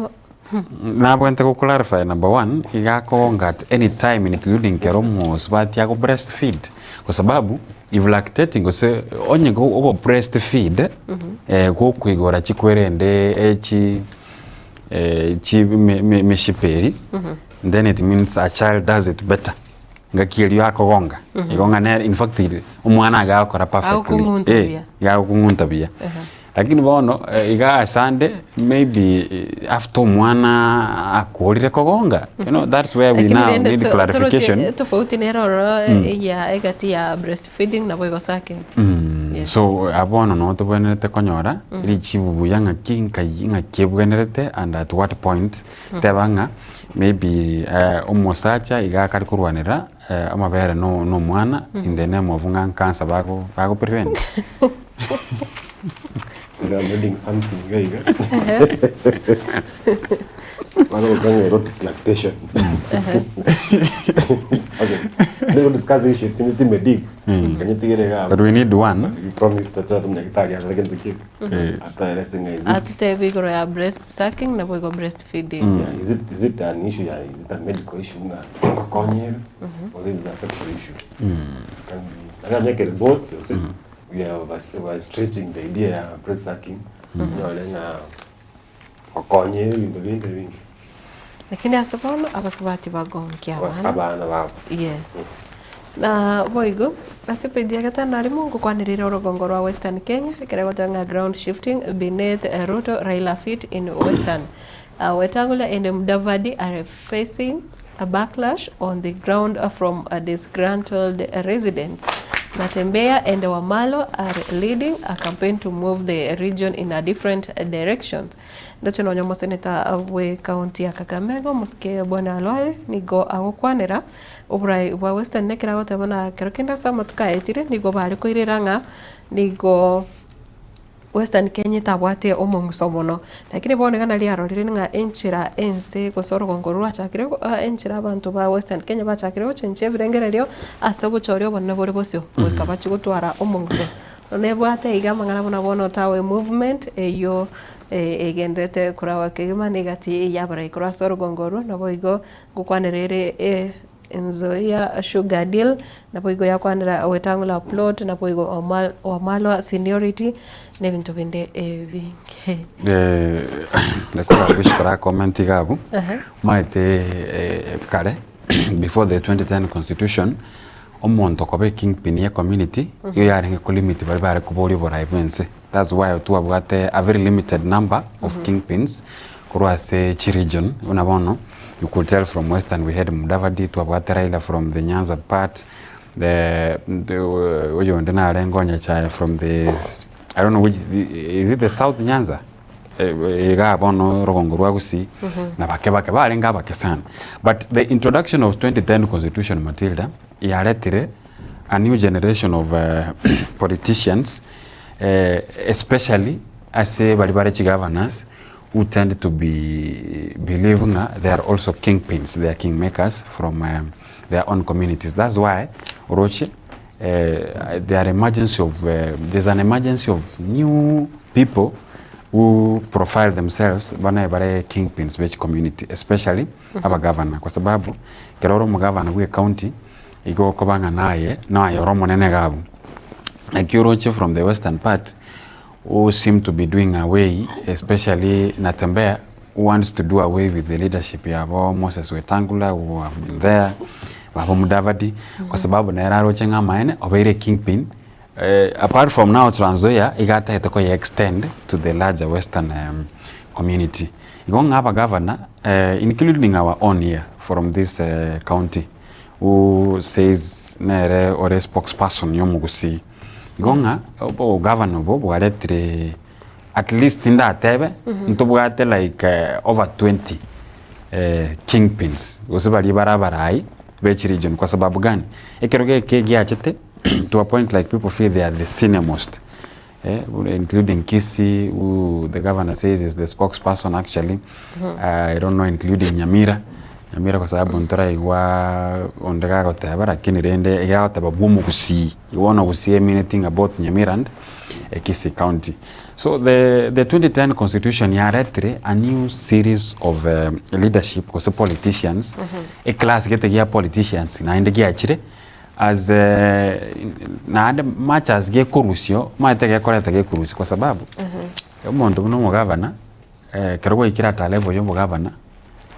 Nabwenerete go clarify number one, iga akogonga at any time including kero omosubati ago breast feed, kwa sababu if lactating gose onye go ogo breast feed, gokoigora chikwerende echi chi me- me- emeshipa eri, then it means a child does it better. Ngaki erio akogonga, igo ng'a nere in fact omwana iga agokora perfectly, Agokung'unta eh, buya. iga agokung'unta buya. Lakini bono iga asande maybe after omwana akorire kogonga, you know that's where we Lakini now rende need to- clarification. toroche tofauti nere ororo eya egati ya breastfeeding nabo igo sucking. Yes. So bono nabo tobwenerete konyora richibu buya ng'aki nkai ng'aki ebwenerete and at what point, teba ng'a maybe omosacha iga akare korwanera amabere na omwana in the name of ng'a cancer bago bago prevent. You know, I'm reading something iga iga. Bano gokanga erotic lactation. Okay. Nigo discuss the issue timiti medic. Kanyitigere iga. But we need one. We promise that tata mnyagitari asa kintu kiki. Ataeleze ng'a is it Atutebie igoro ya breast sucking nabo igo breast feeding. Yeah, is it an issue ya is it a medical issue ng'a ngokonyere or is it a sexual issue? Can be. Akanyekere both gose we are over, we are stretching the idea ya breast sucking. Nyore ng'a okonye ebinto binde binge. Lakini ase bono abasubati bagonkia abana. Abana babo. Yes. Na boigo ase page ya gatano arimo ngokwanerera orogongo rwa Western Kenya ekero egoteba ng'a ground shifting beneath Ruto Raila feet in Western. Wetangula and Mudavadi are facing a backlash on the ground from disgruntled residents. Natembeya and Wamalwa are leading a campaign to move the region in a different direction. Ndoche nonya omoseneta bwe county ya Kakamega omosike Bwana Alwale nigo agokwanera oborai bwa Western nekero agoteba buna kero kende ase amatuko aetire nigo bare koirera ng'a nigo Western Kenya etabwate omong'uso mono. Lakini bono iga nari arorire ng'a enchera ense gose orogongo rwachakire enchera abanto ba Western Kenya bachakire gochenchia ebirengererio ase obochori obonene bore bosio, goika bachie gotwara omong'uso. Nebwate iga amang'ana buna bono Tawe movement eywo egenderete koragwa kegima na egati ya abarai korwa ase orogongo orwo, naboigo ngokwanera ere Nzoia Sugar Deal, naboigo yakwanera Wetang'ula Plot, naboigo Wamalwa Seniority, na ebinto binde ebinge. Ndakora wish kora comment iga abwo, omanyete kare before the 2010 constitution, omonto koba ekingpin ya ecommunity, nigo yarenge kolimit baria bare koboria oborai bwa ense. That's why twabwate a very limited number of kingpins korwa ase chiregion buna bono you could tell from western we had Mudavadi, twabwate Raila from the Nyanza part, the oyonde narenge Onyachae from the I don't know which is it the South Nyanza? igaa bono orogongo rwa Gusii na bake bake barenge abake sana. But the introduction of 2010 constitution Matilda yaretire a new generation of politicians especially ase baria bare chigovernors who tend to be believe ng'a they are also kingpins, they are kingmakers from their own communities. That's why oroche there are emergency of there's an emergency of new people who profile themselves bana bare kingpins be community especially abagavana kwa sababu ekero ore omogavana bwe ecounty igo okoba ng'a naye naye ore omonene iga abwo. Naki oroche from the western part who seem to be doing away especially Natembeya who wants to do away with the leadership yabo Moses Wetangula who have been there babo Mudavadi kwa sababu nere aroche ng'a amaene obeire kingpin apart from now Trans Nzoia iga atagete koye extend to the larger western community. Igo ng'a abagavana including our own here from this county who says nere ore spokesperson ya omogusii. Igo ng'a obogavana obo bwaretire at least ndatebe ntobwate like over 20 kingpins gose baria bare abarai be chiregion kwa sababu gani? Ekero geke giachete to a point like people feel they are the senior most including Kisii who the governor says is the spokesperson actually I don't know including Nyamira, Nyamira kwa sababu ntoraigwa onde gagoteba lakini rende iga agoteba bwa omogusii, igo bono gusii emineti ng'a both Nyamira and Kisii county. So the the 2010 constitution yaretire a new series of leadership gose politicians, eclass gete gia politicians naende giachire as naende much as gekorusio omanyete gekoreta gekorusio kwa sababu, omonto buna omogavana ekero gwaikire at a level ya obogavana,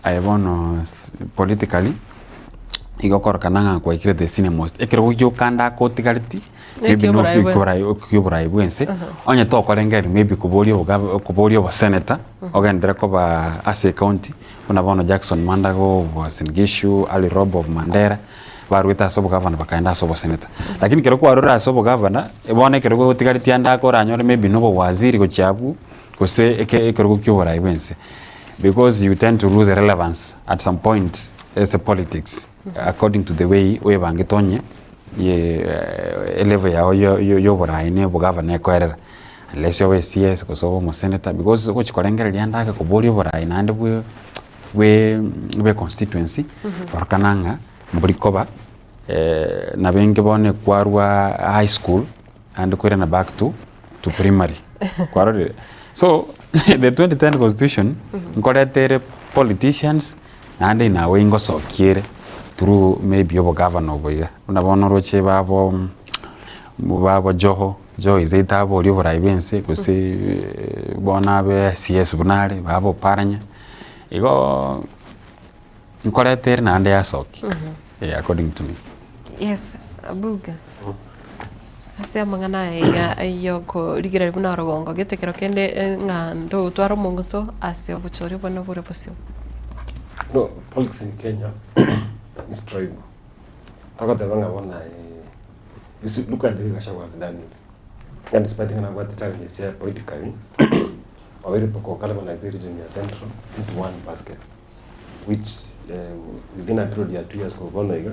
aye bono politically, igo okorokana ng'a kwaikire the senior most, ekero gioka ande akotigareti, maybe Ekio oborai bwense. ekio oborai bwense, onye tokorengereria maybe koboria obogav koboria obosenator, ogenderere koba ase ecounty, buna bono Jackson Mandago of Uasin Gishu, Ali Roba of Mandera, barwete ase obogavana bakaenda ase oboseneta. Lakini ekero kwarure ase obogavana, bono ekero gotigaretie ande ake oranyore maybe na obowaziri gochia abwo, gose eke ekerogo kia oborai bwa ense. Because you tend to lose relevance at some point ase politics according to the way oebangete onye ye elevel yago ya ya oborai na obogavana ekoerera. Unless obe CS gose obe omoseneta because ogochi korengereria ande ake koboria oborai naende bwe bwe bwe constituency korokana ng'a mbori koba nabenge bono ekwarwa high school naende koirana back to to primary kwarorire. So the 2010 constitution nkoreta ere politicians naende in a way ngosokia ere through maybe obogavana obo iga. Buna bono oroche babo babo Joho, Joho is either abe oria oborai bwa ense gose bono abe CS buna are baba Oparanya. Igo nkoreta ere naende yasokia according to me. Yes, Abuga. Ase amang'ana aya iga ayokorigereria buna orogongo gete kero kende ng'a ndogotwara omongoso ase obochori obonene bore bosio. No, politics in Kenya is tribal. Togoteba ng'a bono aye, you see, look at the way Gachagua has done it. Ng'a despite ng'a nabwate challenges chiaye politically, obeire mpaka ogalvanise region ya Central into one basket, which within a period ya 2 years korwa bono iga,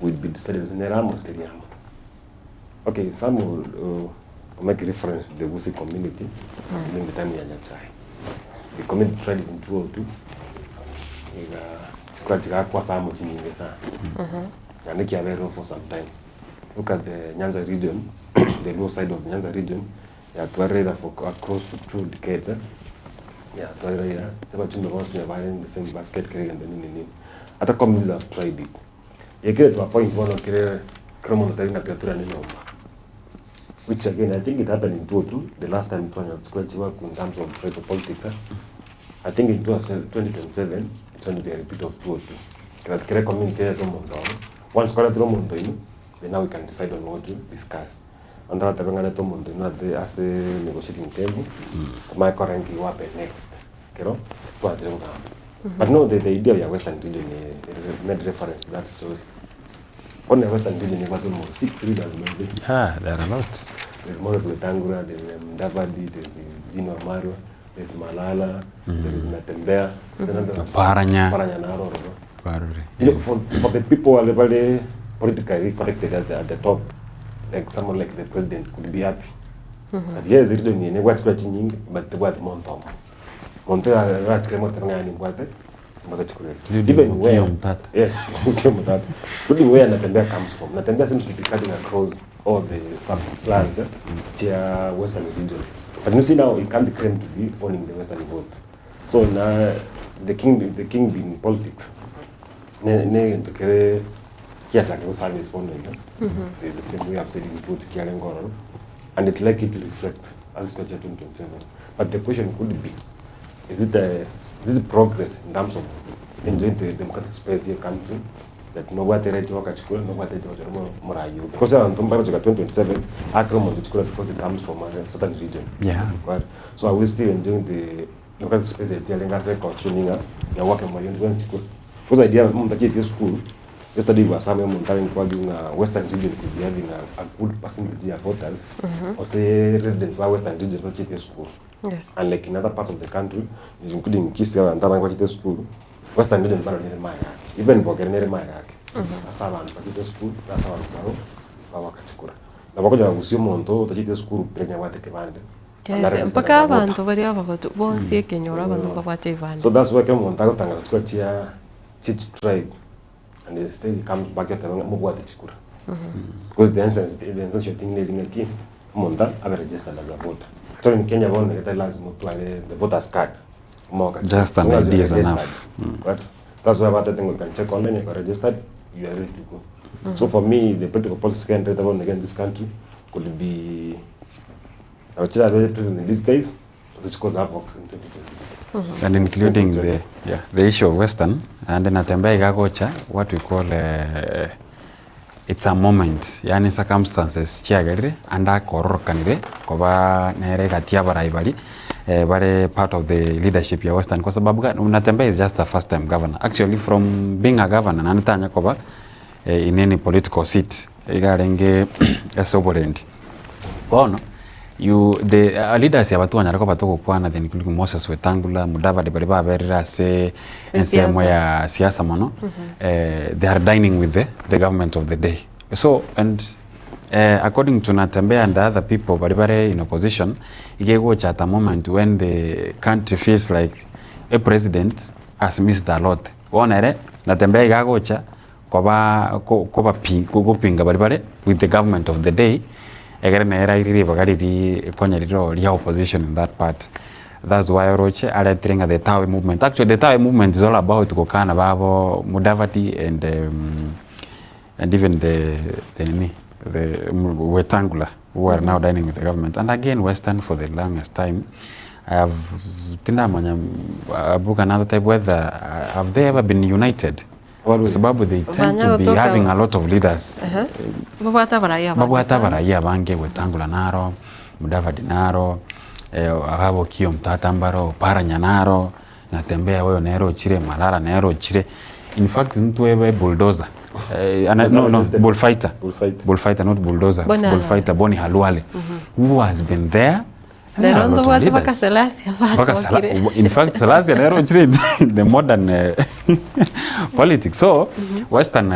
will be decided gose nere amo gose teri amo. Okay, some will make reference to the Gusii community during the time ya Nyachae. The community tried it in 2002, iga chikura chigakwa ase amo chinyinge sana. Naende kiabereo for some time. Look at the Nyanza region, the Luo side of Nyanza region, yatwarire Raila for close to 2 decades. Eh? Yatwarire Raila, abachumbe bonsi onye bare in the same basket kere egento nini nini. Ata communities have tried it. Gekire to a point bono kere kero omonto tari ng'a tiga turane nyomba. Which again, I think it happened in 2002, the last time twanya twachiwa in terms of tribal politics. Eh? I think in 2027, it's going to be a repeat of 2002. Kera kere community yetu omonto obo. Once kwaretire omonto ime, then now we can decide on what to discuss. Onde batebe ng'a reta omonto ime ate ase negotiating table, tumanye korora nki go happen next. Kero twanchire kogamba. But no, the idea ya Western region made reference to that story. Only Western region ebwate almost six leaders maybe. Yeah, there are a lot. There's Moses Wetangula, there's Mudavadi, there's Eugene Wamalwa. There is Malala, there is Natembeya, Paranya. Paranya naro ororo. Barore. You know, for the people wale bale politically connected at the top, like someone like the president could be happy. But yes, region ni nebwate chikura chinyingi, but tebwate monto omo. Monto ratikire motebe ng'a nimbwate, mbwate chikura echi. Including Even Okiya where, Omtata. yes, Okiya Omtata. Including where Natembeya comes from. Natembeya seems to be cutting across all the sub-plans chia Western region. But you see now, he can't claim to be owning the Western vote. So now, the king in politics, ne ne ntokere kiachake service bono iga. The same way I've said in truth kiarengororo. And it's likely to reflect as it 2027. But the question could be, is it progress in terms of enjoying the democratic space here country that nobody right to wakachukura nobody right to murayo because abantu mbara 2027 akro mundu chukura because it comes from a certain region. Right? So are we still enjoying the democratic space that yalenga se constitution ya wake mwayo ndi chukura because idea mundu achie school yesterday was some mundu ali kwa nga western region could be having a good percentage of voters or say residents wa western region achie school. And like in other parts of the country, including Kisii and Tana school, Western region bado nere maya yake. Even Bogere nere maya yake. Asa abantu bachite school, asa abantu baro bawakachukura. Na bakoja gusio muntu utachite school prenya wate kibande. Yes, mpaka abantu bari abagotu bonsi ekenyora abantu babwate ibande. So that's why kama muntu agotanga chukura chia chich tribe and they still comes back at mubwate chukura. Because the essence thing ni ngaki muntu abe registered as a voter. Actually in Kenya bona get lazima utwale the voters card. Moka. Just an As long as idea you're is registered. enough. Right? That's why about that thing you can check online, you are registered, you are ready to go. So for me, the political politics can right about again this country could be our child president in this case, which cause havoc in 2020. And including the issue of Western and Natembeya igagocha what we call it's a moment, yani circumstances chiagerire and akororokanire koba nere gati abarai bari bare part of the leadership ya Western kwa sababu Natembeya is just a first time governor actually from being a governor nanitanya koba in any political seat igarenge esoborendi bono you the leaders ya batu wanyara ko batoko kwana then including Moses Wetangula Mudavadi bari baberera se ensemo ya siasa mono. They are dining with the government of the day. So and according to Natembeya and the other people bari bare in opposition igegocha at a moment when the country feels like a president has missed a lot. Wonere Natembeya igagocha koba koba kupinga bari bare with the government of the day egere nera iriri bagariri konya riro ria opposition in that part. That's why Roche aretrenga the Tawe movement. Actually the Tawe movement is all about kukana babo Mudavadi and even the nini the Wetangula who are now dining with the government. And again Western for the longest time I have tindamanya abuka another type whether have they ever been united? Kwa sababu they tend to be having a lot of leaders. Babwata baraia Babwata baraia bange Wetangula naro, Mudavadi naro, abo Okiya Omtata mbaro, Paranya naro, Natembeya wewe nero chire, Malala nero chire. In fact ntwebe bulldozer. No, bullfighter. Bullfighter, not bulldozer. Bullfighter Boni Khalwale, who has been there. In fact, Selassie nero chire the modern politics. So Western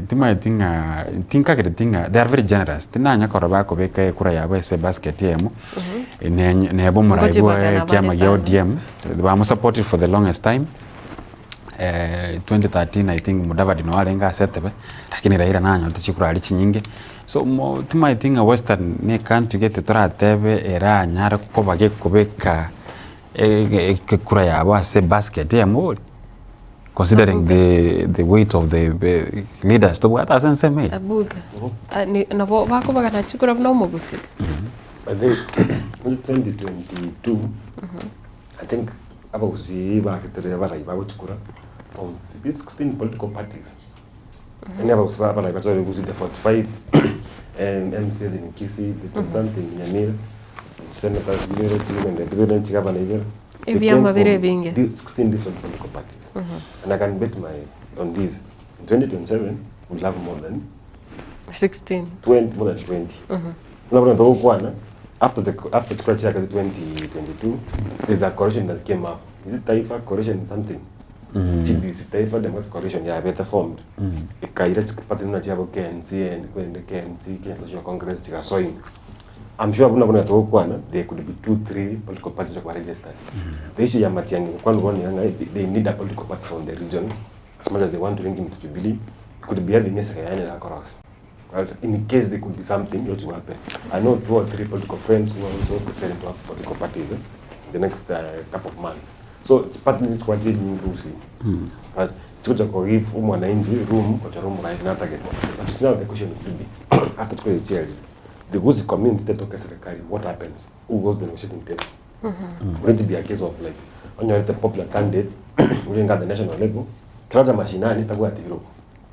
tima tinga tinka kere tinga they are very generous. Tina nyakora bako beka kura yabo ese basket yemo. Ne ne bomo raibu kiama ya ODM. Ba support for the longest time. 2013 I think Mudavadi no alenga asetebe lakini Raila nanyo tichikura ali chinyinge. So tima tinga Western ne country get toratebe era nyara kobage kobeka kura yabo ase basket yemo. Considering the weight of the leaders to what as made. Abuga. Nabo bakobagana chikura no mugusi. I think in 2022 I think abagusi baketere barai bagochikura from 16 political parties. And abagusi barai bachore gusi the 45 MCs in Kisii, the something in Nyamira, senators ibere children the ibere chigabana ibere. Ebyama bire binge. 16 different political parties. And I can bet on this. In 2027, we'll have more than 16. 20, more than 20. Mm-hmm. After the after chikura chiakare 2022 there's a coalition that came up. Is it Taifa coalition something? TDC Taifa Democratic Coalition yabete formed. Ekaira chiparty buna chiabo KNC and kwende KNC Kenya Social Congress chigasoina. I'm sure buna buna togokwana there could be 2 3 political parties that were registered. The issue ya Matiang'i gokwana bono niga ng'a they need a political party from the region as much as they want to link him to Jubilee could be having esege yaye nere akorosia. Well, in case there could be something which will happen. I know two or three political friends who are also preparing to have political parties in the next couple of months. So it's partly it's quite inclusive. But chikuja kwa give mwananchi room kwa room right na target. But it's now the question could be after kwa chair the Gusii community tetoke serikali what happens? Who goes the negotiating table? Will it be a case of like when you're the popular candidate uri at the national level kiraja mashinani tabwati biroko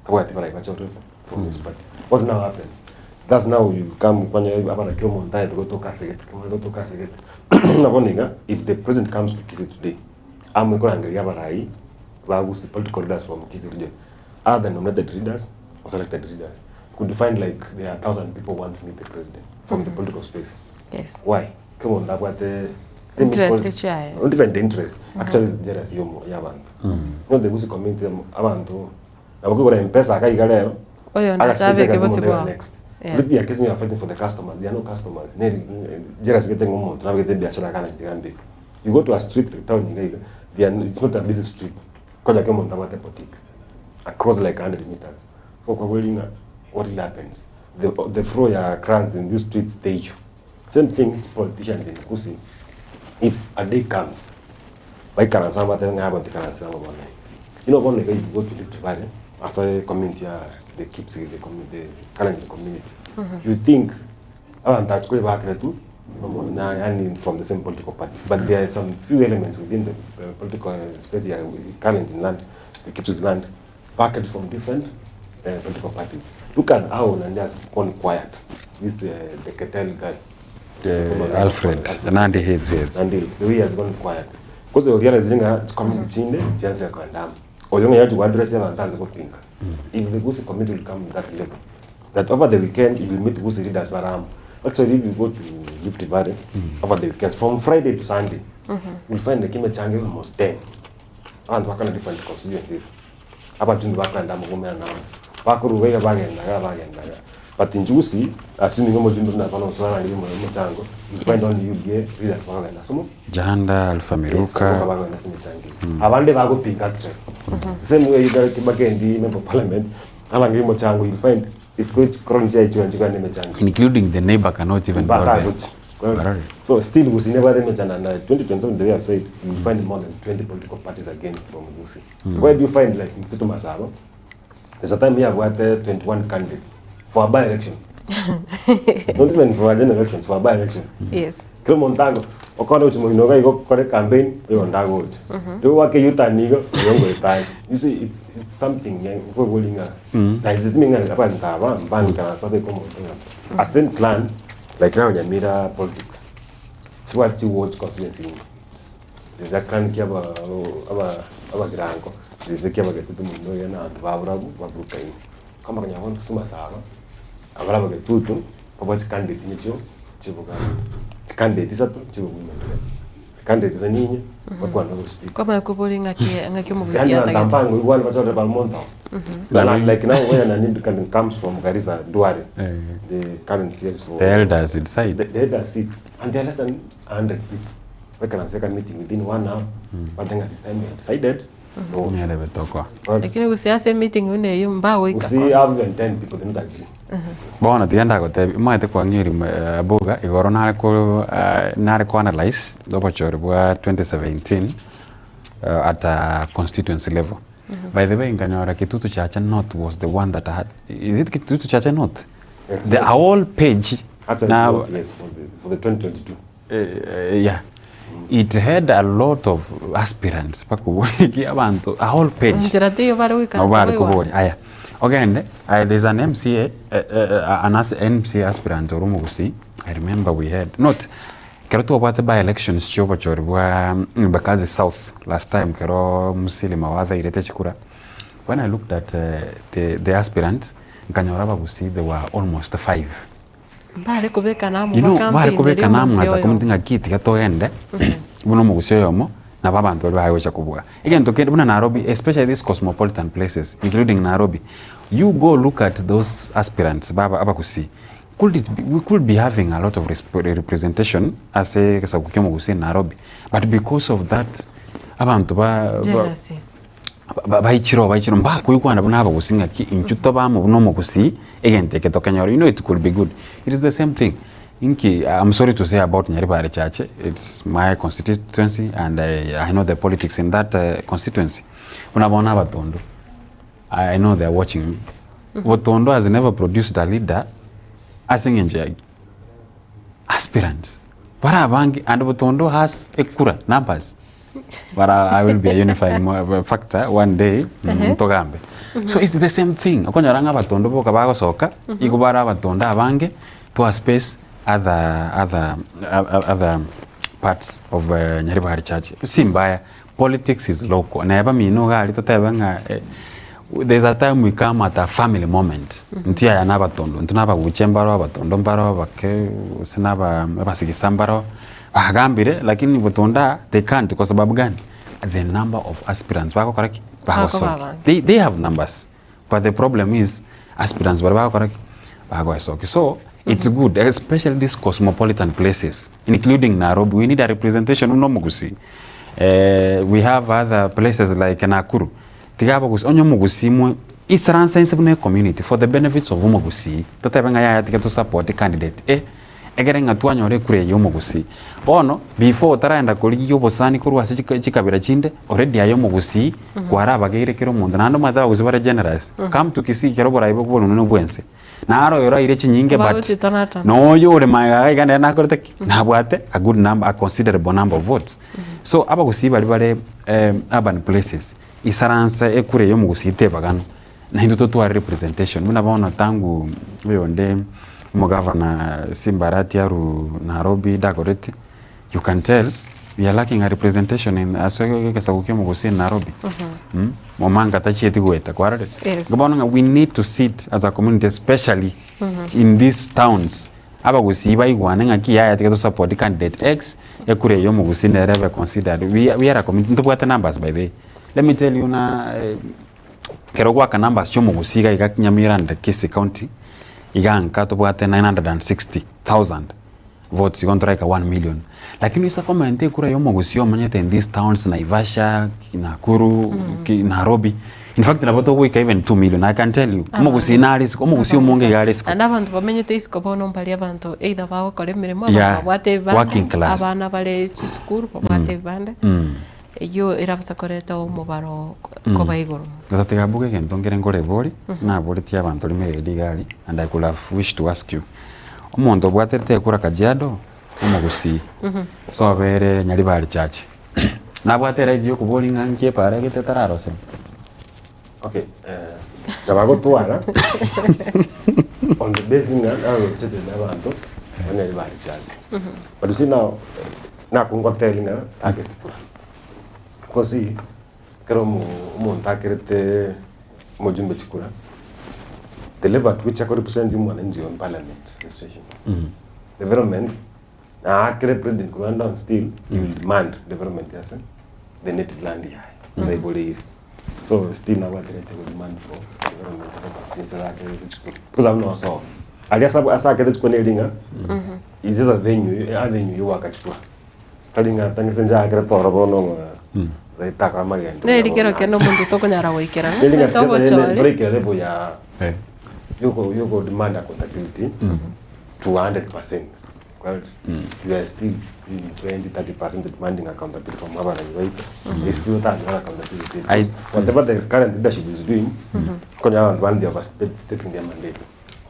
tabwati bara ibachorwe from this party. What now happens? That's now you come kwanya abana kio montaye tugotoka segete kimo tugotoka segete naboniga if the president comes to Kisii today amwe korangeria abarai bagusi political leaders from Kisii region other than nominated leaders or selected leaders could find like there are 1,000 people want to meet the president from the political space. Yes. Why? Come on, that the Interest chiaye. Not even the interest. Actually, it's jealousy yomo y'abantu. You know the Gusii community abantu nabwo M-Pesa akaiga lero Oyo aga ndachabe space kibosi akazimo bwao. next. Yeah. But if you are fighting for the customers, they are no customers. Neri jealousy getting omuntu nabwo biashara kana kigambi. You go to a street like town iga they are, it's not a busy street. Koja kama omuntu abate boutique across like 100 meters. So kwa kweli nga what really happens? The flow ya crowds in these streets stay. Same thing politicians in Gusii. If a day comes baikaransa batebe ng'a abantu ikaransa abo bono. You know bono you go to Rift Valley as a community ya the Kipsigis, the community, the Kalenjin community. You think abantu achukue bakire tu na yani from the same political party but there are some few elements within the political space ya Kalenjin land, the Kipsigis land, packed from different political parties. Look at how Nandi has gone quiet. This the Ketel guy. Alfred, Nandi Hills, yes. Nandi Hills, the way he has gone quiet. Because they realize nga community chinde chianze kwandama. Oyonga yacho ku address abantu anze kupinga. If the Gusii community will come to that level, that over the weekend you will meet Gusii leaders baramu. Actually, if you go to Rift Valley over the weekends, from Friday to Sunday, you'll find the Kimichango almost 10. Abantu bakana different constituencies. Abantu bakanda mugumera nabo. Bakuruwega bagendaga bagendaga. But in Gusii, assuming omujumbe mnapana uswana ngiri mu muchango, you find only UDA leaders bakagenda somo. Janda, Alpha Miruka. Bagenda simichango. Abande bagupinga actually. Same way you got Kibagendi member of parliament, alangiri muchango, you find it could chronically icho njika ni michango. Including the neighbor cannot even go Baka there. guchi. So still Gusii never the mechana na 2027 the way I've said, you will find more than 20 political parties again from Gusii. Where do you find like Mtutu Masaba? There's a time here we had 21 candidates for a by-election. Not even for a general elections, for a by-election. Yes. Kila montango okona uchi muinoga igo kore campaign yo ndago uchi. Yo wake yutanigo yongo itai. You see it's something yang ko bolinga. Na is it mean nga pa ntaba mbanga kana pa ko montango. A same clan like now Nyamira politics. Siwa chi ward constituency. There's a clan kia ba aba aba girango. There's a kia ba getutu muno ya na antu baburabu baburuka ini. Kama kanya won kusuma saba. Abara ba getutu baba candidate nicho chibuga. Candidate isatu chibuga. Candidate za ninye bakwana go speak. Koma kubori ng'aki ng'aki omogusi Yani atagete. tampango igwana bachore balmonta. And like now where Nani can comes from Garissa Duare, the current CS for The elders inside. The elders sit and there are less than 100 people. We can have a meeting within 1 hour. But then at this time we have decided. No. Nyere betokwa. Lakini gusiase meeting une yo mbago We see other than 10 people, they not agree. Bono tigenda gotebi maete kwang'iri boga igoro nare ko nare ko analyze obochori bwa 2017 at a constituency level. By the way, Nkanyora Kitutu Chacha North was the one that had, is it Kitutu Chacha North? It's The whole page That's now, yes, for the 2022. Yeah. It had a lot of aspirants pakubuki abantu a whole page Njira tiyo bari no bari wikara. kubori aya ogende there's an MCA an MCA aspirant orumugusi I remember we had not kero twabwate by elections chiobochori bwa Mbakazi South last time kero Musilima wathairete chikura when I looked at the aspirants nkanyora bagusi there were almost 5. Mbare kobekana amo You know, ba bare campaign kobekana eria amo omogusi as a oyomo. community ng'aki tiga togende buna omogusi oyomo nabo abanto baria bagocha kobua. Egento kende buna Nairobi especially these cosmopolitan places including Nairobi, you go look at those aspirants ba abagusii could it be, we could be having a lot of representation ase egesaku kia omogusii in Nairobi but because of that abanto ba ba Jealousy. baichire oo baichire oo mbakoigwana buna abagusii ng'aki intwe tobe amo buna omogusii egento eke tokenyore you know it could be good. It is the same thing inki I'm sorry to say about Nyaribari Chache it's my constituency and I know the politics in that constituency buna bono abatondo I know they are watching me botondo has never produced a leader ase eng'encho ya aspirants bare abange and botondo has ekura numbers But I, I will be a unifying mo- factor one day Ehe. ntogambe. So it's the same thing. Okonyora ng'a abatondo boka bagosoka, igo bare abatondo abange to a space other other other parts of uh, Nyaribari Church. Si mbaya. Politics is local. Neba mino iga aria totebe ng'a eh, there's a time we come at a family moment. Intwe aya na abatondo, intwe na abaguche mbaro, abatondo mbaro, abake gose na aba abasigisa mbaro. Bagambire lakini botonda they can't kwa sababu gani? The number of aspirants bagokora ki? Bakoba Bagosokia. abange. They, they have numbers but the problem is aspirants baria bagokora ki? Bagoesokia. So it's good especially these cosmopolitan places including Nairobi we need a representation buna omogusii. Eh, we have other places like Nakuru tiga abagusii onye omogusii mwe isaransa inse buna ecommunity for the benefits of omogusii totebe ng'a yaya tiga to support candidate A Ekere ng'a twanyora ekura eye y'omogusii. Bono, before otaraenda korigia obosani korwa ase chika chikabira chinde, already aye omogusii kwarabageire kera omonto. Naende omanyete abagusii bare generous. Come to Kisii ekero oborai bore buna obwense. Naro oyo oraire chinyinge but Bagochitonatona. na oyo ore magega iga iga nere nakorete ki? Nabwate a good number, a considerable number of votes. So abagusii baria bare urban places, isaransa ekura eye y'omogusii tebagana. Naintwe totware representation buna bono tangu oyonde omogavana Simba Arati arwe Nairobi Dagoretti you can tell we are lacking a representation in ase egesaku kia omogusii in Nairobi Omanga tachieti goeta kwarorire? Yes. Igo bono ng'a we need to sit as a community especially in these towns abagusii baigwane ng'aki yaya tiga to support candidate X ekura eye omogusii nere ebe considered we are a community ntobwate numbers by the way let me tell you na Ekero gwaka numbers chi'omogusii iga iga Nyamira and Kisii county iga nka tobwate 960,000 votes igo ntoraika 1 million. Lakini ase komenta ekura ya omogusii omanyete in these towns Naivasha, Nakuru, ki Nairobi, in fact nabo togoika even 2 million I can tell you. Omogusii nare isiko, omogusii omonge iga are isiko. Naende abanto bamenyete isiko bono mbaria abanto either bagokora emeremo, abanto Yeah, babwate ebibande, working class. abana bare chisukuru babwate ebibande. Eyio erabasa koreta omobaro koba igoro mono. Gotatiga mbuge egento nkere nkore bori, naboretie abanto rimereria iga aria, and I could have wished to ask you. Omonto obwaterete ekura Kajiado, omogusii, sobere Nyaribari Church, nabwate eright ya okoboria ng'a nki epaara egete etararosire? Okay, eh, nabo agotwara on the basis ng'a narosete na abanto ba Nyaribari Church. But you see now, nakongotebia ng'a target kura. Because ekero omo- omonto akerete omojumbe chikura, the level at which ako represent omwananchi oyo in parliament especially, development, naakere president korwa ande still, he will demand development ase the native land yaye, ase aiboreire. So still nabwaterete go demand for development of constituency akerete chikura. Because abwo nosoa. Aria ase ase akerete chikura neri ng'a is just a venue, avenue yo goaka chikura. Tari ng'a tari ase inche akerete oro bono ng'a goetaka amagento. Neri kero kende omonto tokonyara goikera ng'a Neri ng'a siasa rende togochore. ntoraikera level ya yoko yoko demand accountability to 100%. Well, we are still in 20, 30% demanding accountability from abarai baito. They still tanyora accountability. I- Because Whatever the current leadership is doing, konya abantu bandi they overstepping their mandate.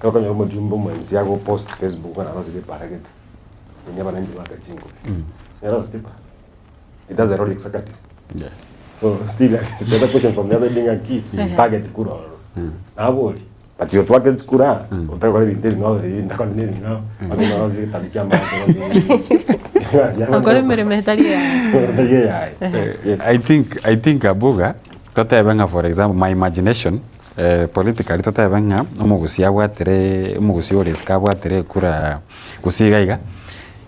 Kero konya omojumbe omo MC ago post Facebook kana arosire eparagete. Onye abananchi bakachingo. Yarosire epara. It does a role executive. Yeah. So still the other question from the other thing aki target kura oro. Nabori. But iyo twake chikura otakora ebinto ebi ng'ao ebi ndakora nebi ng'ao ande ng'ao ase egetabu kia amache Okore emeremo etari yaye. Etari eyaye. Yes. I think, I think Abuga, totebe ng'a for example, my imagination, Politically totebe ng'a omogusii abwatere omogusii ore isiko abwatere ekura gose iga iga,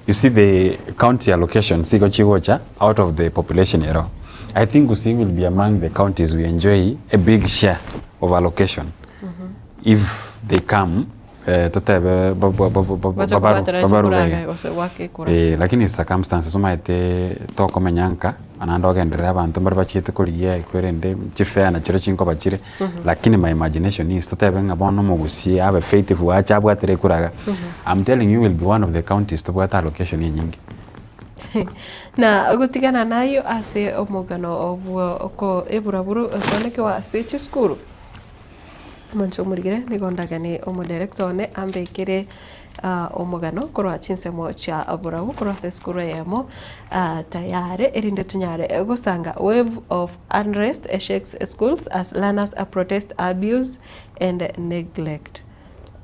you see the county allocations igo chigocha out of the population ero. I think Gusii will be among the counties we enjoy a big share of allocation if they come totebe ba- ba- ba- ba- Bache babaru kobwatera babaru chikura iga. gose goaka ekura. Eh, lakini circumstances omanyete tokomenya nka naende ogenderere abanto mbare bachiete korigia ekwerende chifare nachio chinkoba chire lakini my imagination is totebe ng'a bono omogusie abe faithful ache abwatere ekura iga I'm telling you will be one of the counties tobwate allocation enyinge. Na gotigana nayio ase omogano bwo oko eburaburu okonekewa ase chisukuru. Omonto omorigere nigo ndaganie omodirector one ambekere omogano korwa chinsemo chia borabu korwa ase esukuru eyemo tayari erinde tonyare gosanga wave of unrest shakes schools as learners protest abuse and neglect.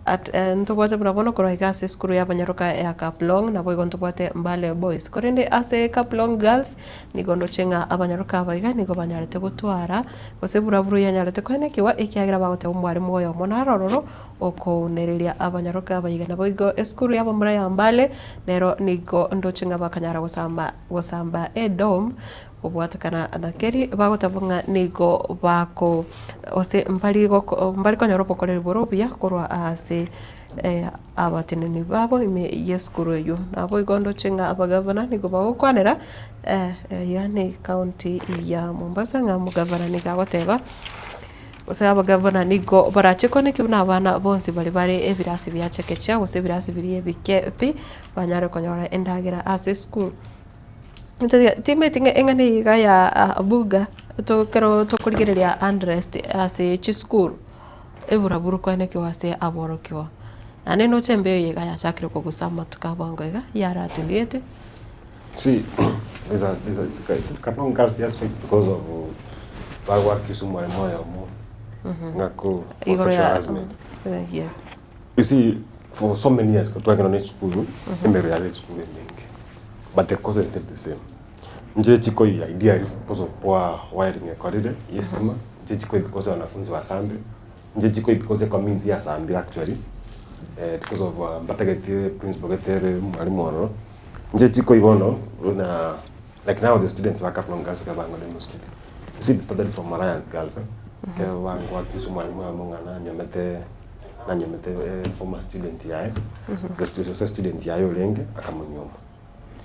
At ntobwate buna bono korwa iga ase esukuru y'abanyaroka ya Kaplong naboigo ntobwate Mbale Boys. Korende ase Kaplong Girls nigo ndoche ng'a abanyaroka aba iga nigo banyarete gotwara gose buraburu yanyarete koenekiwa ekiagera bagoteba omwalimu oyomo naro ororo okounereria abanyaroka aba iga. Naboigo esukuru y'abamura ya Mbale nero nigo ndoche ng'a bakanyara gosamba gosamba edom Kobwatekana na keri bagoteba ng'a nigo bako gose mbari goko mbari konyora obokoreri bore obuya korwa ase abateneneri babo ime y'esukuru eywo. Naboigo ndoche ng'a abagavana nigo bagokwanera yaani county ya Mombasa ng'a omogavana nigo agoteba gose abagavana nigo barache kwane buna abana bonsi baria bare ebirasi bia chekechea gose ebirasi biria ebike pi banyare konyora endagera ase esukuru. Timanyeti ng'a eng'ana eye iga ya buga ekero tokorigereria unrest ase chisukuru, eburaburu kwanekigwa ase aborokigwa. Naende noche embeo eye iga yachakire kogusa amatuko a bwango iga, yaraturiete. See, there's a, there's a, Kaplong girls just fight because of bagwakisa omwalimu oyomo ng'a ko for Igoro sexual ya harassment. yes. You see, for so many years twagenda na esukuru, emero yabo esukuru emenge, but the causes still the same. Nchire chikoiya ideally because of poor wiring ekorire ya estima, nchire chikoiya because wanafunzi basambire, nchire chikoiya because ecommunity yasambire actually, because of mbatagete principal gete ere mwalimu ororo, nchire chikoiya bono buna like now the students ba Kaplong Girls ekero bangore mosukuru. You see it started from Alliance Girls, ekero bangwakisa omwalimu oyomo ng'a nanyomete nanyomete former student yaye, gose student yaye orenge akamonyuoma.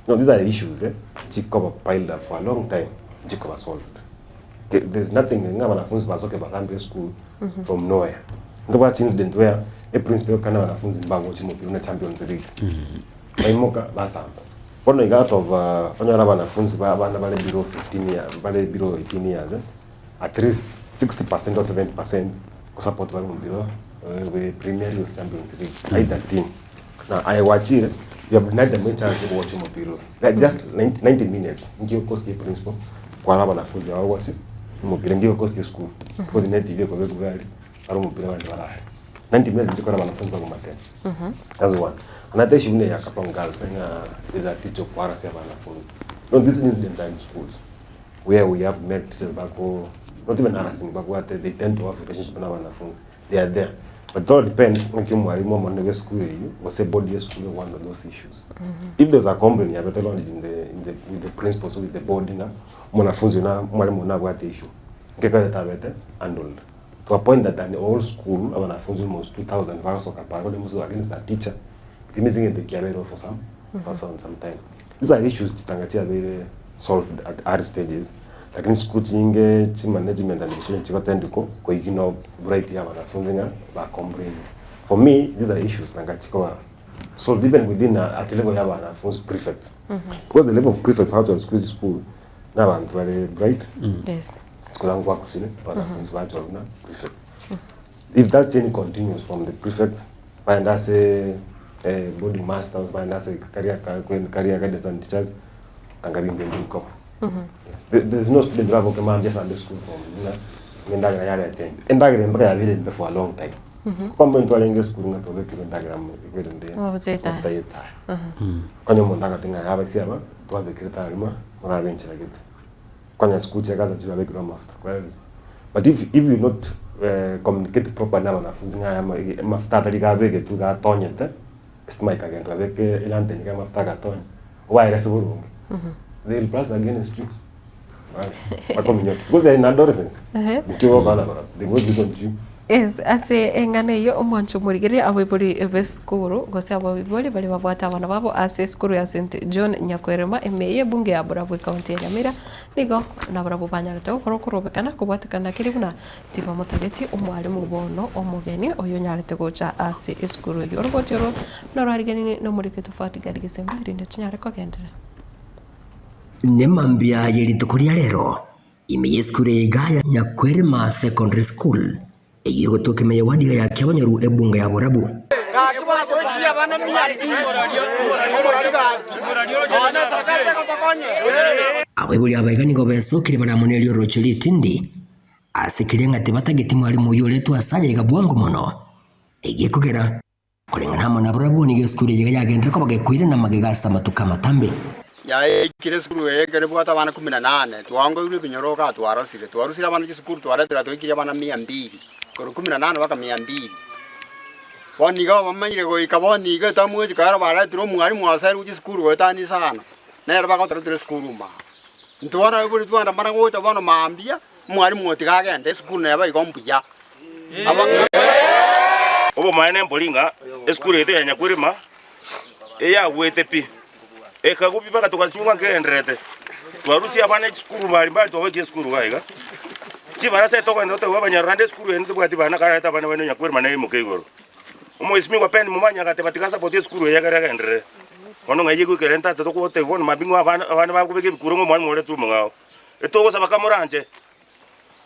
Now these are issues eh, chikoba piled up for a long time, nchikoba solved. There's nothing ng'a wanafunzi basoke bagambe school from nowhere. Ntobwate incident where a principal kana wanafunzi mbagochi mopira na Champions League. Baimoka basamba. Bono iga out of onyora wanafunzi ba abana bare below 15 years, bare below 18 years eh, at least 60% or 70% kosupport bare omopira bwe Premier League Champions League either team. Now aye gwachire you have denied them a chance yo gocha omopira oyo. Like just 90, 90 minutes nki okost ye principal kwara abanafunzi aba gochi omopira nki okost ye school because ne TV ekobekwa iga aria bare omopira abande barare. 90 minutes nchikora abanafunzi bagomatena. That's one. Another issue buna ya Kaplong Girls ng'a there's a teacher okoharass abanafunzi. No, these incidents are in schools where we have met teachers bako not even harassing babwate they tend to have relationship na abanafunzi. They are there. But it all depends ng'aki omwalimu omonene bwa esukuru eywo gose ebodi ya esukuru egohandle those issues. If there's a complaint yabete lodged in the, in the, with the principals or with the board ng'a omwanafunzi oyo na omwalimu oyo nabwate issue, nkekero etabete handled. To a point that an whole school abanafunzi almost 2000 bagosoka para kore mose against a teacher, it means ng'ente kiabeireo for some, for some, some time. These are issues chitanga chiabeire solved at early stages, lakini chisukuru chinyinge chi management and administration chigotend ko koignore bright ya abanafunzi ng'a ba complain. For me, these are issues nanga chikoba solved even within at level ya abanafunzi prefects. Because the level of prefects how to squeeze school na abanto bare bright. Yes. Chikora nkwakusire abanafunzi bachorwa buna prefects. If that chain continues from the prefects baende ase boarding masters baende ase career career guidance and teachers anga binto ebi bikoba. Yes. There is no student oraboke mambia Sunday school from buna ng'a endagera yareta embe. Endagera embaka yabeire embe for a long time. Kwamboa intwarenge esukuru ng'a twabekirwe endagera amo ekwerende Amafuta ya etaya. amafuta ya etaya. Konya omonto agateba ng'a abaisia aba twabekire taya rimo morabe enchera gete. Konya sukuru chiagacha chibabekirwe amafuta kweli. But if, if you not Communicate properly na abanafunzi ng'a aya amafuta atari iga abegetwe iga atonyete, estima ekagenderera beka elanteni iga amafuta agatonya, obaerese boronge, they will plus against you, bakominyokia because they are in adolescence, nki ogokora nabarabwo, they will not listen to you. Yes, ase eng'ana eyio omwancho omorigereria abaibori b'esukuru gose abaibori baria babwate abana babo ase esukuru ya St John Nyakwerema ime y'ebunge ya Borabu ekaunti ya Nyamira, nigo nabarabwo banyarete gokora okorobekana kobwatekana keria buna Tibamotageti omwalimu bono omogeni oyonyarete gocha ase esukuru eyio. Oroboti oro norwariganirie nomoriki tofauti gari gesemba erinde chinyare kogenderera. Nemambia ye rituko ria rero, ime y'esukuru eye iga ya Nyakwerema Secondary School, eyio egotoka ime ya ward iga ya Kiabonyoru ebunge ya Borabu. Abaibori aba iga nigo besokire bare amo nerio oroche ritindi, Ase keria ng'a tibatageti mwalimu oyio oretwe ase aya iga bwango mono. Egekogera, koreng'ana amo nabarabwo nigo esukuru eye iga yagenderera koba gekoirana magega ase amatuko amatambe. Yaikire esukuru eye ekero ebwate abana kumi na nane, twaongoirwe ebinyoro igaa twarosire. Twarusire abana chisukuru twaretire twaikirie abana mia mbili, korwa kumi na nane mpaka mia mbili. Bono iga bamanyire goika bono iga etamu echi kero baretire omwalimu aserwe chisukuru goetania isano, nere bagotoretera esukuru ime aa. Intwe bono abaibori twandamana gocha bono mambia, omwalimu oyo tiga agende esukuru neba igo mbuya. Obomaene mbori ng'a esukuru yaito ya Nyakwirima eyagwete pi, ekagwa pi mpaka togasinywa nkegendererete. Twarusia abana chisukuru mbari mbari twabakia esukuru iga iga. Chibarasa etogenda toteba abanyarwanda esukuru eye ntobwati bana kararete abana baino Nyakwirima neimoke igoro. Omwesimigwa Ben Momanyi agateba tiga asapoti esukuru eye ekero egenderere. Bono ng'ai egoikera ntata togotebia bono mambia ng'a abana abana bakobeka ebikuro ng'a omwalimu oretwe omong'ao. Etogosaba kamoranche,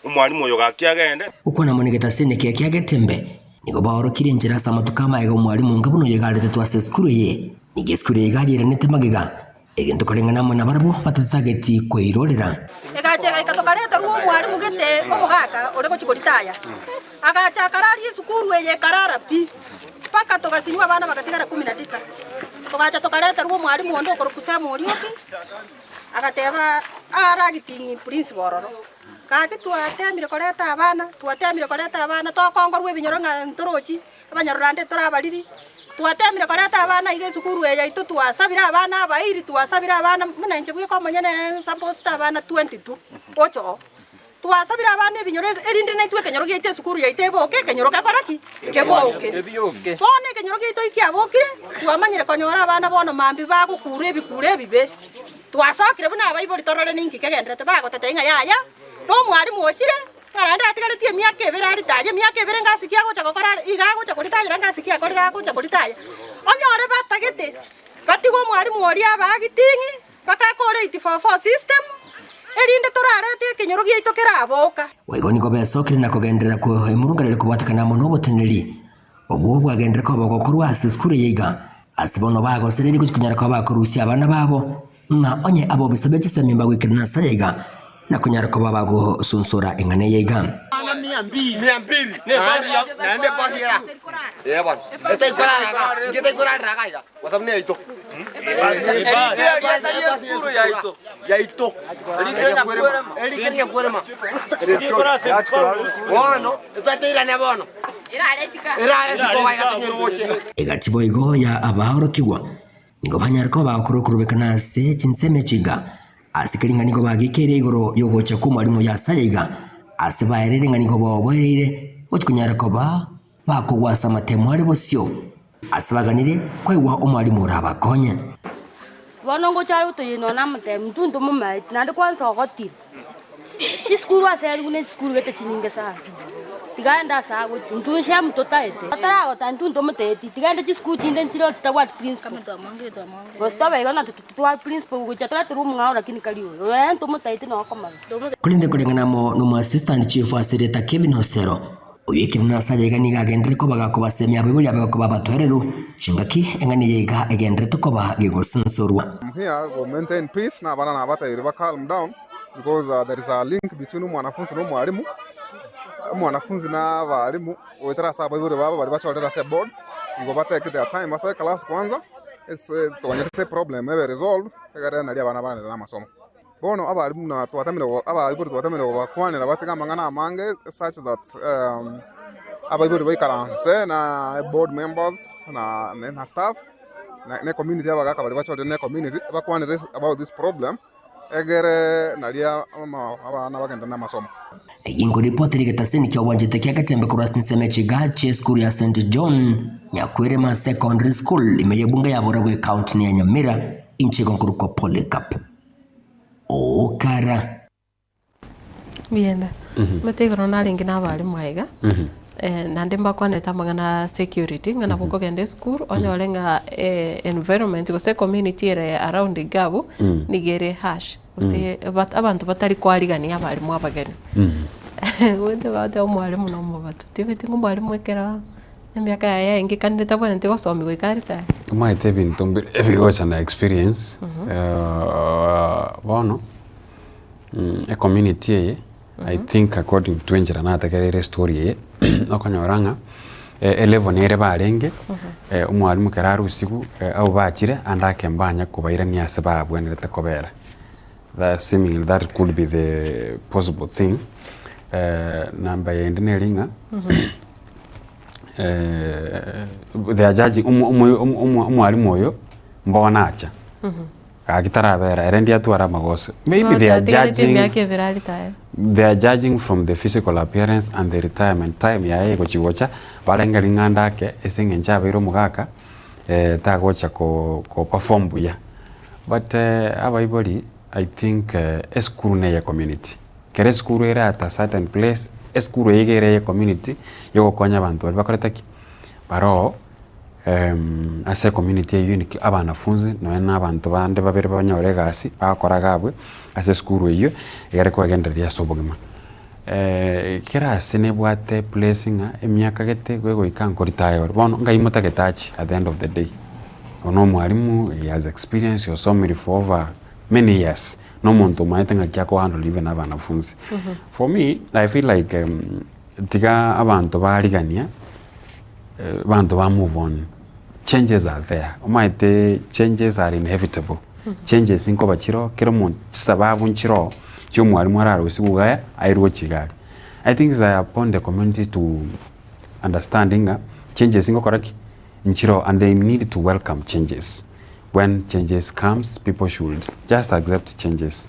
omwalimu oyo gaki agende. Gokwana amo negetasini ekiya kia Getembe, nigo baorokirie enchera ase amatuko amaega omwalimu onga buna oyo iga aretetwe ase esukuru eye. Nigo esukuru eye iga yairanete magega, egento koreng'ana amo nabarabwo batatageti koirorera. Egacha egaika tokareterwa omwalimu gete omogaka ore gochia koritaya. Agacha akararia esukuru eye ekarara pi, mpaka togasinywa abana bagatigara kumi na tisa. Togacha tokareterwa omwalimu onde okorokwa Sam Orioki, agateba are acting principal ororo. Gaki twatemire koreta abana, twatemire koreta abana tokongorwa ebinyoro ng'a ntorochi, abanyarorande torabariri, twatemire koreta abana iga esukuru eye yaito twasabire abana abairi, twasabire abana buna inche bweka omonyene nsupposed abana 22 gocha oo. Twasabire abana ebinyoro erinde naintwe ekenyoro giaito esukuru yaito eboke, ekenyoro gekore ki? Keboke. Bono ekenyoro giaito ekiabokire, twamanyire konyora abana bono mambia bagokura ebikuro ebibe. Twasokire buna abaibori torore ninki kegenderete bagototebia ng'a yaya, na omwalimu ochire, ng'a naende atigaretie emiaka ebere aritaye, emiaka ebere ngasi ki agocha gokora are, iga agocha koritayera ngasi ki akorire agocha koritaya. Onyore batagete, batige omwalimu oria abagiting'i, Bagakora 8-4-4 system, erinde torarete ekenyoro giaito keraboka. Boigo nigo besokire na kogenderera kw'emurunganero kobwatekana amo noboteneneri obwo bwagenderera koba bogokorwa ase esukuru eye iga, ase bono bagosereria gochia konyara koba bakorusia abana babo, ng'a onye abobisa be chisemi mbagoikerana ase aya iga, na konyara koba bagosunsura eng'ana eye iga. Egati boigo ya abaorokigwa nigo banyare koba bagokora okorobekana ase chinsemo echi iga, ase keria ng'a nigo bagikeire igoro y'ogocha kw'Omwalimu oyo ase aya iga, ase baereire ng'a nigo boboereire gochia konyara koba bakogwa ase amatemo are bosio. Ase baganirie koigwa omwalimu orabakonye. Bono ngocha are gotoyia nonya namotebia, intwe ntomomaeti, naende kwansa ogotire. Chisukuru ase arigwe ne chisukuru gete chinyinge sana. Tiga aende ase agochia, intwe nshemu totaete. Otaragota intwe ntomoteeti, tiga aende chisukuru chinde nchire chitabwati principal. Gose tobe igo natwe totware principal gocha toreterwe omong'ao lakini kari oyo. Oyo ere ntomotaeti nonya okomanya. Korende koreng'ana amo nomoassistant chief ase erieta Kevin Osero, Oyekire nase aya iga nigo agenderere koba gakobasemia abaibori abe koba abatoereru, chingaki eng'ana eye iga egendererete koba gegosunsurwa. I'm here go maintain peace na abana nabatebirie ba calm down because there is a link between omwanafunzi na omwalimu, omwanafunzi na abalimu goetera ase abaibori babo baria bachorire ase eboard, igo ba take their time basoe class kwanza ase toganyerete eproblem ebe resolved egere naria abana baenderere na amasomo. Bono abalimu buna twatemire go abaibori twatemire kobakwanera batige amang'ana amange such that abaibori baikaranse na board members na na staff na ecommunity abagaka baria bachorire na ecommunity bakwanere about this problem egere naria abana bagende na amasomo. Egingo ripoti rigetaseni kia obwanchete kia Getembe korwa ase ensemo echiga chi'esukuru ya St John Nyakwerema Secondary School ime y'ebunge ya Borabwo ekaunti ya Nyamira inche igo nkorokwa Polycarp Okara. Mbienda. Omanyete igoro narenge na abalimu aiga, naende mbakwanete amang'ana a security ng'a nabo okogenda esukuru onyore ng'a environment gose ecommunity ere around iga abwo, nigo ere harsh gose abanto batari koarigania abalimu abageni. Omanyete bagoteba omwalimu na omobato, tibeti ng'a omwalimu ekero emiaka yaye yaengekanire tabwenereti gosomigwa goika aretire. Omanyete ebinto mbire ebigocha na experience, bono. Ecommunity eye I think according to enchera nategereire estory eye, okonyora ng'a elevel nere barenge, omwalimu ekero arusigwe abwo bachire ande ake mbanya kobairania ase babwenerete kobera. That seemingly that could be the possible thing. Number yende neri ng'a they are judging omo- omo- omo- omwalimu oyo mbono acha. Gaki tarabera ere ndiatware amagoso. Maybe they are Atigareti judging emiaka ebere aritaya. they are judging from the physical appearance and the retirement time yaye egochi gocha barenge ring'anda ake ase eng'encho abeire omogaka eh, tagocha ko ko perform buya. But abaibori I think esukuru neye community. Kera esukuru ere at a certain place, esukuru eye iga ere eye community yogokonya abanto baria bakorete ki? Baroo. Ase ecommunity eywo inki abanafunzi nonya na abanto bande babere banyore egasi bagokora iga abwe ase esukuru eywo egere kwegendereria ase obogima. Kera ase nebwate eplace ng'a emiaka gete goika nkoritaya ore bono ngai motagete achie at the end of the day. Oyo na omwalimu he has experience osomire for over many years na omonto omanyete ng'aki akohandle even abanafunzi. For me I feel like tiga abanto barigania. Abanto ba move on, changes are there, omanyete changes are inevitable, changes nkoba chiroo kera omonto chisababu nchiroo chia omwalimu ararusie gugaya airwe gochia iga aria. I think it's upon the community to understand ng'a changes ngokora ki? Nchiroo and they need to welcome changes. When changes comes people should just accept changes.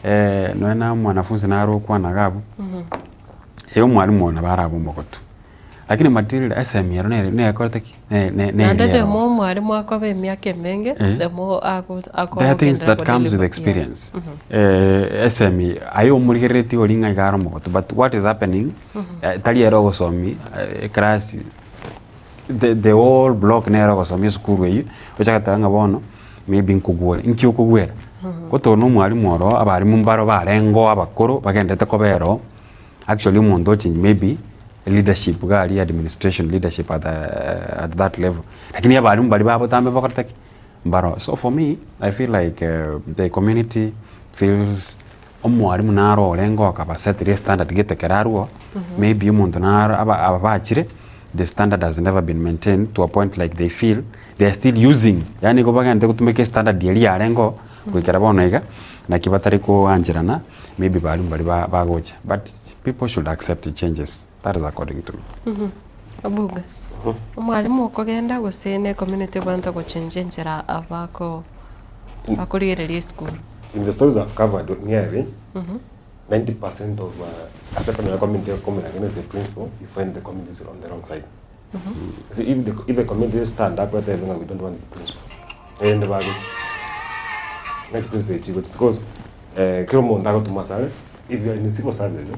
Nonya na omwanafunzi naro okwana iga abwo, eh omwalimu oyo nabo arabe omogotu. Lakini Matilda esemi ero nere nekorete ki? Ne- ne- Naende neri the ero. more omwalimu akoba emiaka emenge, Eh. the more ako There are things akogenderera that comes with kodeliver. experience. Yes. Mhm. Eh, esemi aye omorigereretie oria ng'a iga are omogotu but what is happening eh, tari ere ogosomi eh, eclass the, the whole block nere ogosomi esukuru eywo ocha goteba ng'a bono maybe nkogwore nki okogwera gotoka na omwalimu oro abalimu mbaro barengeo abakoro bagendete kobera oo. Actually omonto ochange maybe leadership iga aria administration leadership at at that level lakini abalimu baria babotambe bakorete ki? Mbaro. So for me I feel like the community feels omwalimu naro orenge okabasetera estandard gete kero arwo maybe omonto naro aba aba bachire the standard has never been maintained to a point like they feel they are still using yaani igo bagenderete gotumeka estandard eria yarenge oo goikera bono iga naki batari koancherana. Maybe barimu baria ba bagocha but people should accept changes that is according to me. Obuga, omwalimu okogenda gose ne community ebwenerete gochenjia enchera abako bakorigereria esukuru. In the stories I've covered nearly 90% of ase ekonyora community egokomera against the principal you find the community is on the wrong side. You see if the if the community stand up batebe ng'a we don't want the principal erinde bagochi next principal echi gochi because Kera omonto agotumwa asare, if you are in the civil service,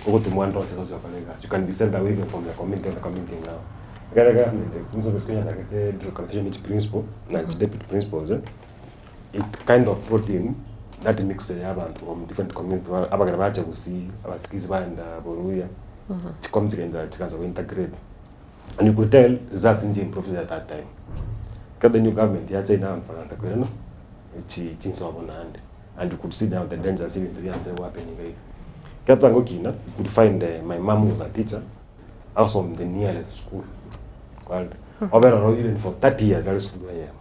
ogotumwa ande onsi ase ogochia gokora egasi, you can be sent away even from your community and the community eng'ao. Ekero egovernment principles Kenya yachagete decentralization each principal na deputy principals, it kind of brought in that mixture ya abanto from different community, abageni bacha gusii, abasigisi baenda boruya, chicommunity chikaenda chikaanza gointegrate. And you could tell results nchi improve at that time. Ekero the new government yacha ina abanto bakaanza koirana, chi chinsobo naende. And you could see now the dangers ebinto bianchire gohappeninga iga. Ekero tware gokina, you could find my mum who was a teacher, agosoma the nearest school, kwarora, obere ororo even for 30 years are esukuru eyemo.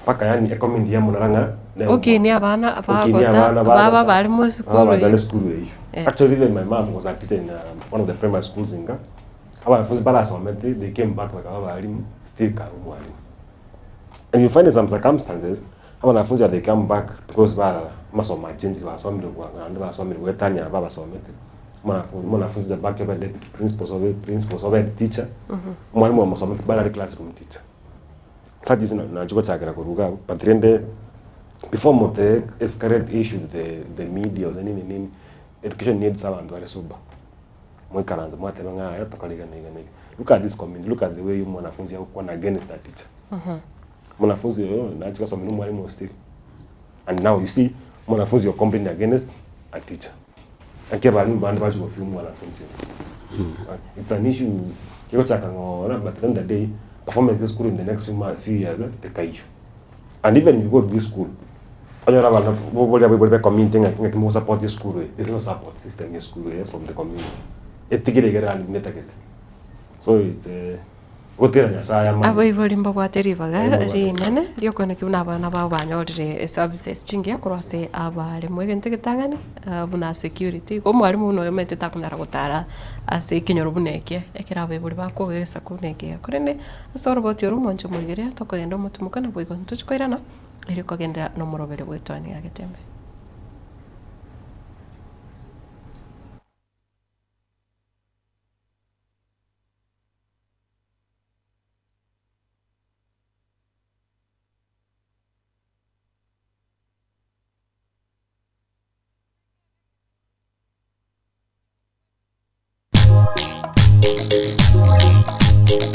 Mpaka yaani ecommunity yamonora ng'a Okinia abana Okinia bagota abana baba bagota, bari mu esukuru baba bari eywo. esukuru eywo. Actually even my mom was a teacher in one of the primary schools inga, abanafunzi barasomete they came back bakaba abalimu still kare omwalimu. And you find in some circumstances, abanafunzi aba they come back because barara amasomo achenchire basomire bwango naende basomire goetania aba abasomete, omwanafunzi omwanafunzi ocha back obe deputy principal obe principal obe head teacher, omwalimu omosometi bado are classroom teacher. Such is nachi gochakera korwa iga abwo, but rende before mote escalate issue to the the media gose nini nini, education needs abanto bare sober. Moikaranse mwateba ng'a yaya tokore iga na iga na iga. Look at this community, look at the way omwanafunzi agokwana against a teacher. Mwanafunzi oyo nachi gosoma na omwalimu o still. And now you see, mwanafunzi oyo complaining against a teacher. Naki abalimu bande bachi gofia omwanafunzi oyo. It's an issue kegochaka ng'ora but at the end of the day, performance ya esukuru in the next few months, few years tekaiyo. And even if you go to this school, onyore abana boria abaibori ba ecommunity ng'a ng'aki mogosupport esukuru eye, there is no support system ya esukuru eye from the community. Etigire iga erande buna etagete. So it's gotera Nyasaye amanye. Abaibori mbabwate ribaga Eh, mbabwate. rinene riokoenekia buna abana babo banyorire eservices chingiya korwa ase abaremu. Egento egetang'ani buna security, igo omwarimu buna oyo omanyete takonyara gotara ase ekenyoro buna eke, ekero abaibori bakoga egesaku buna eke iga. Korende ase oroboti oro omonche omoigereria tokogenda omotumoka naboigo ntochi koirana erio kogenderera nomoroberi bw'etwani ya Getembe.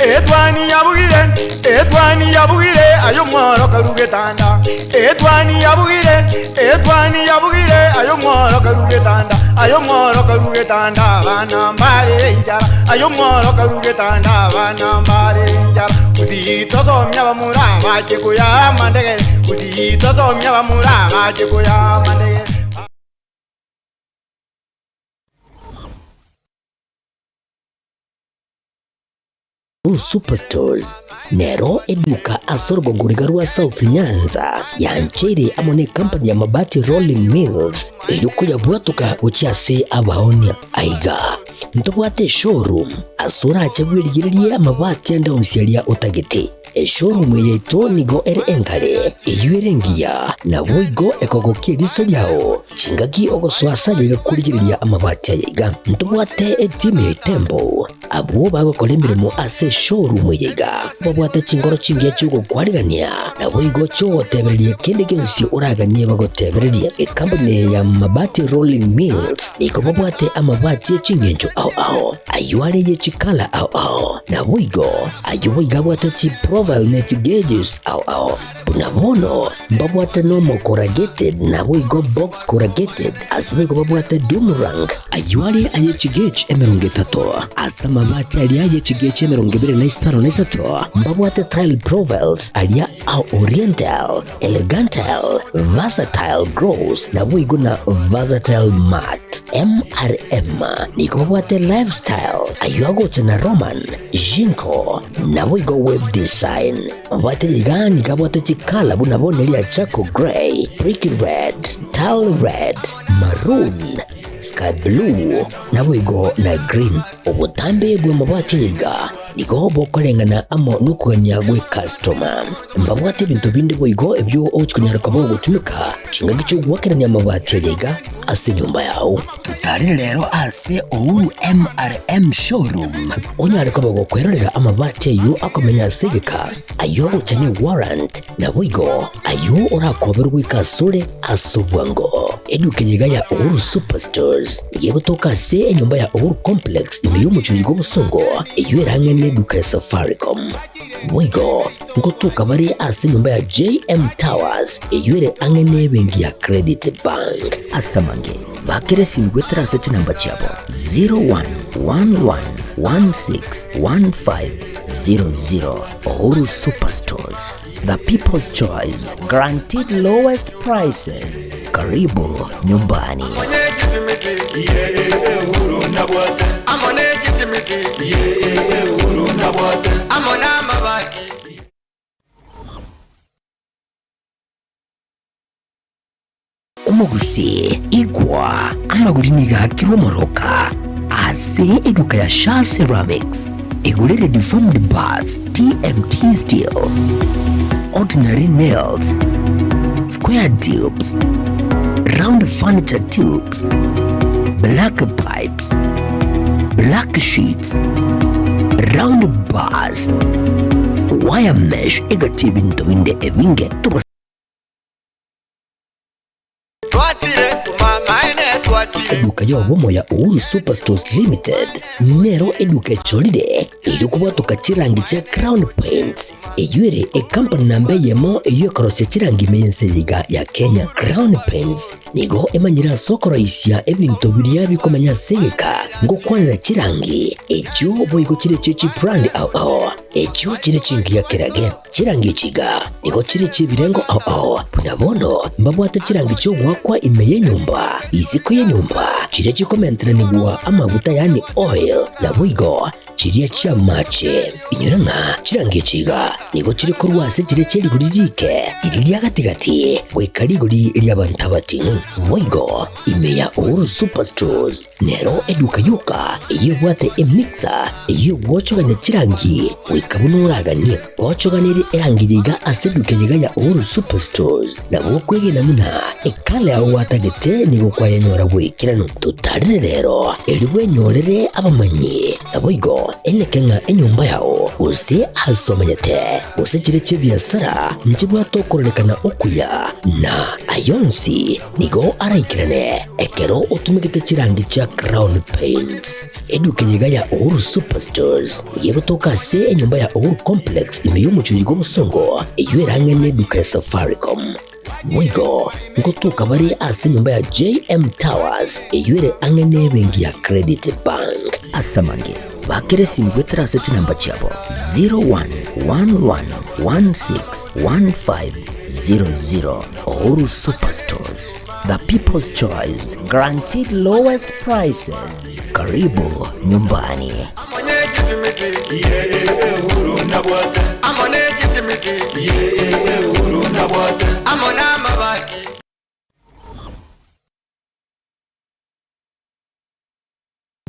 Etwani yabugire, etwani yabugire, aye omworo karu getanda. Etwani yabugire, etwani yabugire, aye omworo karu getanda. Aye omworo karu getanda, abana mbare enchara. Aye omworo karu getanda, abana mbare enchara. Gusii tosomia abamura abache koya amandegere. Gusii tosomia abamura abache koya amandegere. Superstores nero eduka ase orogongo riga rwa South Nyanza yancheire amo ne company ya Mabati Rolling Mills eyio koyabwatoka gochia ase abaonia. Aiga ntobwate eshowroom ase orache bwerigererie amabati ande onsi aria otagete. Eshowroom eye yaito nigo ere engare, eyio ere engiya, naboigo ekogokia eriso riao chingaki ogosoa ase ayaiga korigereria amabati ayaiga. Ntobwate etimu ya Itembo Abwo bagokora emeremo ase eshowroom eye iga, babwate chinkoro chingiya chi'ogokwarigania, naboigo chi'ogotebereria kende gionsi oraganie bagotebererie. Ekampuni eye ya Mabati Rolling Mills nigo babwate amabati e chingencho ao ao, ayio are ye chikala ao ao, naboigo ayio boigo abwate chiprofile ne chigeges ao ao. Buna bono mbabwate normal corrugated naboigo box corrugated, ase boigo babwate doom rank, ayio are aye chigauge 30, ase amabati aria aye chigauge 25, mbabwate tile profiles aria a oriental, elegantile, versatile gross, naboigo na versatile matte. MRM nigo babwate lifestyle, ayio agocha na Roman, Jinko, naboigo web design. Mabwate iga nigo abwate chikala buna bono eria charcoal grey, brick red, tile red, maroon, sky blue, naboigo na green. Obotambe bw'amabati aya iga nigo bokoreng'ana amo nokogania gw'ecustoma. Mbabwate ebinto binde boigo ebio ogochia konyara koba ogotumeka chingaki chi'ogoakerania amabati aya iga ase enyomba yao. Totarere rero ase Uhuru MRM Showroom onyare koba gokwerorera amabati ayio akomenya ase egeka, ayio agocha ne warrant, naboigo ayio orakoberwe goika asore ase obwango. Eduka eye iga ya Uhuru Superstores nigo egotoka ase enyomba ya Uhuru Complex ime y'omochie oyo bw'obosongo eyio erang'e neduka ya Safaricom. Boigo ngotoka bare ase enyomba ya JM Towers eyio ere ang'e nebenki ya Credit Bank. Ase amange, bakera esimi goetera ase chinamba chiabo 0111161500. Uhuru Superstores, the people's choice, guaranteed lowest prices. Karibu nyumbani. Amo namabati. Omogusii, igwa, amagori nigo aakirwe omoroka ase eduka ya Shaa Ceramics. Igorere deformed bars, TMT steel, ordinary nails, square tubes, round furniture tubes, black pipes, black sheets, round bars, wire mesh egati ebinto binde ebinge. Eduka y'obomo ya Uhuru Superstores Limited nero eduka echorire erio kobwatoka chirangi chia Crown Paints eyio ere ekampani namba eyemo eyio ekorosia chirangi ime y'ense eye iga ya Kenya. Crown Paints nigo emanyire ase okoroisia ebinto biria bikomenya ase egeka ngokwanera chirangi echio boigo chire chie chibrand ao ao echio chire chingiya kerage. Chirangi echi iga nigo chire chi'ebirengo ao ao, buna bono mbabwate chirangi chi'ogoakwa ime y'enyomba, isiko y'enyomba, chiria chikomenteranigwa amaguta yaani oil, naboigo chiria chi'amache. Inyora ng'a chirangi echi iga nigo chire korwa ase chiria chie rigori riike, riria ria gati-gati, goika rigori ri'abanto abating'u. Boigo ime ya Uhuru Superstores Nero eduka yoka eyio ebwate emixer eyio egwochogania chirangi goika buna oraganie. Gochoganerie erangi eye iga ase eduka eye iga ya Uhuru Superstores nabo okwegena buna ekala yao gwatagete nigo kwayenyora bw'ekeranu. Totarere rero erio bwenyorere abamanyi naboigo eneke ng'a enyomba yao gose ase omenyete gose chire chi'ebiasara nchibwate okororekana okuya na ayonsi Nigo araikerane ekero otumegete chirangi chia Crown Paints. Eduka eye iga ya Uhuru Superstores nigo egotoka ase enyomba ya Uhuru Complex ime y'omochie oyo bw'obosongo eyio erang'ane eduka ya Safaricom. Boigo ngotoka bare ase enyomba ya JM Towers eyio ere ang'e n'ebenki ya Credit Bank. Ase amange, bakera esimi goetera ase chinamba chiabo 0111161500. Uhuru Superstores, the people's choice, guaranteed lowest prices. Karibu nyumbani.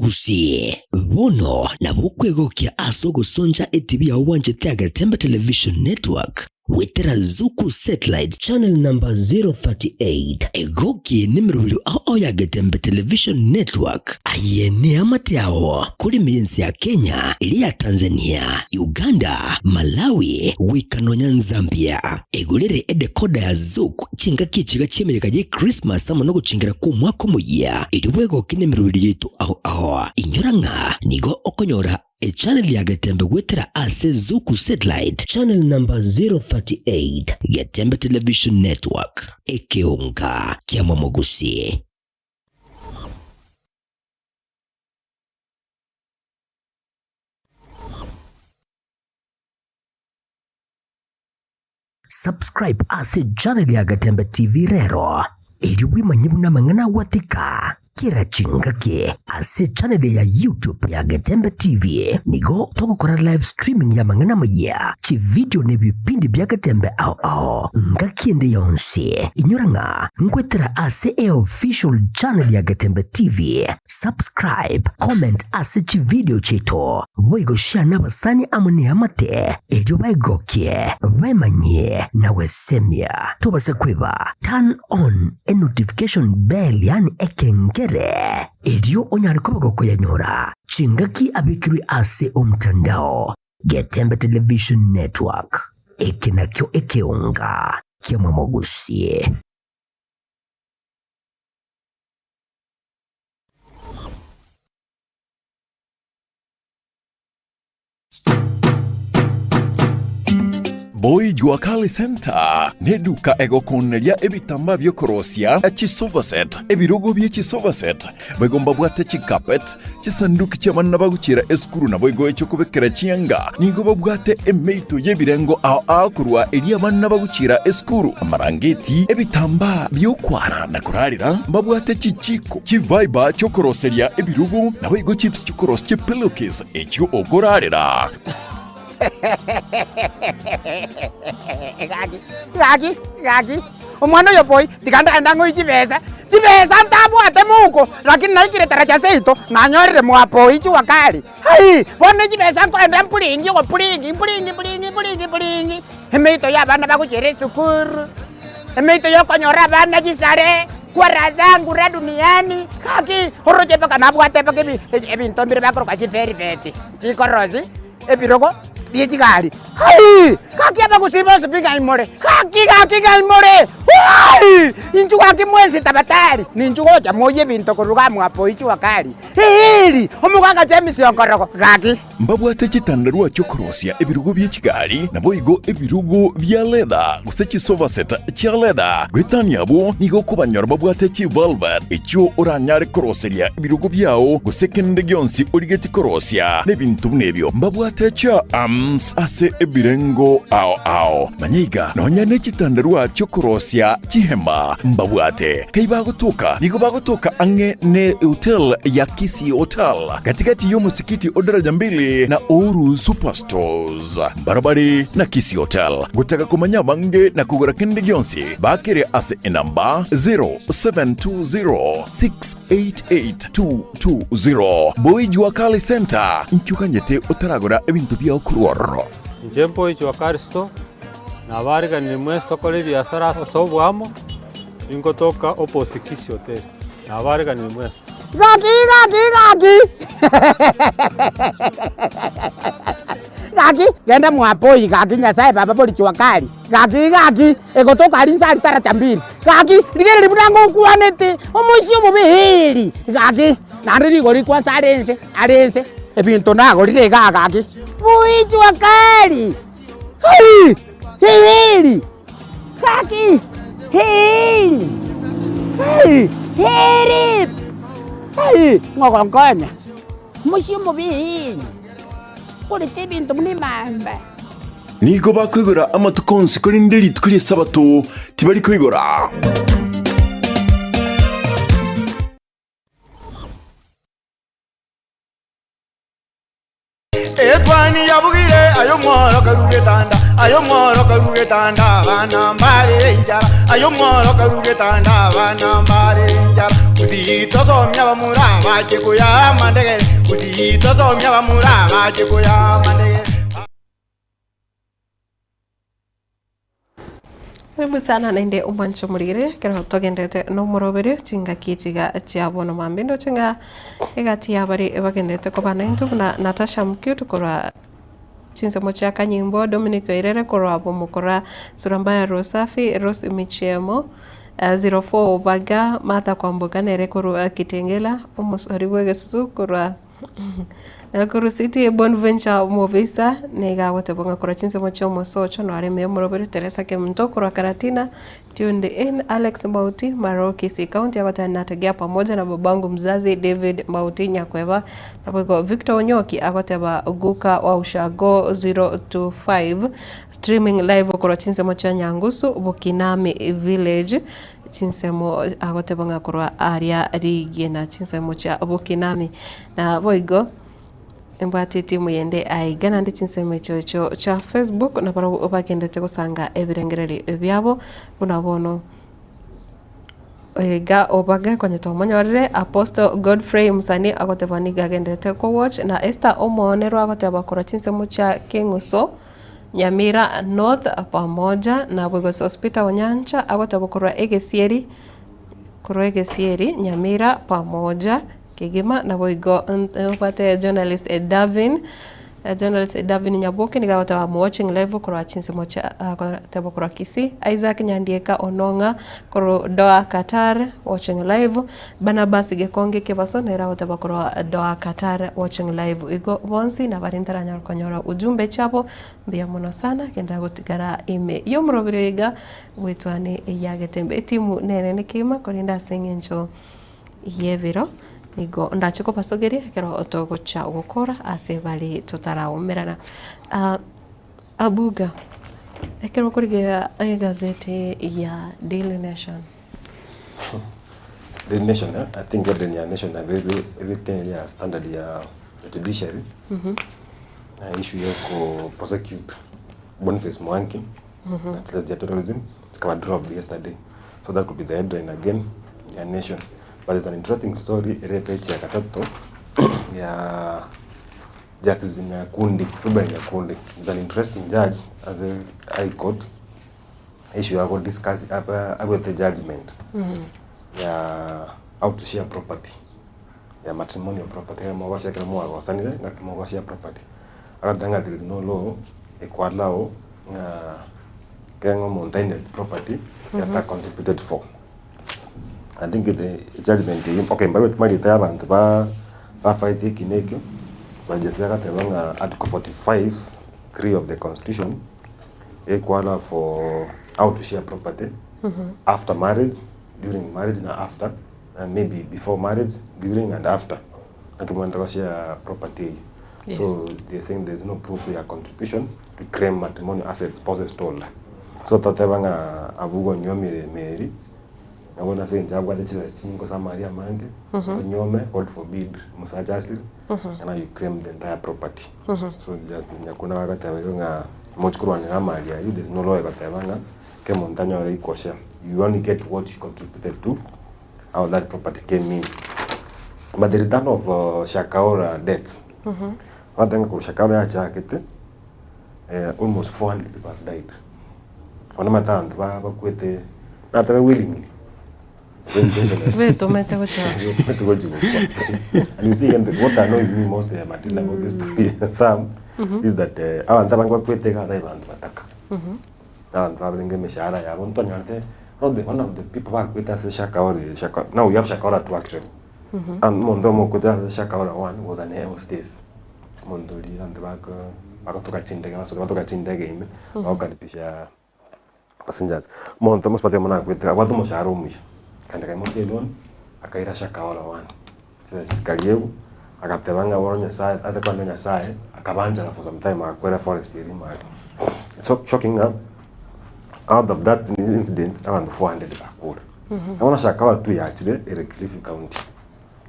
Gusii, bono nabo okwegokia ase ogosoncha etibi yao bwanchete ya Getembe Television Network goetera Zuku Satellite Channel number 038. Egokie nemerobio ao ao ya Getembe Television Network. Aye neamate ao kore ime y'ense ya Kenya, eria ya Tanzania, Uganda, Malawi, goika nonya Zambia. Egorere edecoder ya Zuku Chingaki echiga chi'emeyega ye Christmas amo nogochingera kw'omwaka omoyia, erio bwegoke nemeroberi yaito ao ao. Inyora ng'a nigo okonyora echannel ya Getembe goetera ase Zuku Satellite channel number 038, Getembe Television Network, ekeonga kia Momogusi. Subscribe ase channel ya Gatembe TV rero, erio bwemanye buna amang'ana agwatika kera chingaki ase channel ya YouTube ya Getembe TV. Nigo togokora live streaming ya amang'ana amayia, chividio na ebipindi bia Getembe ao ao ngaki ende yonsi. Inyora ng'a nkwetera ase eofficial channel ya Getembe TV. Subscribe, comment ase chividio chiaito, boigo share nabasani amo neamate, erio baegokie, baemanyie na gwesemia. Tobasa kweba, turn on e notification bell yaani ekengere, erio onyare koba gokoyanyora chingaki abekirwe ase omtandao. Getembe Television Network, eke nakio ekeonga ki'omomogusie. Boy Jua Kali Center neduka egokoneria ebitambaa biokorosia chisofa set, ebirogo bie chisofa set, boigo mbabwate chicarpet, chisanduki chi'abana bagochiera esukuru naboigo echiokobekera chianga. Nigo babwate emeito y'ebirengo ao ao korwa eria abana bagochiera esukuru, amarangeti, ebitambaa bi'okwara na korarera, mbabwate chichiko, chiviber chi'okoroseria ebirogo, naboigo chips chi'okorosia chipillowcase echio okorarera. Gaki, gaki, gaki. Omwana oyo boy, tiga ndagende ang'oe chibesa, chibesa ntabwate mouko, lakini naikire taracha seito, nanyorire mwa boy jua kali. Aii, bono chibesa nkoenda mpuringi ogopuringi mpuringi mpuringi mpuringi mpuringi, emeito ya abana bagochiera esukuru, emeito ya okonyora abana chisare, kwara zangu ra duniani, gaki oroche mpaka nabwate mpaka ebi ebinto mbire bakoroka chivelvet, chikorosi. Ebirogo bie chigari. Aii! Gaki abagusii bonsi pi ng'ai more? Gaki gaki ng'ai more? Aii! Inchuo gaki mwensi tabatari, ninchuo gocha moyie ebinto korwa iga mwapo ichua kari. Eeri! Omogaka James Onkorogo, gaki. Mbabwate chitandarua chi'okorosia ebirogo bie chigari, naboigo ebirogo bia leather, gose chisofa set chia leather. Goetania abwo, nigo okobanyora babwate chivelvet, echio oranyare koroseria ebirogo biao, gose kende gionsi origetie korosia, na ebinto buna ebio. Mbabwate chiarms ase ebirengo ao ao. Manya iga, nonya ne chitandarua chi'okorosia chihema mbabwate. Kai bagotoka? Nigo bagotoka ang'e ne hotel ya Kisii Hotel, gati-gati y'omosikiti o Daraja Mbili na Uhuru Superstores. Mbarabare na Kisii Hotel. Gotaka komanya abange na kogora kende gionsi, bakere ase enamba 0720688220. Boy Jua Kali Center, inki oganyete otaragora ebinto biao korwa ororo? Inche Boy Jua Kali Store, nabariganirie mwensi tokore ebiasara ase oboamo, ningotoka opposite Kisii Hotel, nabariganirie mwensi. Gaki gaki gaki gaki genda mwapoi gaki Nyasaye baba bori jua kali gaki gaki egotoka aria inse aria taracha mbili gaki rigereria buna ngokwanete omoisia omobe eeri gaki naende rigori kwanza are inse are inse ebinto nagorire igaa gaki bui jua kali aii eeri gaki eeri aii eeri aii ng'ogonkonya omoisia omobe eeri. Korete ebinto buna emamba. Nigo bakoigora amatuko onsi, korende rituko ri'Esabato tibari koigora. Etwani yabugire aye omworo karue getanda, aye omworo karue getanda, abana mbarere enchara, aye omworo karue getanda, abana mbarere enchara. Gusii tosomia abamura abache koyaa amandegere, Gusii tosomia abamura abache koyaa amandegere. Karibu sana naende omwanche omorigere ekero togenderete nomoroberio chingaki chiga chia bono mambia ndoche ng'a egati yabare bagenderete koba naintwe buna Natasha Mcute korwa chinsemo chia Kanyimbo, Dominic Oirere korwa Bomokora, Surambaya Rosafi, Rose Michiemo, 04 Obaga, Martha Kwamboka nere korwa Kitengela, omosori bw'egesusu korwa Nakuru City, Bonventure Mobisa, nigo agotebwa ng'a korwa chinsemo chi'omosocho noare ime y'omoroberi Teresa Kemunto korwa Karatina, Tuned in, Alex Mauti, Maroo Kisii County agoteba nategea pamoja na babangu mzazi David Mauti Nyakweba, naboigo Victor Onyoki agoteba Guka wa Ushago 025, streaming live korwa chinsemo chia Nyangusu, Bokinami Village, chinsemo agoteba ng'a korwa aria rigena chinsemo chia Bokinami. Naboigo Embwate etimu yende aiga naende chinsemo echio echio chia Facebook nabarabwo bagendete gosanga ebirengererio biabo buna bono iga obaga konya twamonyorire Apostle Godfrey Musani agoteba nigo agenderete ko watch na Esther Omoonerwa agoteba korwa chinsemo chia Keng'uso Nyamira North pamoja naboigo Sospeter Onyancha agoteba korwa Egesieri korwa Egesieri Nyamira pamoja. Kegima naboigo obwate journalist Davin, journalist Davin Nyaboke nigo agoteba am watching live korwa chinsemo chia agoteba korwa Kisii, Isaac Nyandieka Onong'a korwa Doha Qatar watching live, Barnabas Gekonge Kebaso nere agoteba korwa Doha Qatar watching live. Igo bonsi nabare ntaranyara konyora ujumbe chiabo mbuya mono sana genderera gotigara ime y'omoroberi iga bwetwane ya Getembe. Etimu nenene kegima korende ase eng'encho. y'ebiro, nigo ndache kobasogeria ekero togocha gokora ase bare totaraumerana. Abuga, ekero okorigereria egazeti ya Daily Nation. Daily Nation, eh, I think headline ya Nation nabo ebe ebete ya standard ya judiciary na issue ya ko prosecute Boniface Mwangi na charges ya terrorism zikaba dropped yesterday. So that could be the headline again ya Nation. But there's an interesting story ere epage ya gatato ya Justice Nyakundi, Reuben Nyakundi. Is an interesting judge as a High Court issue ya discuss aba abwete judgment ya how to share property ya matrimonial property ekero mogoshare ekero mwagosanire ng'aki mogoshare property. Agateba ng'a there is no law ekoallow ng'a kera ng'a omonto aine property yata contributed for. I think the judgment eyio okay mbarweti marieta ya abanto ba bafight ekina ekio, but Jesse agateba ng'a article 45 3 of the constitution ekoallow for how to share property after marriage, during marriage na after and maybe before marriage, during and after naki omanyete goshare property eyio. Yes. So they are saying there is no proof ya contribution to claim matrimonial assets spouses stole. So toteba ng'a abwo gonywomire Mary, nabo nase eng'encho abwate chibesa chinyinge gose amari amange, onyuome God forbid omosacha asire, and now you claim the entire property. So just Nyakuna bagateba igo ng'a mochi korwanera amari aywo, there is no law egoteba ng'a kera omonto anyore equal share. You only get what you contributed to how that property came in. But the return of Shakahola debts, ogoteba ng'a korwa Shakahola yachakete, almost 400 people have died. Bono omanyete abanto ba bakwete, natebe willingly, Betomete gochia Betomete gochia gokwa. And you see again, what annoys me most, Matilda, about this story, Sam, is that abanto abange bakwete iga abae banto bataka. Abanto barenge emeshahara yabo ntwanyorete one of the one of the people bakwete ase Shakahola eye Shaka now we have Shakahola two actually. And omonto oyomo okwete ase Shakahola one was an air hostess, omonto oria abanto bako bagotoka chindege basoka batoka chindege ime bagokaribisha passengers. Omonto omosubati oyomo nakwete abwate omoshahara omuya, akaenda akaimokia eloan akaira Shakahola one, chibesa chikariegwa, agateba ng'a bono Nyasaye ase kwane Nyasaye, akabanchera for some time agakwera eforest eria ime aria. So shocking ng'a out of that incident abanto 400 bakure. Na bono Shakahola two yachire ere Kilifi county,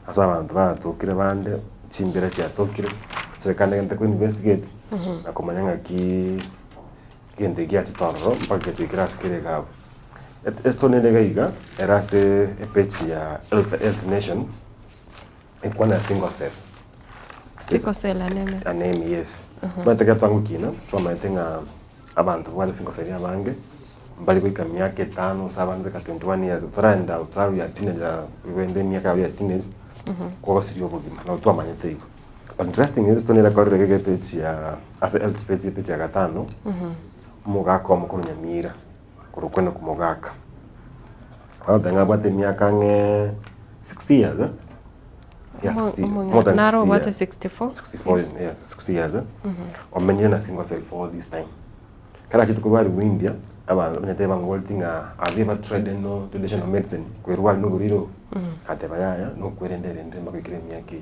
ase abanto batokire bande, chimbera chiatokire, serikali negente ko investigate na komanya ng'aki egento eki giachete ororo mpaka gegacha ase kere iga abwo. Estory nere iga iga, ere ase epage ya Health Health Nation. Ekwana single cell. Sickle cell anemia. Anemia, yes. Omanyete ekero twagokina, twamanyete ng'a abanto babwate single cell abange, mbari goika miaka etano gose abande goika 21 years, otaragenda otarabia teenager ogende emiaka yabo ya teenage, kwagosiria obogima, nabo twamanyete igo. But interesting ase nere ekorire iga epage ya ase health page epage ya gatano, omogaka omo korwa Nyamira, korwa Kwenoku Mogaka, Ogoteba ng'a abwate emiaka ang'e 60 years eh? Yeah, Omo- 60, omong'ina- more than naro 60 obwate years. 64? 64 yes, 60 years eh? Omenyire na single cell for all this time. Kera achete korwa arigwa India, abanto banyete bamogoreti ng'a have you ever tried any traditional medicine kwerwari na oborwaire obo? Agateba yaya, nokwerenda erende mpaka oikere emiaka eye.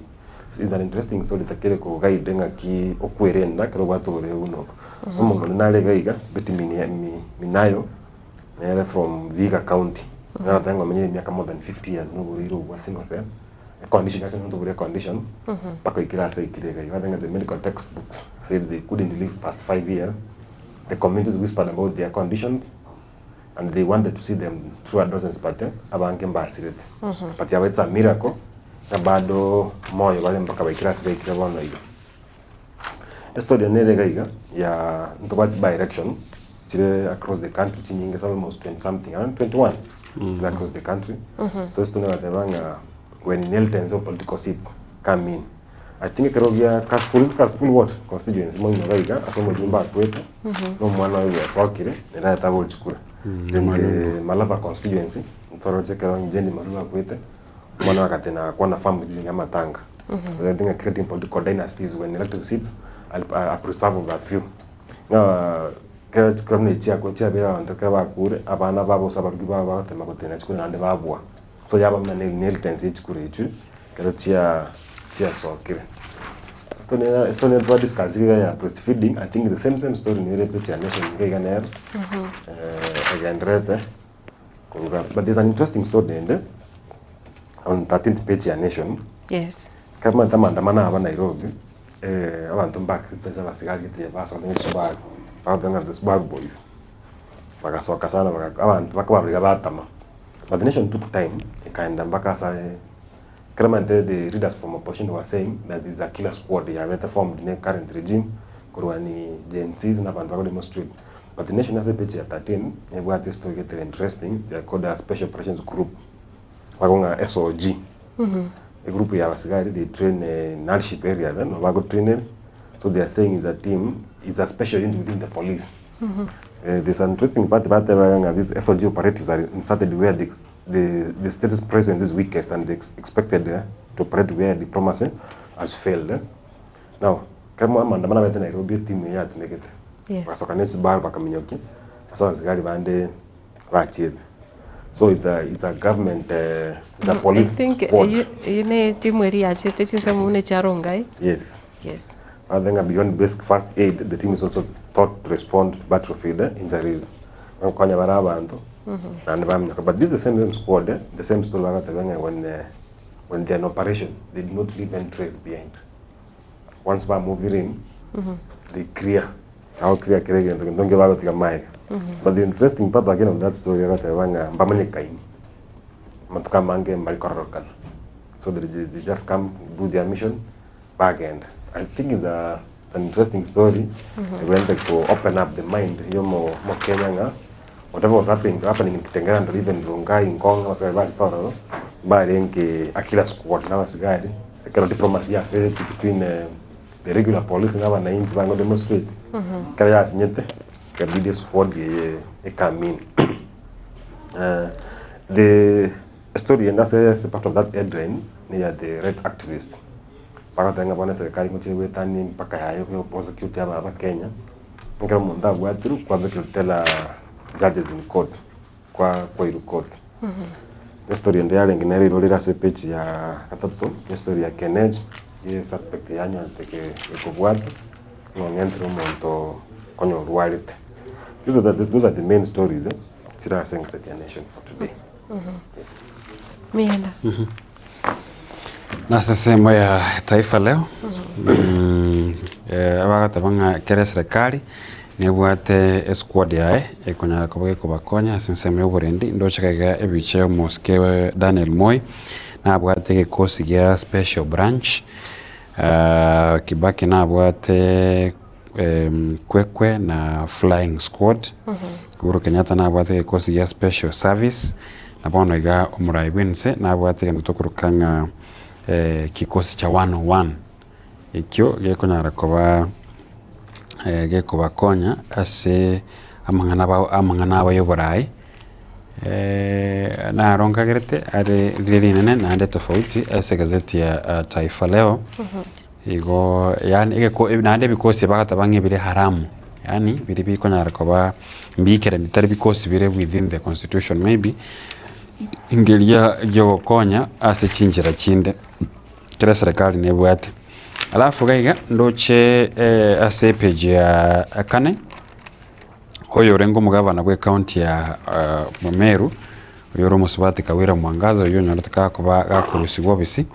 So it's an interesting story takere koguide ng'aki okwerenda ekero obwate oborwaire buna obo. Omonto onde nare iga iga, Betty Minia- Mi- Minayo, Nere from Vihiga county, nere oteba ng'a omenyire emiaka more than 50 years na oborwaire obwo bwa single cell, econdition actually not oborwaire econdition, mpaka oikire ase aikire iga igo. Bateba ng'a the medical textbooks said they couldn't live past 5 years, the communities whispered about their conditions and they wanted to see them through adolescence but abange mbasirete. But yaba it's a miracle ng'a bado moyo bare mpaka baikire ase baikire bono iga. Estory eye nere iga iga ya ntobwate by election chire across the country chinyinge ase almost 20 something around 21 chire across the country. So ase tonyara ng'a when inheritance of political seats come in I think ekero gia Kasipul is it Kasipul what constituency moino iga iga ase omojumbe akwete na omwana oye bwesokire nere aete agochi kura. Then the Malava constituency ntoroche ekero Jane Malulu akwete omwana oye agatena agakwana family ya amatanga. I think creating political dynasties when elective seats are, are preserved of a few. Ng'a kero chikoro buna echi chiakwa chiabeire abanto ekero bakure, abana babo gose abarugi babo bagotema gotenena chikura naende babua. So yaba buna ne inheritance ya chikura echio, ekero chia chiasokire. Story story twa discuss iga ya breastfeeding, I think the same same story nigo ere epicha ya nation iga iga nero, egendererete koruga. But there's an interesting story naende, on 13th page ya Nation, Yes. ekero omanyete amaandamano aba Nairobi, abanto mba criticize abasigari gete basoka ne chisubaru, bagoteba ng'a the subaru boys, bagasoka sana baga abanto bakabarora iga batama. But the nation took time ekaenda mpaka ase ekero omanyete the leaders from opposition were saying that there is a killer squad yabete formed ne current regime korwania Gen Zs na abanto bago demonstrate. But the nation ase epage ya 13 nebwate estory getere interesting they are called a special operations group bago ng'a SOG. Egroup ya abasigari they train in hardship areas eh, nabo bagotrainera so they are saying is a team is a special unit within the police. There's an interesting part batebaga ng'a these SOG operatives are inserted where the, the, the state's presence is weakest and they expected eh, to operate where diplomacy has failed. Eh. Now, kero amaandamano abete Nairobi etimu eye yatumegete Yes. bagasoka na echibaru bakaminyokia ase abasigari bande bachiete. So it's a, it's a government, uh, it's a I police think squad. eyio eyio ne etimu eria yachete chinsemo buna echia Rongai. Yes. Yes. Other than beyond basic first aid, the team is also taught to respond to battlefield injuries. Bagokonya bare abanto naende baminyoka. But this is the same same squad, eh, the same story bagoteba ng'a when, uh, when they are in operation, they do not leave any trace behind. Once ba move in, they clear. Nabo clear kera egento gento nkio bagotiga maega. But the interesting part again of that story egoteba ng'a mbamanyekaini. Amatuko amange mbari kororokana. So they, they just come do their mission bagenda. I think it's a, an interesting story egwente to open up the mind ya omo omokenya ng'a whatever was happening, happening in Kitengela and even Rongai, Ngong, abasigari bachete ororo mbarenge a killer squad na abasigari ekero diplomacy yafereti between eh, the regular police na abananchi bango demonstrate ekero yasinyete ekabidi esquad eye ecome in. The story ende ase ase part of that headline neya the rights activist bagoteba ng'a bono eserekari ngochire goetania emipaka yaye yo prosecute aba abakenya ekero omonto abwatirwe kwabekerwa tena judges in court kwa kwairwa court. Estory ende yarenge nere irorire ase epage ya gatato, estory ya Kenech, ye suspect yanyorete ke ekobwatwa, ng'a ong'entire omonto konya orwarete. Those are the, those are the main stories eh, chire ase egazeti ya Nation for today. Yes. Mienda. Nase ensemo ya Taifa Leo, eh, abagateba ng'a kera eserekari nebwate esquad yaye ekonyara koba gekobakonya ase ensemo ya oborendi, ndoche iga ebicha ya omosike Daniel Moi, nabwate egekosi gia special branch, Kibaki nabwate Kwekwe na flying squad, Uhuru Kenyatta nabwate egekosi gia special service, na bono iga omorai bwense nabwate egento tokoroka ng'a kikosi cha 101, ekio gekonyara koba gekobakonya ase amang'ana aba amang'ana abo ya oborai, naro nkagerete are rire rinene naende tofauti ase egazeti ya Taifa Leo. Igo yaani egeko naende ebikosi bagateba ng'a ebire haramu, yaani biria bikonyara koba mbiikerani bitari bikosi bire within the constitution maybe, ngeria giogokonya ase chinchera chinde, kera eserekari nebwate. Alafu iga iga, ndoche ase epage ya kane, oyo orenge omogavana bwa ecounty ya Meru, oyo ore omosubati Kawira Mwangaza oyio onyorete gakoba gakorusigwa obisi,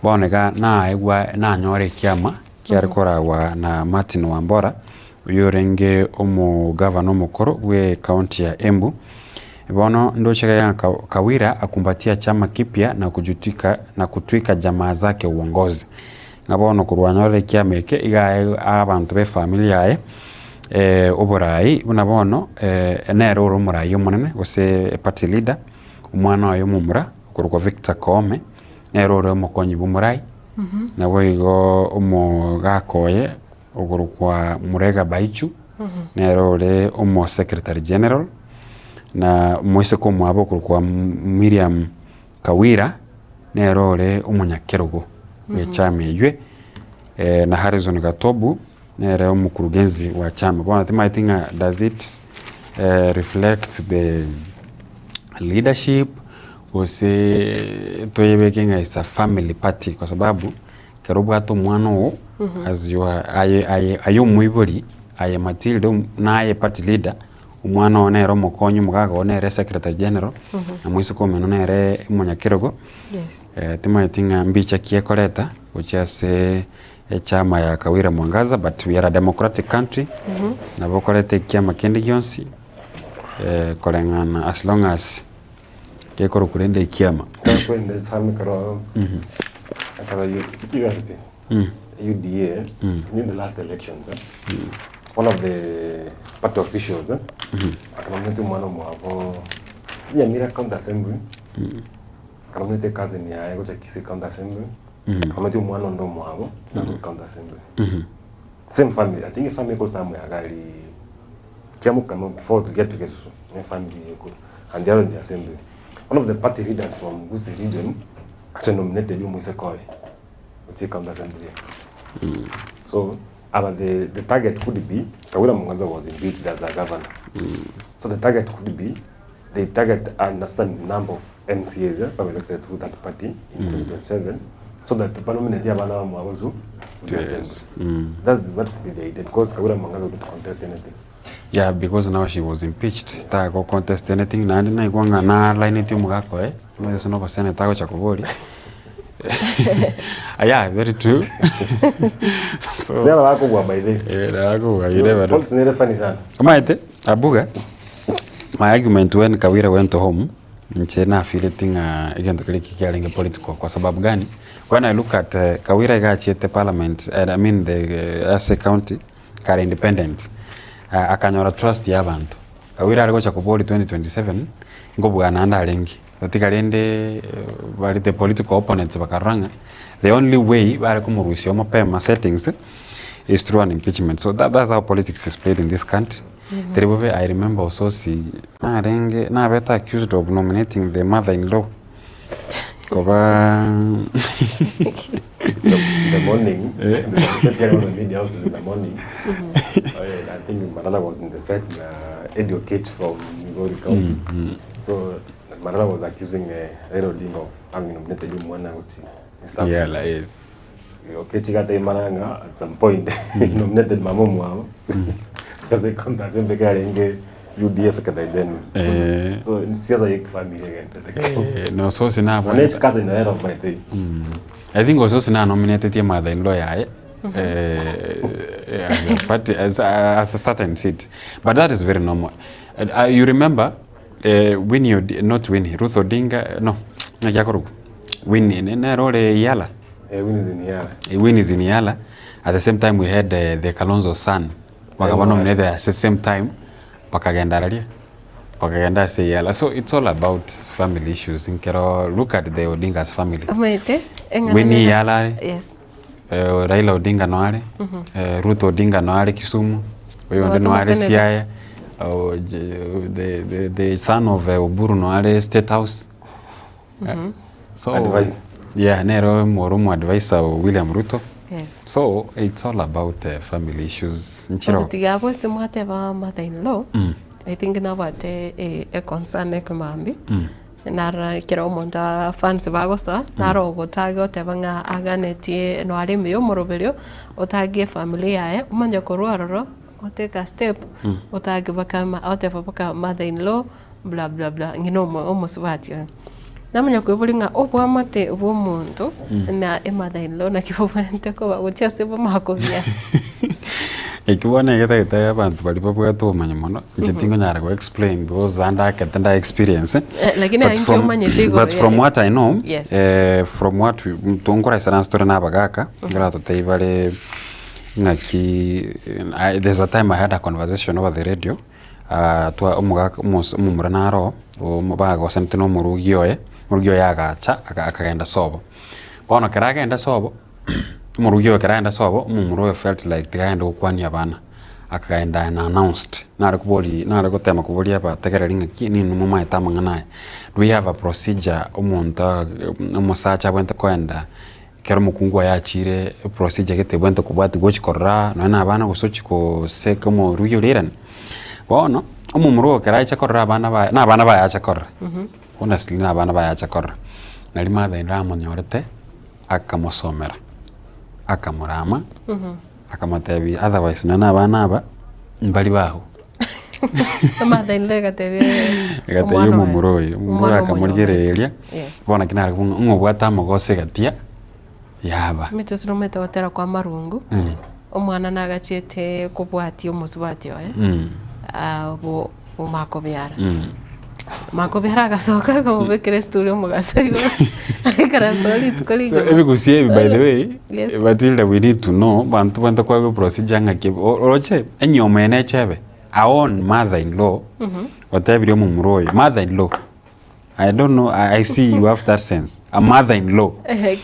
bono iga naegwa nanyora ekiama kiare koragwa na Martin Wambora, oyio orenge omogavana omokoro bwa ecounty ya Embu. Bono ndoche iga ng'a Kawira akumbatia chama kipya na kujutika na kutwika jamaa zake uongozi. Ng'a bono korwa anyorire ekiama eke iga aye abanto ba efamiri yaye oborai buna bono nere ore omorai omonene gose party leader, omwana oye omomura okorokwa Victor Koome, nere ore omokonyi bwa omorai, naboigo omogaka oye okorokwa Murega Baichu, nere ore omo secretary general, na omoiseke omwabo okorokwa Miriam Kawira nere ore omonyakerogo bw'echama eywe, na Harrison Gatobu nere omokurugenzi wa chama. Bono timanyeti ng'a does it reflect the leadership gose toyebeke ng'a is a family party kwa sababu ekero obwate omwana oo as your aye aye aye omoibori aye Matilda naye party leader. Omwana oo nere omokonyi, omogaka oo nere secretary general, na moiseke omino nere omonyakerogo, timanyeti ng'a mbicha ki ekoreta gochia ase echama ya Kawira Mwangaza but we are a democratic country, nabo okoreta ekiama kende gionsi koreng'ana as long as. Gekorokwa rende ekiama. Kwende same ekero ekero URP UDA in the last elections eh, one of the party officials eh, akanominate omwana omwabo Nyamira county assembly akanominate cousin yaye gocha Kisii county assembly akanominate omwana onde omwabo Nakuru county assembly same family I think family eko somewhere gari Kiamukama before to get to Gesusu ne family eko and they are in the assembly one of the party leaders from Gusii region actually nominated Omoiseke oye gochia county assembly so aba the, the target could be Kawira Mwangaza was impeached as a governor so the target could be they target a certain number of MCAs eh, were elected through that party in 2027 so that the parliament abana bamwabo to the Yes. assembly. That's what could be the idea because Kawira Mwangaza would not contest anything. Yeah, because now she was impeached. Ta go contest anything naende naigwa ng'a nalaineti omogaka oye omanyete ase noboseneta agocha koboria yeah, very true. so, Sasa bakogwa by the eh, nakogwa, you never know. Politics nere funny sana. Omanyete abuga my argument when Kawira went home nche nafeelete ng'a egento keria ki kiarenge political kwa sababu gani when I look at Kawira iga achiete parliament I mean the ase county kare independent akanyora trust ya abanto Kawira are gocha koboria 2027 nkobua naende arenge tatiga rende bare the political opponents bakarora ng'a the only way bare komorusia mapema settings is through an impeachment so that, that's how politics is played in this country Teri bobe I remember Osotsi narenge nabete accused of nominating the mother in law koba in the morning, the the media houses in the morning. I think Malala was in the set, Eddie Oketch from Migori County. So Malala was accusing Raila Odinga of having nominated him one out. Yeah, like, yes. Oketch got a Malanga at some point nominated Mamumu wao. Because they come to Zembe Karenge UDA secretary general. Eh. So in siasa yek family again. Eh, no Osotsi nabo And it's cousin ahead of my thing. I think Osotsi na nominated ye mother in law yaye as a party as a certain seat but that is very normal you remember Winnie Odi not Winnie Ruth Odinga no ng'aki akorokwa Winnie nere ore Yala Eh, Winnie is in Yala. Winnie is in Yala at the same time we had the Kalonzo son bakaba nominated at the same time bakagenda araria bakagenda ase Yala so it's all about family issues nkero look at the Odinga's family Omanyete, eng'ana Winnie nere- Yala are Yes. Raila Odinga noare Ruto Odinga noare Kisumu oyonde Abato noare baseneta. Siaya the, the, the son of Oburu noare State House so Advisor. yeah nero mworo advisor William Ruto Yes. so it's all about family issues nchiro Tiga abo ase mwateba mother in law I think nabwate e concern ekemambi nara kera omonto fans bagosoa naro ogotaga oteba ng'a aganetie noare ime ya omoroberio otagie family yaye omanye korwa ororo otake a step otage baka oteba baka mother in law bla bla bla ng'ina omosubati oyo namanya koiboria ng'a obwamate bwa omonto na emother in law naki bobwenerete koba gochia ase bomakobia Eki bono egetagete abanto baria babwate obomanyi mono, inche tingonyara go explain because ande akete nda experience Lakini but aye inche from, omanyete igoro but from yaye. what I know Yes. from what tonkoraisaransa tore na abagaka nkoratotebia bare ng'aki there's a time I had a conversation over the radio twa omogaka omomura naro bagosanete na omorugi oye, omorugi oye agacha akagenda sobo. Bono ekero agenda sobo omorugi oyo ekero agenda sobo omomura oyo felt like tiga agende gokwania abana akagenda unannounced nare kobori nare gotema koboria abategereri ng'aki ninwe momaete amang'ana aya do we have a procedure omonto omosacha abwenerete koenda ekero omokungu oye achire eprocedure gete ebwenerete kobwatia gochi korora nonye na abana gose ochi koseka omorugi oria airane. Bono omomura oyo ekero acha korora abana baye na abana baye acha korora honestly na abana baye acha korora nari mother in law amonyorete akamosomera akamorama akamotebia otherwise nonye na abana aba mbari bago. Mother in law egatebia Egatebia omwana oye. omomura oyo omomura Omwana akamorigereria Yes. bono naki nare ng'a ng'obwate amagoso egatia yaba. Emete ase nomanyete gotera kwa amarungu omwana nagachiete kobwatia omosubati oye bo bomakobiara. Makobera agasoka akamobekera esituri omogaso igoro agaikaransa oo rituko So rigima. ebigusi ebi by the way Yes. Matilda we need to know banto bante kwaba procedure ng'aki o- oroche enyiomo eye nechebe our own mother in law otebirie omomura oyo mother in law I don't know I, I see you have that sense a mother in law Ehe.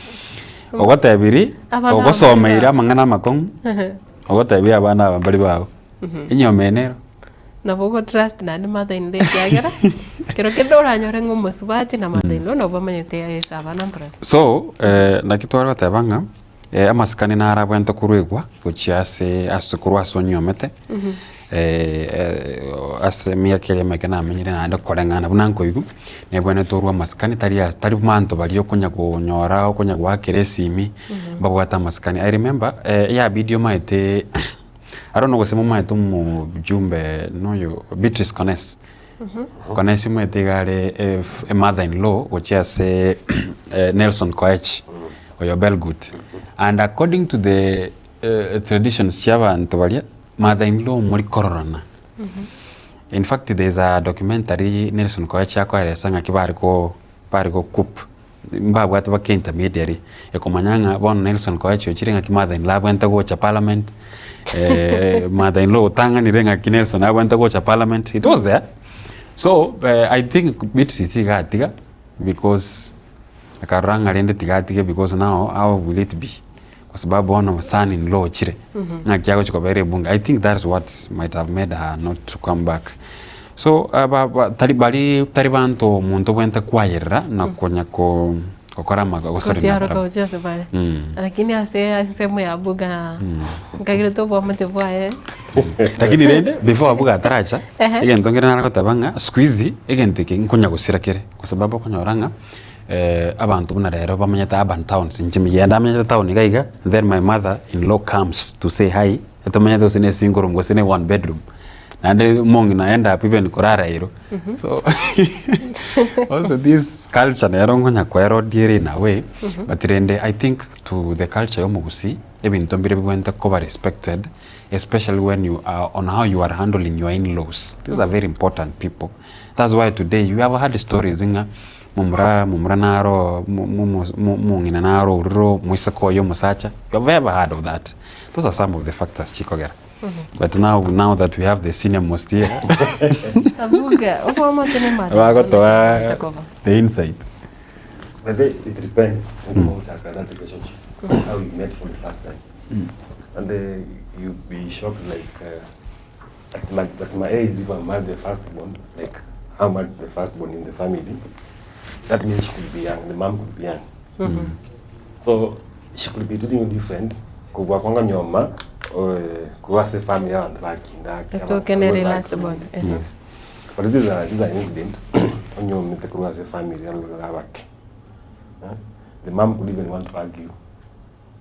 ogotebirie Abana ogosomeire abare amang'ana amakong'u Ehe. ogotebi abana aba mbari bao enyiomo eye nero Nabo ogo trust naende mother in law ekiagera, kero kende oranyore ng'a omosubati na mother in law nabo bamanyete ase abana mbarabwo. So, naki tware goteba ng'a amasikani naro abwenerete korwegwa gochia ase ase korwa ase onyomete, ase emiaka eria emeke namenyire naende koreng'ana buna nkoigwa, nebwenerete orwe amasikani tari ase tari abanto baria okonya konyora okonya goakera esimi, mbabwate amasikani. I remember eyabidi omanyete I don't know gose momaete omojumbe noyo Beatrice Kones. Kones omanyete iga are e mother in law gochia ase Nelson Koech oyo Belgut. And according to the traditions chia abanto baria, mother in law mori kororana. In fact there is a documentary Nelson Koech akoeresa ng'aki bare ko bare go coup Mbabwate baka intermediary ekomanya ng'a bono Nelson Koech ochire ng'aki mother in law abwenerete gocha parliament, mother in law otang'anire ng'aki Nelson abwenerete gocha parliament, it was there. So I think Beatrice iga atiga because akarora ng'a rende tiga atige because now how will it be kwa sababu bono son in law ochire ng'aki agochi kobera ebunge. I think that's what might have made her not to come back. So aba ba tari bari tari banto omonto obwenerete kwayerera na konya ko gokora amaga gosori na Gosiaroka barabwo. gochia ase bare. Lakini ase ensemo ya Abuga nkagerete oboamate bwaye. Lakini rende before Abuga ataracha, Ehe. egento nkere nare goteba ng'a siku hizi egento eke nkonya gosira kere kwa sababu okonyora ng'a abanto buna rero bamenyete urban towns, inche yende amenyete town iga iga, then my mother in law comes to say hi, etomenyete gose ne single room gose ne one bedroom. Naende omong'ina end up even korara ero. So also this culture nero nkonya koerodia ere in a way, but rende I think to the culture ya omogusii, ebinto mbire bibwenerete koba respected, especially when you are on how you are handling your in-laws. These are very important people. That's why today you have heard stories ng'a momura momura naro mo- mo- mo- omong'ina naro orure omoiseke oye omosacha, you have ever heard of that? Those are some of the factors chikogera. But now, now that we have the senior most here, Abuga, oboamate ne mother. bagotoa the insight. But then it depends on mm. that relationship, how you met for the first time. And you'd be shocked, like, at my age, if I'm married the firstborn, like, I'm married the firstborn in the family, that means she could be young, the mom could be young. So she could be doing different kobua kwanga nyoma korwa ase efamily y'abanto bakinda Etoke nere last born, ehe. Yes. But this is a, this is an incident onyomete korwa ase efamily y'abake. Eh? The mom could even want to argue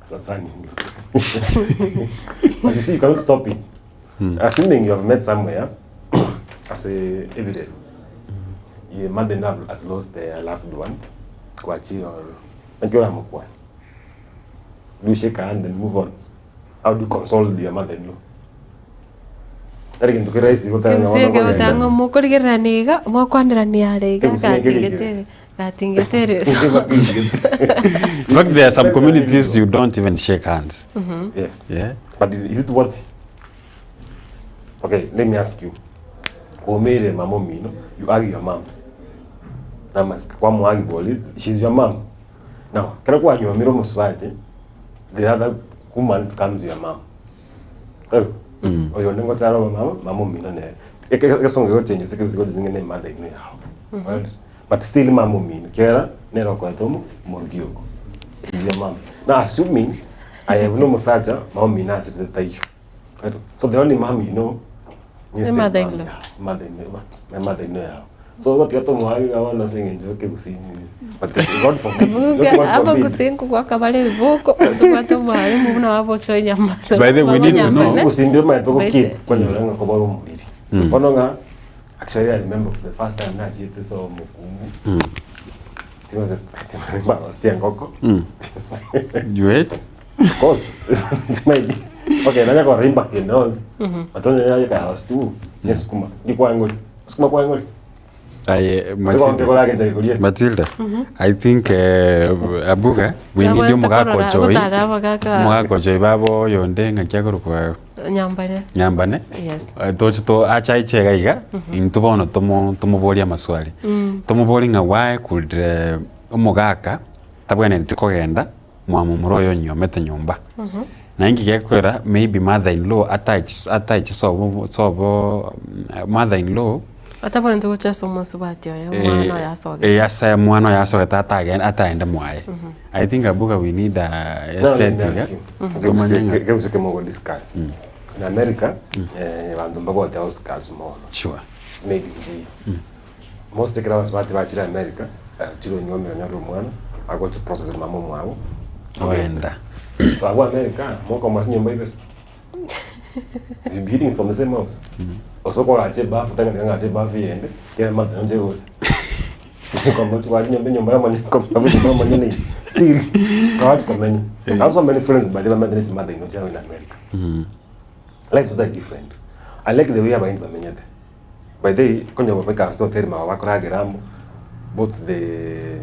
as a son-in-law. But you see, you cannot stop it. Assuming you have met somewhere as a evident, your mother-in-law has lost their loved one, kwachi or naki oramokwane. Do you shake her hand and move on? How do you console your mother-in-law? Tari gento kere rahisi gotanga Kegusii bono ekegoteba kogenda. ng'a mokorigererania iga, mokwanerania are iga, Kegusii ekere gatingetere, gatingetere In fact, there are some communities you don't even shake hands. Yes. Yeah. But is it worth it? Okay, let me ask you. Komeire mama omino, you hug your mom. Namasika kwamuhug bori, she's your mom. Now, kero kwanyuomire omosubati, the other woman becomes your mom. Tari? Oyo onde ngochare obe mama, mama omino nere. Eke- Egesongo egochenjwa ase ekegusii gochia ng'a ne mother in law yao. Right? But still mama omino, kiagera nere okoeta omo omorokia oko. She's your mom. Now assuming aye buna omosacha, mama omino asirete taiyo. Right? So the only mom you know ni Ni mother in law. mother in law, my mother in law yao. So gotiga tomoage iga bono ase eng'encho ekegusii but God forbid, not Abuga God forbid. abagusii nkogwaka bare ebiboko, tobwate omwalimu buna babochwa enyama ase By the way, we need to know. Ekegusii ndio omanyete Baite. ogokeep kwanyora ng'a koba ore omoriri. Bono ng'a actually I remember for the first time nachiete ase omokungu timbarosetie engoko. You ate? Of course. Maybe. Okay, nanya korora impact ende yonsi. But onye yayeka ya stew, ne sukuma. Ndi kwangori. Sukuma kwangori. Aye, Matilda. Matilda, Matilda, I think eh, Abuga, we need Nabwate omogaka korora- ochoi. gotara abagaka- Omogaka ochoi baba oyonde ng'aki akorokwa Nyambane. Nyambane. Yes. Eh, toche to acha aiche iga iga, intwe bono tomo tomoborie amaswali. Tomoborie ng'a why could eh, omogaka tabwenereti kogenda mwa momura oyo onyiomete nyomba. Na inki gekogera maybe mother in law ataichi ataichi sobo sobo mother in law Atabwenereti gocha ase omosubati oye, omwana oye asogete. eh, ase omwana oye asogete atagen ataende mwaye. I think Abuga we need a Now, let set me iga ask you. tomanye ng'a Keguse kemo discuss. In America, eh, bantu mbabwate house girls mono. Sure. Maybe nji. Most ekero abasubati bachire America, eh, chire onyuomire onyore omwana, agocha process mama omwabo. Oenda. Abwo America, mokomoa chinyomba ibere. You be eating from the same house. Ose kwagacha ebafu, tang'ani ng'ache ebafu eyende, kera month nonche gocha. Kwagacha enyomba enyomba yamanye nyomba yamanyene eye. Still, kwagacha komenya. I have so many friends by the way, bamenyete chimother in law chiabo in America. Life is that different. I like the way abaindi bamenyete. By the way, konya babeka ase hoteli mabo bakoragera amo, both the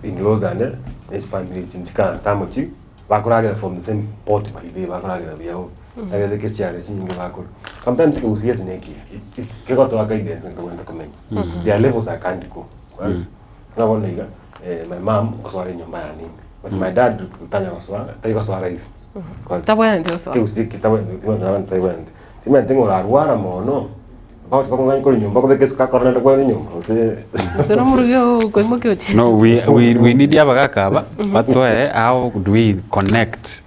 in-laws and his family chinchika amo chi, bakoragera from the same pot by the way, bakoragera buya bo. Nagere kechiare chinyinge bakora. Sometimes ekegusii ase nekiya, it kegotoa guidance nkogenda komenya. There are levels I can't go. Buna bono iga, eh, my mom ngosoa enyomba yane ime, but my dad tanya gosoa, tari gosoa rahisi. Tabwenereti gosoa. Ekegusii eke tabwenereti, tabwenereti. Timanyeti ng'a orarwara mono, mpaka oche bakong'anya korwa nyomba okobeka esiko akore naende kwere nyomba gose Gose nomorugi oo okoimokia ochia. No, we, we, we need abagaka aba batoe how do we connect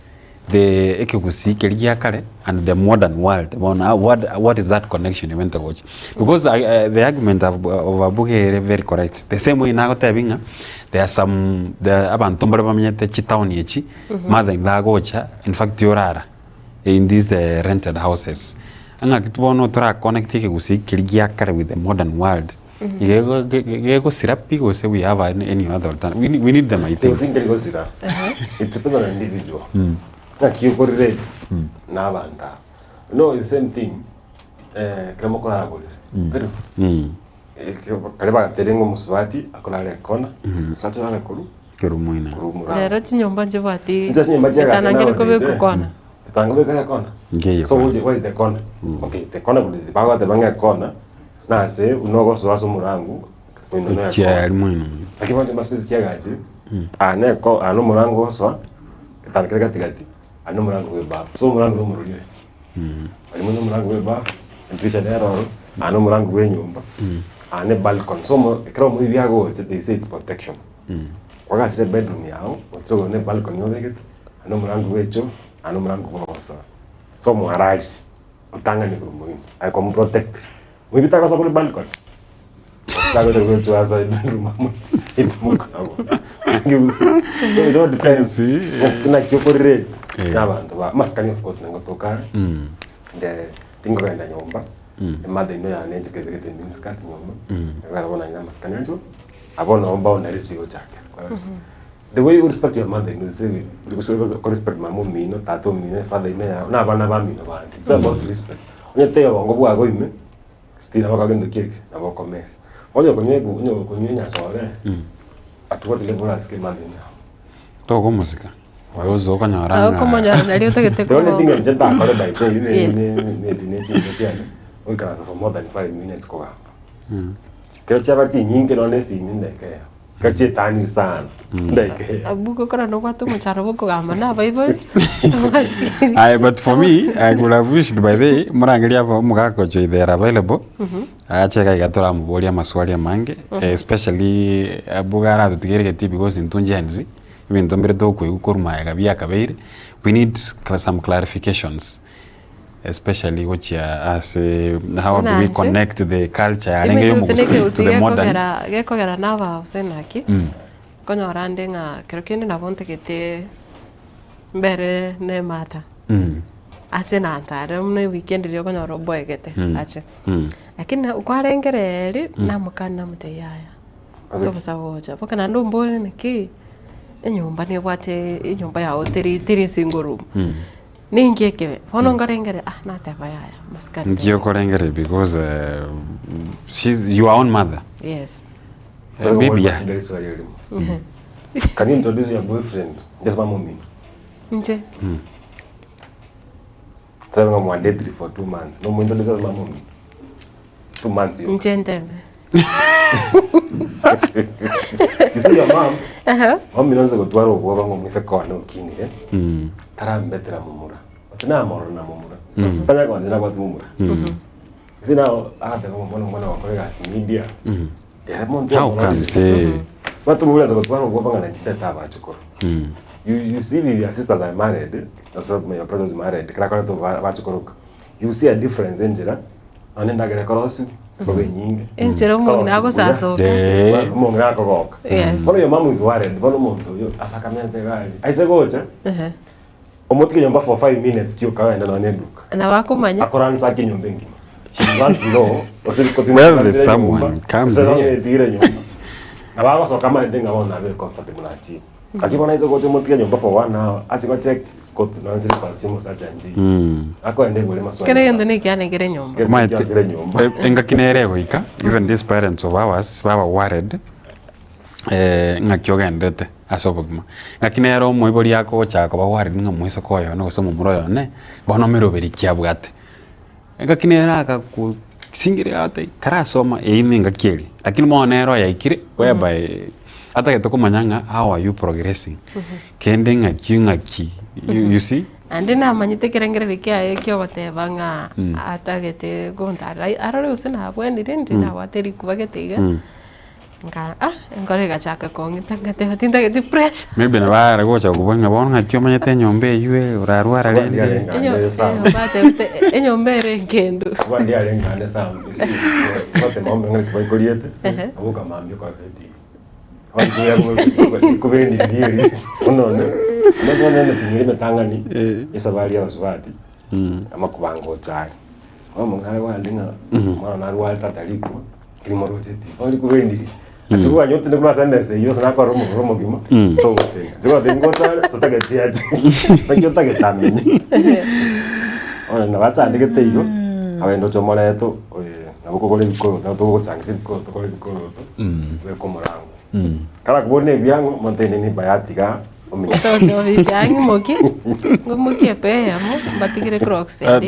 the ekegusii keria gia kare and the modern world bono how, what, what is that connection ebente gocha because I, uh, the argument of, of Abuge ere very correct the same way nagotebi ng'a there are some the abanto mbare bamenyete chitown echi mother in law agocha in fact yorara in these rented houses, ng'aki bono tora connect ekegusii keria gia kare with the modern world, iga ego ge- ge- gegosira pi gose we have any any other alternative, we need, we need them I think. Ekegusii nkeri gosira, it depends on individual. Ng'aki okorelate na abanto aba. No the same thing, eh, ekero mokorara borere, tari? Ekero karia bagateire ng'a omosubati akorara ekona, omosubati orare korwa Korwa moino. korwa omoraro. Rero chinyomba nchibwati Inche chinyomba chiagacha etana nkeri nowadays, kobekwa eh. kona. Etana nkobeka ekona. Nkeiyo So kona. which, where is the corner? Okay, the corner could be bagoteba ng'a ekona nase buna ogosoa ase omorango moino na Chia ekona. yari moino. Lakini bono chinyomba siku chiagachire, aa na eko aa na omorango ogosoa, etana kere gatigati, aa na omorango bwa ebafu. So omorango na omorori oyo. Aria mono omorango bwa ebafu, edirisha nero ororo, aa na omorango bwa enyomba, aa na ebalcony. So omo ekero omoibi agocha they say it's protection. Kwagachire ebedroom yago, gochia igoro na ebalcony obegete, aa na omorango bwa echoo, aa na omorango bwa ogosoa. So mwararire, otang'ani korwa moino, aye komoprotect. Moibi tagosoa korwa ebalcony, tagocha korwa echoo asoe ebedroom amo imoka abo. So it all depends naki okorelate na abanto ba amasikani of course nigo are, and tingogenda nyomba, emother in law yane inche kebegete eminiskirt nyomba, ekero bono naende amasikani ancho, abwo nabo boundaries chigochakera. The way you respect your mother in law, the same way oko respect mama omino, tata omino, father in law yago, na abana bamino bande. It's about respect. Onye taiyo obongo bwago ime, still nabo okogenda ki eke, nabo okomesa. Onye okonywa ebu onye okonywa enyasore, at what level asike mother in law? Tokomosika, oyosa okonyora Ah, ng'a okomonyora nario otagete The only ko thing inche ndakore by the way, Yes. maybe ne chinsa chiane, goikaransa for more than 5 minutes kogamba. Kero chiaba chinyinge nonya esimi ndekeo, kero chietani sana, ndekeo. Abwo gokora nobwate omocharo bwa okogamba na abaibori. Aye, but for me, I could have wished by the way, murangeria aba omogaka ocho they are available. Ache iga iga toramoboria amaswali amange, especially abwo aratotigerie geti because intwe Gen Z, ebinto mbire tokoigwa korwa magega biakabeire, we need some clarifications especially gochia ase how do we Buna inche, connect the culture yarenge ya Timanyeti gose omogusii to nekegusii the modern. gekogera gekogera naba gose naki, nkonyora ande ng'a kero kende nabo ntagete mbere na emata. Ache nantare buna eweekend riria okonyora oboegete ache. Lakini kwarengera namokani namotebia yaya, tobosa gocha mpaka naende ombore naki, enyomba nebwate enyomba yago teri teri single room. Ninki ekebe? Bono nkarengere ah nateba yaya masikani Nki okorengera because eh, she's your own mother. Yes. Eh, bibi ya. Can you introduce your boyfriend? Just one moment. Nche. Tell me mwa date for 2 months. No muintroduce as mama. 2 months. Yo. Nche ntebe. You see your mom? Aha. Mami nonse gotwara obwoba ngo mwise kone okinire. Tarambetera mumura. Ati namorora na mumura. Tanya kwanza na kwati mumura. You see now agateba ngo mbona mwana wakore gasi media. Era muntu How come say? Watu mula za gotwara obwoba ngana chiteta abachukuru. You see if your sisters are married, also your brothers married, kala kala to bachukuru. You see a difference enjira. None ndagere korosu babe nyinge. Enchera omong'ina agosasoka. Omong'ina akogoka. Yes. Bono your mom is worried. Bono omonto oyo asakamyate gari. Aise gocha Ehe. omotige nyomba for 5 minutes tio kaenda none duka. Na wakumanya. Akoransa ki nyomba engima. She want to know. Well, there's someone comes here. Tigire nyomba. Na bagocoka maende ngabona very comfortable na chi. Akibona izo gocha omotige nyomba for 1 hour. Ati go check ko nanziri kwa simu sacha nji. Akoende gure maswali. Kere gento nekiane kere nyomba. Maete, engaki nere goika even these parents of ours baba worried eh, ng'aki ogenderete ase obogima ng'aki nere omoibori agochaka koba worried ng'a moiseke oyo one gose omomura oyo one bono meroberi ki abwate engaki nere agakosingeria ate karasoma eywo na engaki eria lakini bono nere oyaikire whereby atagete komanya ng'a how are you progressing kende ng'aki ng'aki you see. Ande namanyete ekerengererio kiaye kiogoteba ng'a atagete gontara arore gose nabwenire ndi nabwate rikuba gete iga. Nka ah enkoro egachaka kong'ita ngateba tintageti pressure. Maybe nabo are gocha kobua ng'a bono ng'aki omanyete enyomba eywo eh, orarwara rende. Batebete enyomba ere enkendu. Kuba ndi arengane sam. Bote mambo ngani kubaikoriete. Abuka mambio kwa beti. Kubere ndi ndiri. Onone. Nabone ne tinyiri metangani. Esabari ya basubati. Amakubanga ochari. Omo ngare wandi ng'a mwana narware tatariko. Kirimo rocheti. Ori kubere ndiri. Achukua nyote ndikuna sendese iyo sana kwa romo romo gima. So tenga. Chukua tengo tare tutageti achi. Nakio tagetamenye. Ona na bachandikete igo abende oche omoreto nabo kogora ebikoroto togochangisa ebikoroto kogora ebikoroto beka omorango kara kobona ebiang'o montene ni bayatiga omenye. Otoche ofisi ang'imoki ng'imokie epea yamo mbatigire crocs That,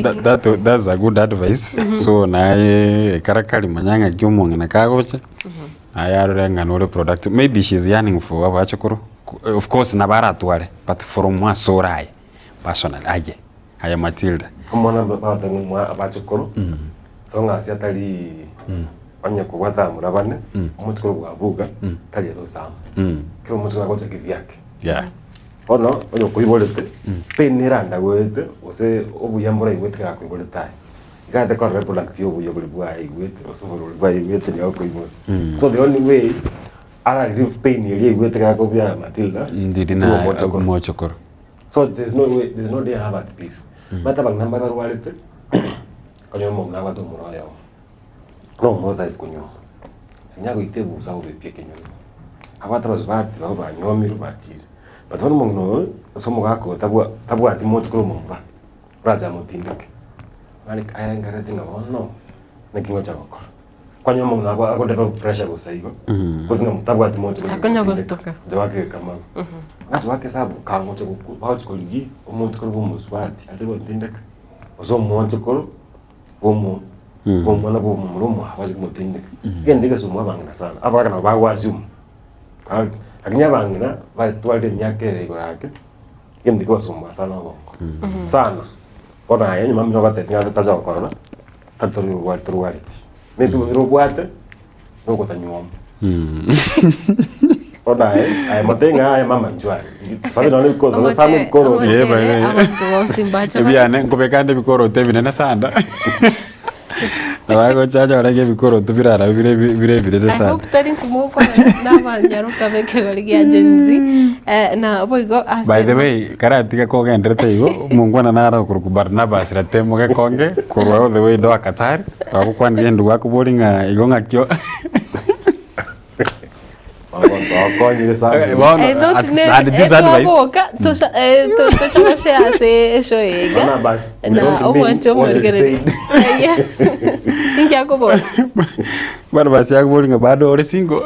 ere. that's a good advice. So naye karakari manya ng'aki omong'ina kagocha naye arore ng'a nore productive. Maybe she's yearning for abachokoro. Of course nabo aratware but from ase aye personally aye aye Matilda. Omwana bagotenga mwa abachokoro tong'asi atari onye kobwata mura bane omochokoro bwabuga tari ere osama kera omochokoro agocha kivyake. Bono onye okoiborete pain erandagwete gose obuya mboraigwete kera akoiborete aye igate korora product ya obuya bori bwaigwete gose oborori bwaigwete nigo akoibora. So the only way ara relieve pain eria aigwete kera akobiara Matilda Ndiri through na omochokoro. omochokoro. So there's no way, there's no day I have at peace. Mata bang namba barwarete kanywa mo ngabata omoro oyomo no omoro otari konywa nya goita ebusa gobepia ekenyoro abwate abasubati babo banyomirwe bachire but bono omong'ina oyo ase omogaka oyo tabwa tabwati mochokoro omomura oracha amotindeke mani arengerete ng'a bono naki ngocha gokora kwanya omong'ina ako agodevelop pressure bosa igo gose ng'a tabwati mochokoro. Akonya gostoka. Njo kamago ng'acho bakesabu kangocha bagocha korigi omochokoro bwa omosubati ache gotindeka gose omochokoro bwa omwana bwa omomura omwabo ache komotindeka egento egesumu abang'ina sana abagaka nabo bagwasiuma lakini abang'ina batwarire emiaka ere igoro ake egento kebasumba sana obongo sana bono aye nyuma mino bateti ng'a tacha gokorora tari torwareti maybe robwate nogotanyuoma bono aye aye mote ng'a aye mama njwari sabe nonye bikoro sabe bikoro. Eh, by the way. Abantu bonsi mbache. Ebiane nkobekande ebikoroto ebinene sana nabagochacha orenge ebikoroto birara bire bire ebinene I sana. hope tari nchimokora n'abanyaruka b'ekegori gia Gen Z na boigo ase By the way, karatiga kogenderete igo mongwana nara okuruku Barnabas ratemo gekonge korwa all the way Doha Qatar twagokwanirie ndugu akobori ng'a igo ng'akio. Wakonyire sana. Bono, I thought and this advice twaboka tochagoshe ase esho iga Barnabas, we na don't mean omwancho what we omorigereria said. inki akobora Barnabas yakobori ng'a bado ore single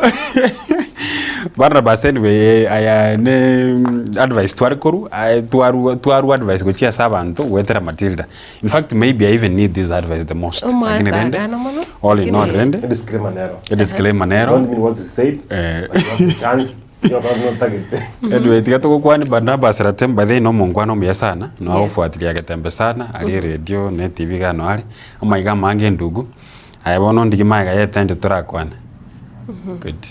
Barnabas anyway aya ne advice tware korwa aye twarwa twarwa advice gochia ase abanto goetera Matilda in fact maybe I even need this advice the most lakini rende omwasagana mono all in all lakini- rende Disclaimer nero. disclaimer nero Don't mean what you said. Eh. But you have the chance. You have no target. Anyway, tiga togokwania Barnabas Ratem by the way nomongwana omuya sana noagofuatilia getembe sana aria eredio na etv iga noare amaiga amange endugu aye bono ndigi maega ya etendi torakwane good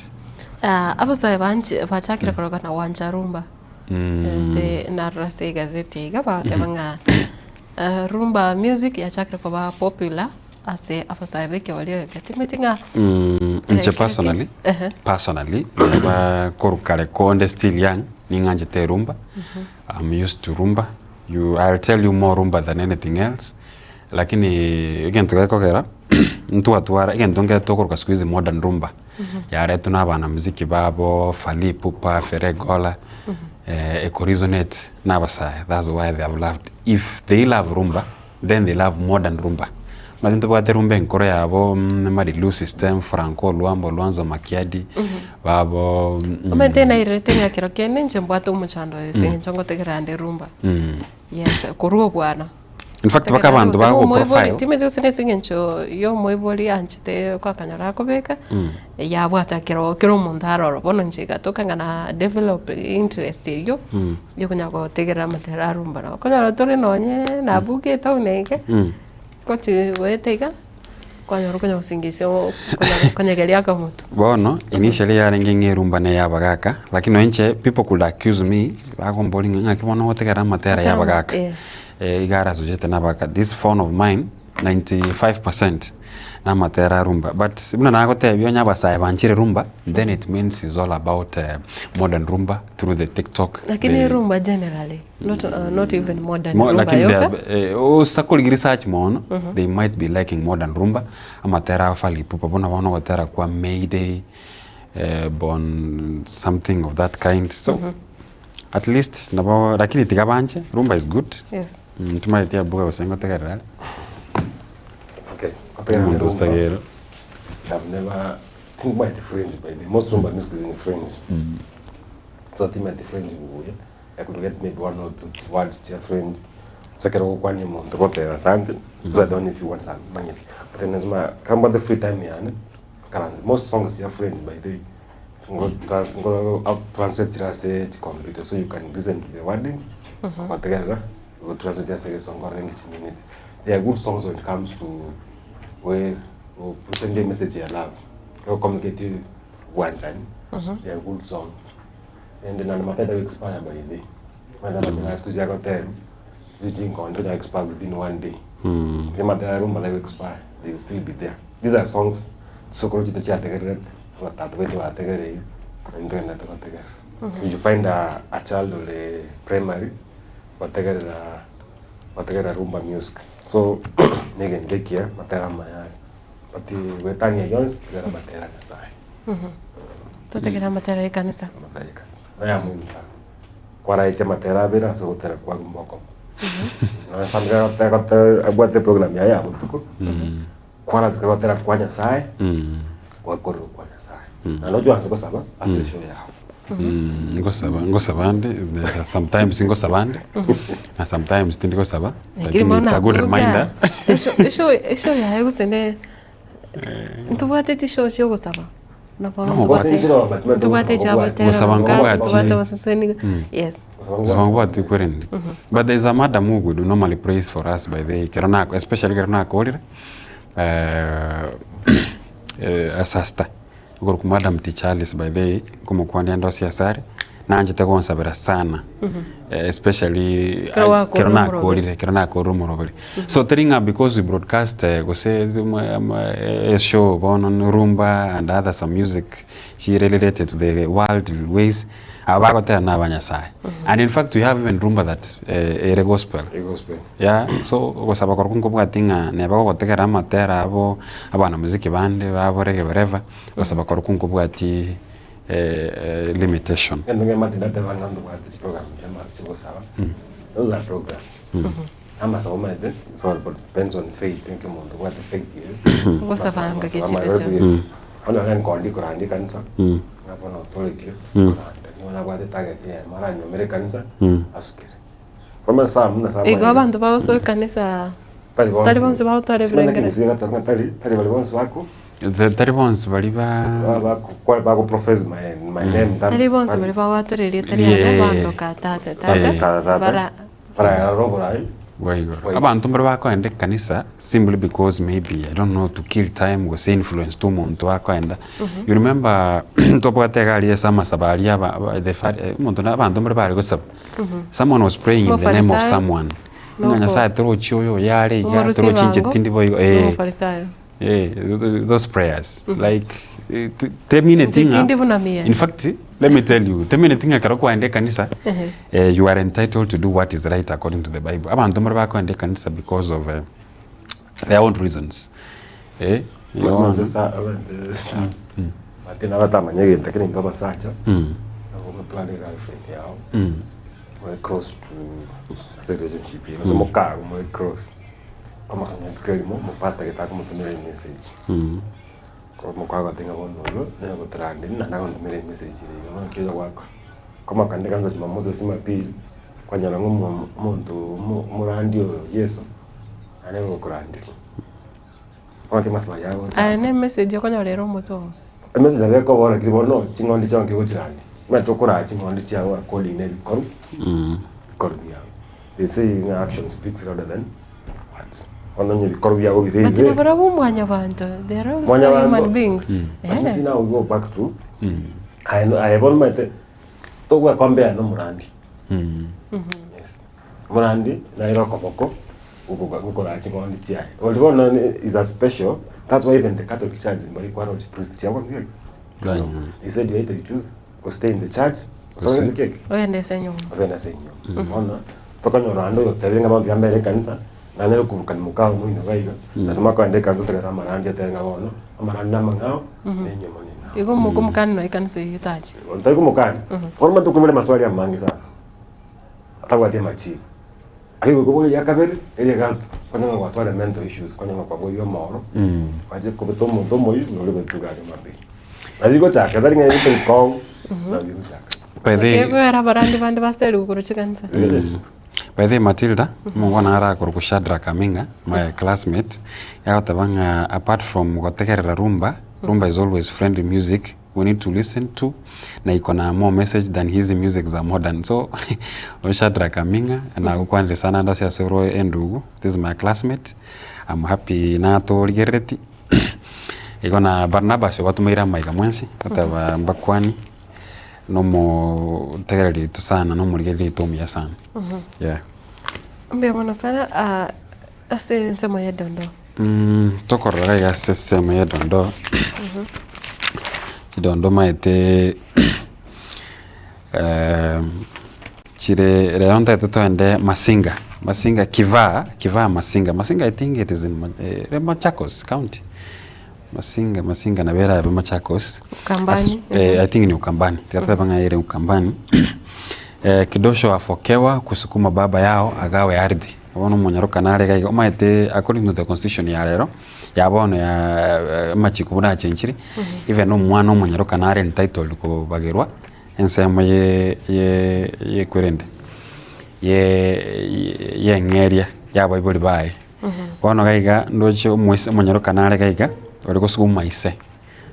Ah, abasae banche bachakire korokana wancha rumba ase narora ase egazeti iga bagoteba ng'a eh, rumba music yachakire koba popular ase abasae ba ekebario eke timeti ng'a Inche Eh, personally Ehe. personally neba korwa kare konde still young ning'anchete erumba I'm used to rumba you I'll tell you more rumba than anything else lakini egento gekogera ntwatwara egento nkere tokoroka siku hizi modern rumba yaretwa na abanamuziki babo Fally Ipupa Ferre Gola eh, eko resonate na abasae that's why they have loved if they love rumba then they love modern rumba Omanyete ntobwate rumba enkoro yabo Marilu system Franco Luambo Luanzo Makiadi babo Omanyete nairerete ng'a kero kende inche mbwate omochando ase eng'encho ngotegerera nde rumba. Yes, korwa obwana. In fact mpaka abanto Gose bago omoibori, profile timanyeti gose nase eng'encho ya omoibori anchete kwakanyora akobeka, yabwata kero kera omonto aroro. Bono inche egatoka ng'a na develop interest eywo, ya okonya gotegerera amatera a rumba. Nabo okonyora tore nonye nabuka etown eke, gochi goeta iga, kwanyora okonya gosingisia okonya konyegeria akamotu. Bono initially yarenge ng'a erumba ne ya abagaka lakini nonye inche people could accuse me bagomboria ng'a ng'aki bono ogotegerera amatera ya abagaka Eh. eh, iga arasochete na abagaka this phone of mine 95% na amatera a rumba but buna nagotebia onye abasae banchire rumba then it means is all about modern rumba through the tiktok Lakini the, rumba generally, not, not even modern Mo, rumba lakini they yoka. are, eh, osakorigia research mono they might be liking modern rumba amatera a Fally Ipupa bono bono ogotera kwa Mayday eh, bon something of that kind so at least nabo lakini tiga banche rumba is good Yes. ntomaeti abuga gose ngotegerera are Okay. omonto osagere I've never think my French by the most rumba music is in French. So I think my French buya. I could get maybe one or two words to French. Sakera gokwani omonto goteba asante. So I don't know if you want some money. But then as my kamba the free time yani. Karande most songs are French by the ngo trans ngo up translate ase computer so you can listen to the wordings. Wategerera go translate ase song or language in it. They are good songs when it comes to where or send a message ya love. Or communicate one time. They are good songs. And then matata will expire by the day. Matata mm. siku zako 10. Zijingo they expire within one day. The matata rumba they will expire. They will still be there. These are songs sokoro chito chategerera vatatu vetu vategerei ndoenda takategerera. You find a child on the primary vategerera vategerera rumba music. So nige ndekia matera mayari. But wetania yons tegera matera nyasaye. Totegerera amatera ya ekanisa. Matera ya kanisa. Na ya muhimu sana. Kwaraite matera abere ase gotera kwa rumba oko. Na samira gotera abwate program ya ya botuko. Kwara gotera kwa nyasaye. Gwakorerwa kwa nyasaye. Na nojo anze gosaba ase show yawe. Ngosaba ngosaba nde there's a- sometimes ngosaba nde na sometimes tindi gosaba Lakini lakini mbona it's a good abuga? reminder Esho esho esho yaye gose ne ntubwate chishow chiogosaba No, but- ntubwate chiabatera Gosaba nkobwati. tubwate baseseni yes Gosaba nkobwati kwerende but there's a madam who would normally prays for us by the kero nako especially kero nakorire eh, eh, asasta okorokwa madam T Charles by the way nkomokwania ande ase asare nanchete gonsabera sana especially Kero wakorire kero omoroberi. nakorire kero nakorire omoroberi so teri ng'a because we broadcast gose show bono ni rumba and other some music chire related to the world ways aba bagotera na abanyasaye and in fact we have even rumba that ere gospel gospel yeah so ogosaba korwa nkobwati ng'a neba gogotegera amatera abo abanamuziki bande baborege whatever gosaba korwa nkobwati limitation. Egento ngemate ndateba ng'a ntobwate chiprogram chiama chiogosaba, those are programs. Amasabo omanyete it's all about depends on faith ninki omonto obwate faith ere. Ogosaba ngaki Amasabo chire amaya chionsi. mm. Onye ore nkondi korandia ekanisa, ng'a bono otorekire, koranda nigo nabwate etarget eyemo aranyomere ekanisa, asukere. Bono ase buna ase Igo abanto bagosoa ekanisa Tari bonsi. tari bonsi bagotwara Simanya ebirengererio. kegusii egateba ng'a tari, tari baria bonsi bako Tari bonsi baria ba ba bago profess my my name Tari bonsi baria bagwatora erieta riane Yeah. bandoka tata tata Eh. bara bararora oborai bwa igoro. Abanto mbare bakoenda ekanisa simply because maybe I don't know to kill time gose influence to omonto akoenda. You remember ntobwate iga aria ase amasabo aria aba aba the fari omonto na abanto mbare bare gosaba. Someone was praying in the name of Omofarisayo. someone. Ng'a Noko. Nyasaye torochi oyo oyare iga, Omorusia torochi inche ebango, tindi boigo eh. Omofarisayo. Eh, those prayers like eh, temineti Inche ng'a tindi buna mie. in fact let me tell you temineti ng'a ekero kwaenda ekanisa Ehe. eh, you are entitled to do what is right according to the bible abanto mbare bakoenda ekanisa because of eh, their own reasons eh, you know, Martin abatamanya egento lakini intwe abasacha Mm. nabo ogotwara egirlfriend yao Mm. more close to ase relationship eye gose mokago more close Komokanya rituko erimo omopastor gete akomotomera emessage Mm. Ko mokagote ng'a bono oyo nere ogotoranderia naende agontomera emessage ere iga bono nki ocha goakora. Komokanya kanisa jumamosi gose jumapili, kwanyora ng'a omo omonto omo omorandi oyo Yeso, naende nere ogokoranderia. Bono naki maslahi agocha. Aya ne emessage okonyora ere omote oo. Emessage nabo ekobora lakini bono ching'ondi chiao nki ogochirandia. Omanyete okoraa ching'ondi chiago according na ebikoru, ebikoru biao. They say ng'a action speaks louder than words. Bono onye ebikoru biago bire But ebibe, nabarabwo mwanyabanto, they are also Mwanyabanto. human beings. But you Eh. see now we go back to aye no- aye bono omanyete togwekombea na omorandi. Omorandi naere okoboko gokoga gokoraa ching'ondi chiaye. Oria bono ne is a special, that's why even the Catholic church mbari kwarora chipriest chiabo ngiya. He said you either you choose go stay in the church gose ogende ki? Ogende ase enyomba. Ogende ase enyomba. Bono tokonyora ande oyotebire ng'a bono tiga mbere ekanisa, nanyare koburukania mokao moino iga iga, na tomakogenda ekanisa togende amarandi otebe ng'a bono, amarandi namang'ao, na enyomba neng'ao. Igo mokomokani nonya ekanisa eyio etache. Ntari komokani, bono omanyete okoboria amaswali amange sana, atabwati amachibu. Aye goika obore eria kabere, eria gatato, konya ng'a gwatware mental issues, konya ng'a kwaboire omoro, gwanchire kobeta omonto omoyio, nori ogotuga aria mambia. Nabo bigochaka, tari ng'a ebinto bikong'u, nabo bigochaka. By the way, Ekegoera abarandi bande baserigwe korwa chikanisa. By the way, Matilda, omongwana arakorokwa Shadrack Aminga, my classmate, agoteba ng'a apart from gotegerera rumba, rumba is always friendly music, we need to listen to na iko na more message than hizi music za modern so oyo Shadrack Aming'a nagokwanire sana ande ase ase orwe endugu this is my classmate I'm happy natorigerereti igo na Barnabas obatomeire amaiga mwensi goteba mbakwani nomotegereri oito sana nomorigereri oito omuya sana yeah. Mbuya mono sana ah, ase ensemo ya dondoo. Tokorora iga ase ensemo ya dondoo, chidondoo omanyete chire rero ntagete toende Masinga, Masinga Kivaa, Kivaa Masinga, Masinga I think it is in ere Machakos county, Masinga Masinga nabo erabe Machakos, Ukambani, I think ni Ukambani, tiga totebe ng'a ere Ukambani, Kidosho afokewa kusukuma baba yao agawe ardhi. Bono omonyaroka nare iga iga, omanyete according to the constitution ya rero, ya bono ya amachiko buna achenchire, even omwana omonyaroka nare entitled kobagerwa ensemo ye ye yekwerende ye yeng'eria ya abaibori baye. Bono iga iga ndoche omoise omonyaroka nare iga iga, ore gosuguma ise,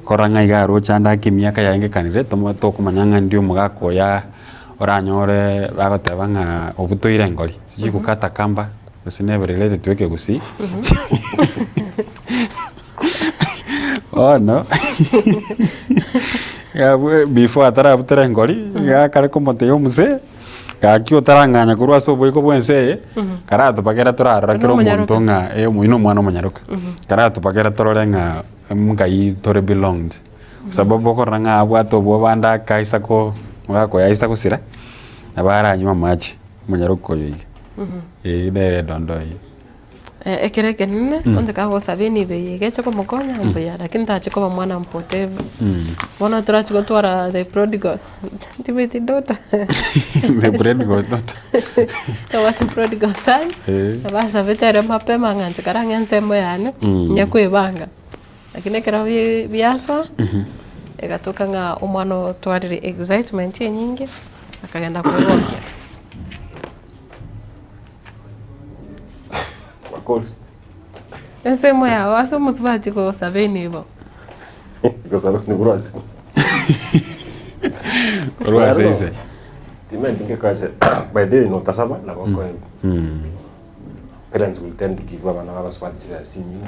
Korora ng'a iga aroche ande ake emiaka yaengekanire, tomo tokomanya ng'a ndi omogaka oya oranyore bagoteba ng'a obutoire engori, sijui kukata kamba gose nebe related to ekegusii, bono iga abwo before atarabutora engori, iga akare komotebia omosee, gaki otarang'anya korwa ase oboiko bwa ense eye, karatobagera torarora kera omonto ng'a eh omoyio na omwana omonyaroka, karatobagera torore ng'a. Ngai tore belonged sababu okorora ng'a abwate obwoba ande akaisa ko omogaka oye aisa gosira, nabo aranywe amache omonyaroka oyo iga, eyio nere edondo eyio. Ekero ekenene, Mm. onde kagosaba enibo eye egeche komokonya mbuya, lakini tachi koba mwana mpotevu. Bono torachi gotwara the prodigal, tibweti daughter. The prodigal daughter. Tobwate prodigal son, Eh. nabasabete ere mapema ng'a inche kare ang'e ensemo yane, Mm. onye kwebanga. Lakini ekero bi- biasoa, Mhm. egatoka ng'a omwana otwarire excitement enyinge, akagenda kwegokia. Wakori. Ensemo yao ase omosubati gosaba enibo. Gosaba enibo rwase. Rwase ise. Timenti ngekase by the way notasaba nabo okoegwa. Parents will tend to give abana babasubati chibesa chinyinge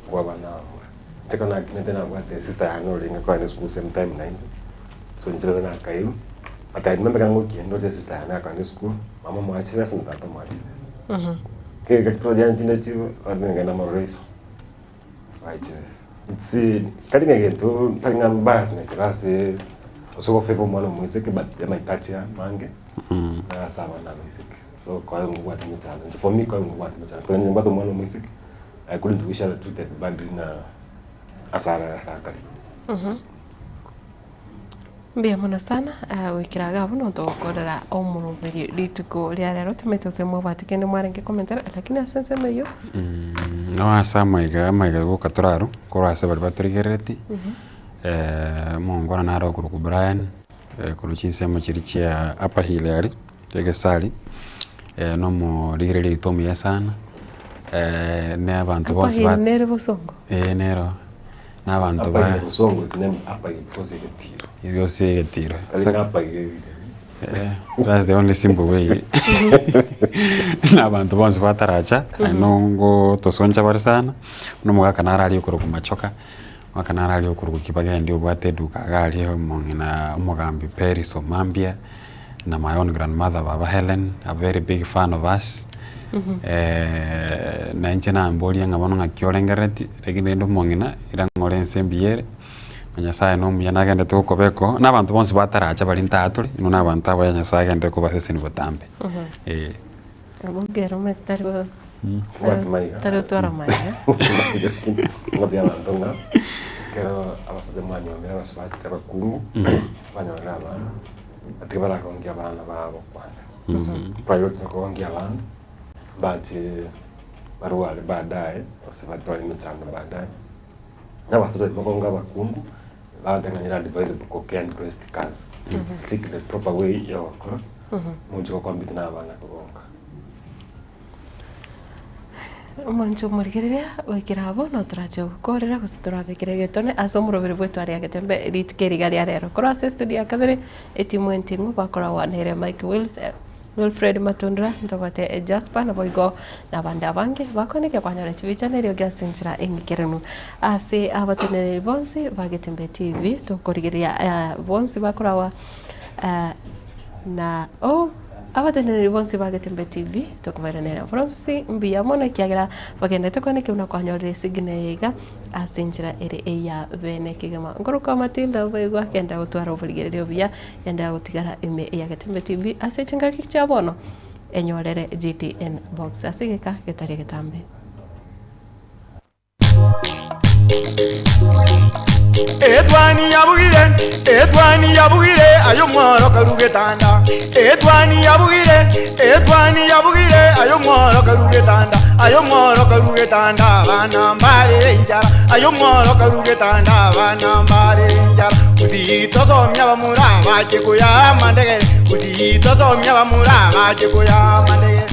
kobua abana abamura. Inche ekero nakinete nabwate sister yane orenge kogenda esukuru same time nainche, so inche rero nakairwa, but I remember ekero ngokina ndoche sister yane akogenda esukuru, mama omoa chibesa na tata omoa chibesa. Kegeka chikoro chiane chinde chibo, nagenda mororo iso, bae chibesa. It's tari ng'a egento tari ng'a biasness ere ase ase ogofavour omwana omoiseke but amahitaji amange nase abana abaiseke. So kore ngobwate emechando inche for me kore ngobwate emechando ekero nimbwate omwana omoiseke, I couldn't wish her treated badly na ase are ase akare. Mbuya mono sana goikera iga abwo notogokorera omoroberi rituko ria rero timanyeti gose mwabwate kende mwarenge komentera lakini ase ensemo eyio. No ase amaiga amaiga goka torarwe korwa ase baria batorigerereti, omongwana nare okorokwa Brian, korwa chinsemo chiria chia Upper Hill aria, Egesari, na omorigereria oito omuya sana, na abanto Upper bonsi Hill ba nere bosongo? Eh nero, na abanto Upper ba Hill Bosongo it's named Upper Hill because egetiro. Gose egetiro. Tari ng'a Upper Hill Eh, that's the only simple way. Na abanto bonsi bataracha, aye nongo tosoncha bare sana, buna omogaka naro aria okorokwa Machoka, omogaka naro aria okorokwa Kibagendi obwate eduka iga aria omong'ina omogambi Peris Omambia, na my own grandmother baba Hellen, a very big fan of us, na inche namboria ng'a bono ng'aki orengereretie, lakini rende omong'ina, ira ng'ore ense mbuya ere, na Nyasaye nomuya nagenderete gokobeka oo, na abanto bonsi bataracha baria ntatore, inwe na abanto abaya Nyasaye agenderere kobasesenia botambe, eh. Abwo omanyete tari go Obwate maiga. tari gotwara maiga. Ngotebia abanto ng'a ekero abasacha mwanyomire abasubati abakungu, banyorire abana, batige baragongia abana babo kwanza. Priority nokogongia abana, bache barware baadaye, gose batware emechando baadaye. Na abasacha mokonge abakungu, bagoteba ng'a nere advisable kokend breast cancer. Seek the proper way ya ogokora, moche gocompete na abana kogonka. Omonto omorigereria goikera abwo notorache gokorera gose torabekere egetone ase omoroberi bwetu aria agetembe rituko eriga ria rero. Korwa ase estudio ya kabere, etimu enting'u bakoragwa nere Mike Wills, Wilfred Matundura, ntobwate Jasper naboigo nabande abange bakoneke kwanyora chibicha na eriogi ase enchera eng'ikeranu. Ase abateneneri bonsi ba Getembe TV tokorigereria bonsi bakoragwa na oh abateneneri bonsi ba Getembe TV tokobairaneria bonsi mbuya mono ekiagera bagenderete kwaneka buna kwanyorire esignal eye iga ase enchera ere eya bene kegima. Nkorokwa Matilda oboigwa genda gotwara oborigereria obuya genda gotigara ime ya Getembe TV ase chingaki chia bono enyorere GTN box ase egeka getari egetambe. Etwani yabugire, etwani yabugire, aye omworo karu getanda. Etwani yabugire, etwani yabugire, aye omworo karu getanda. Aye omworo karu getanda, abana mbarere enchara. Aye omworo karu getanda, abana mbarere enchara. Gusii tosomia abamura bache koya amandegere, gusii tosomia abamura bache koya amandegere.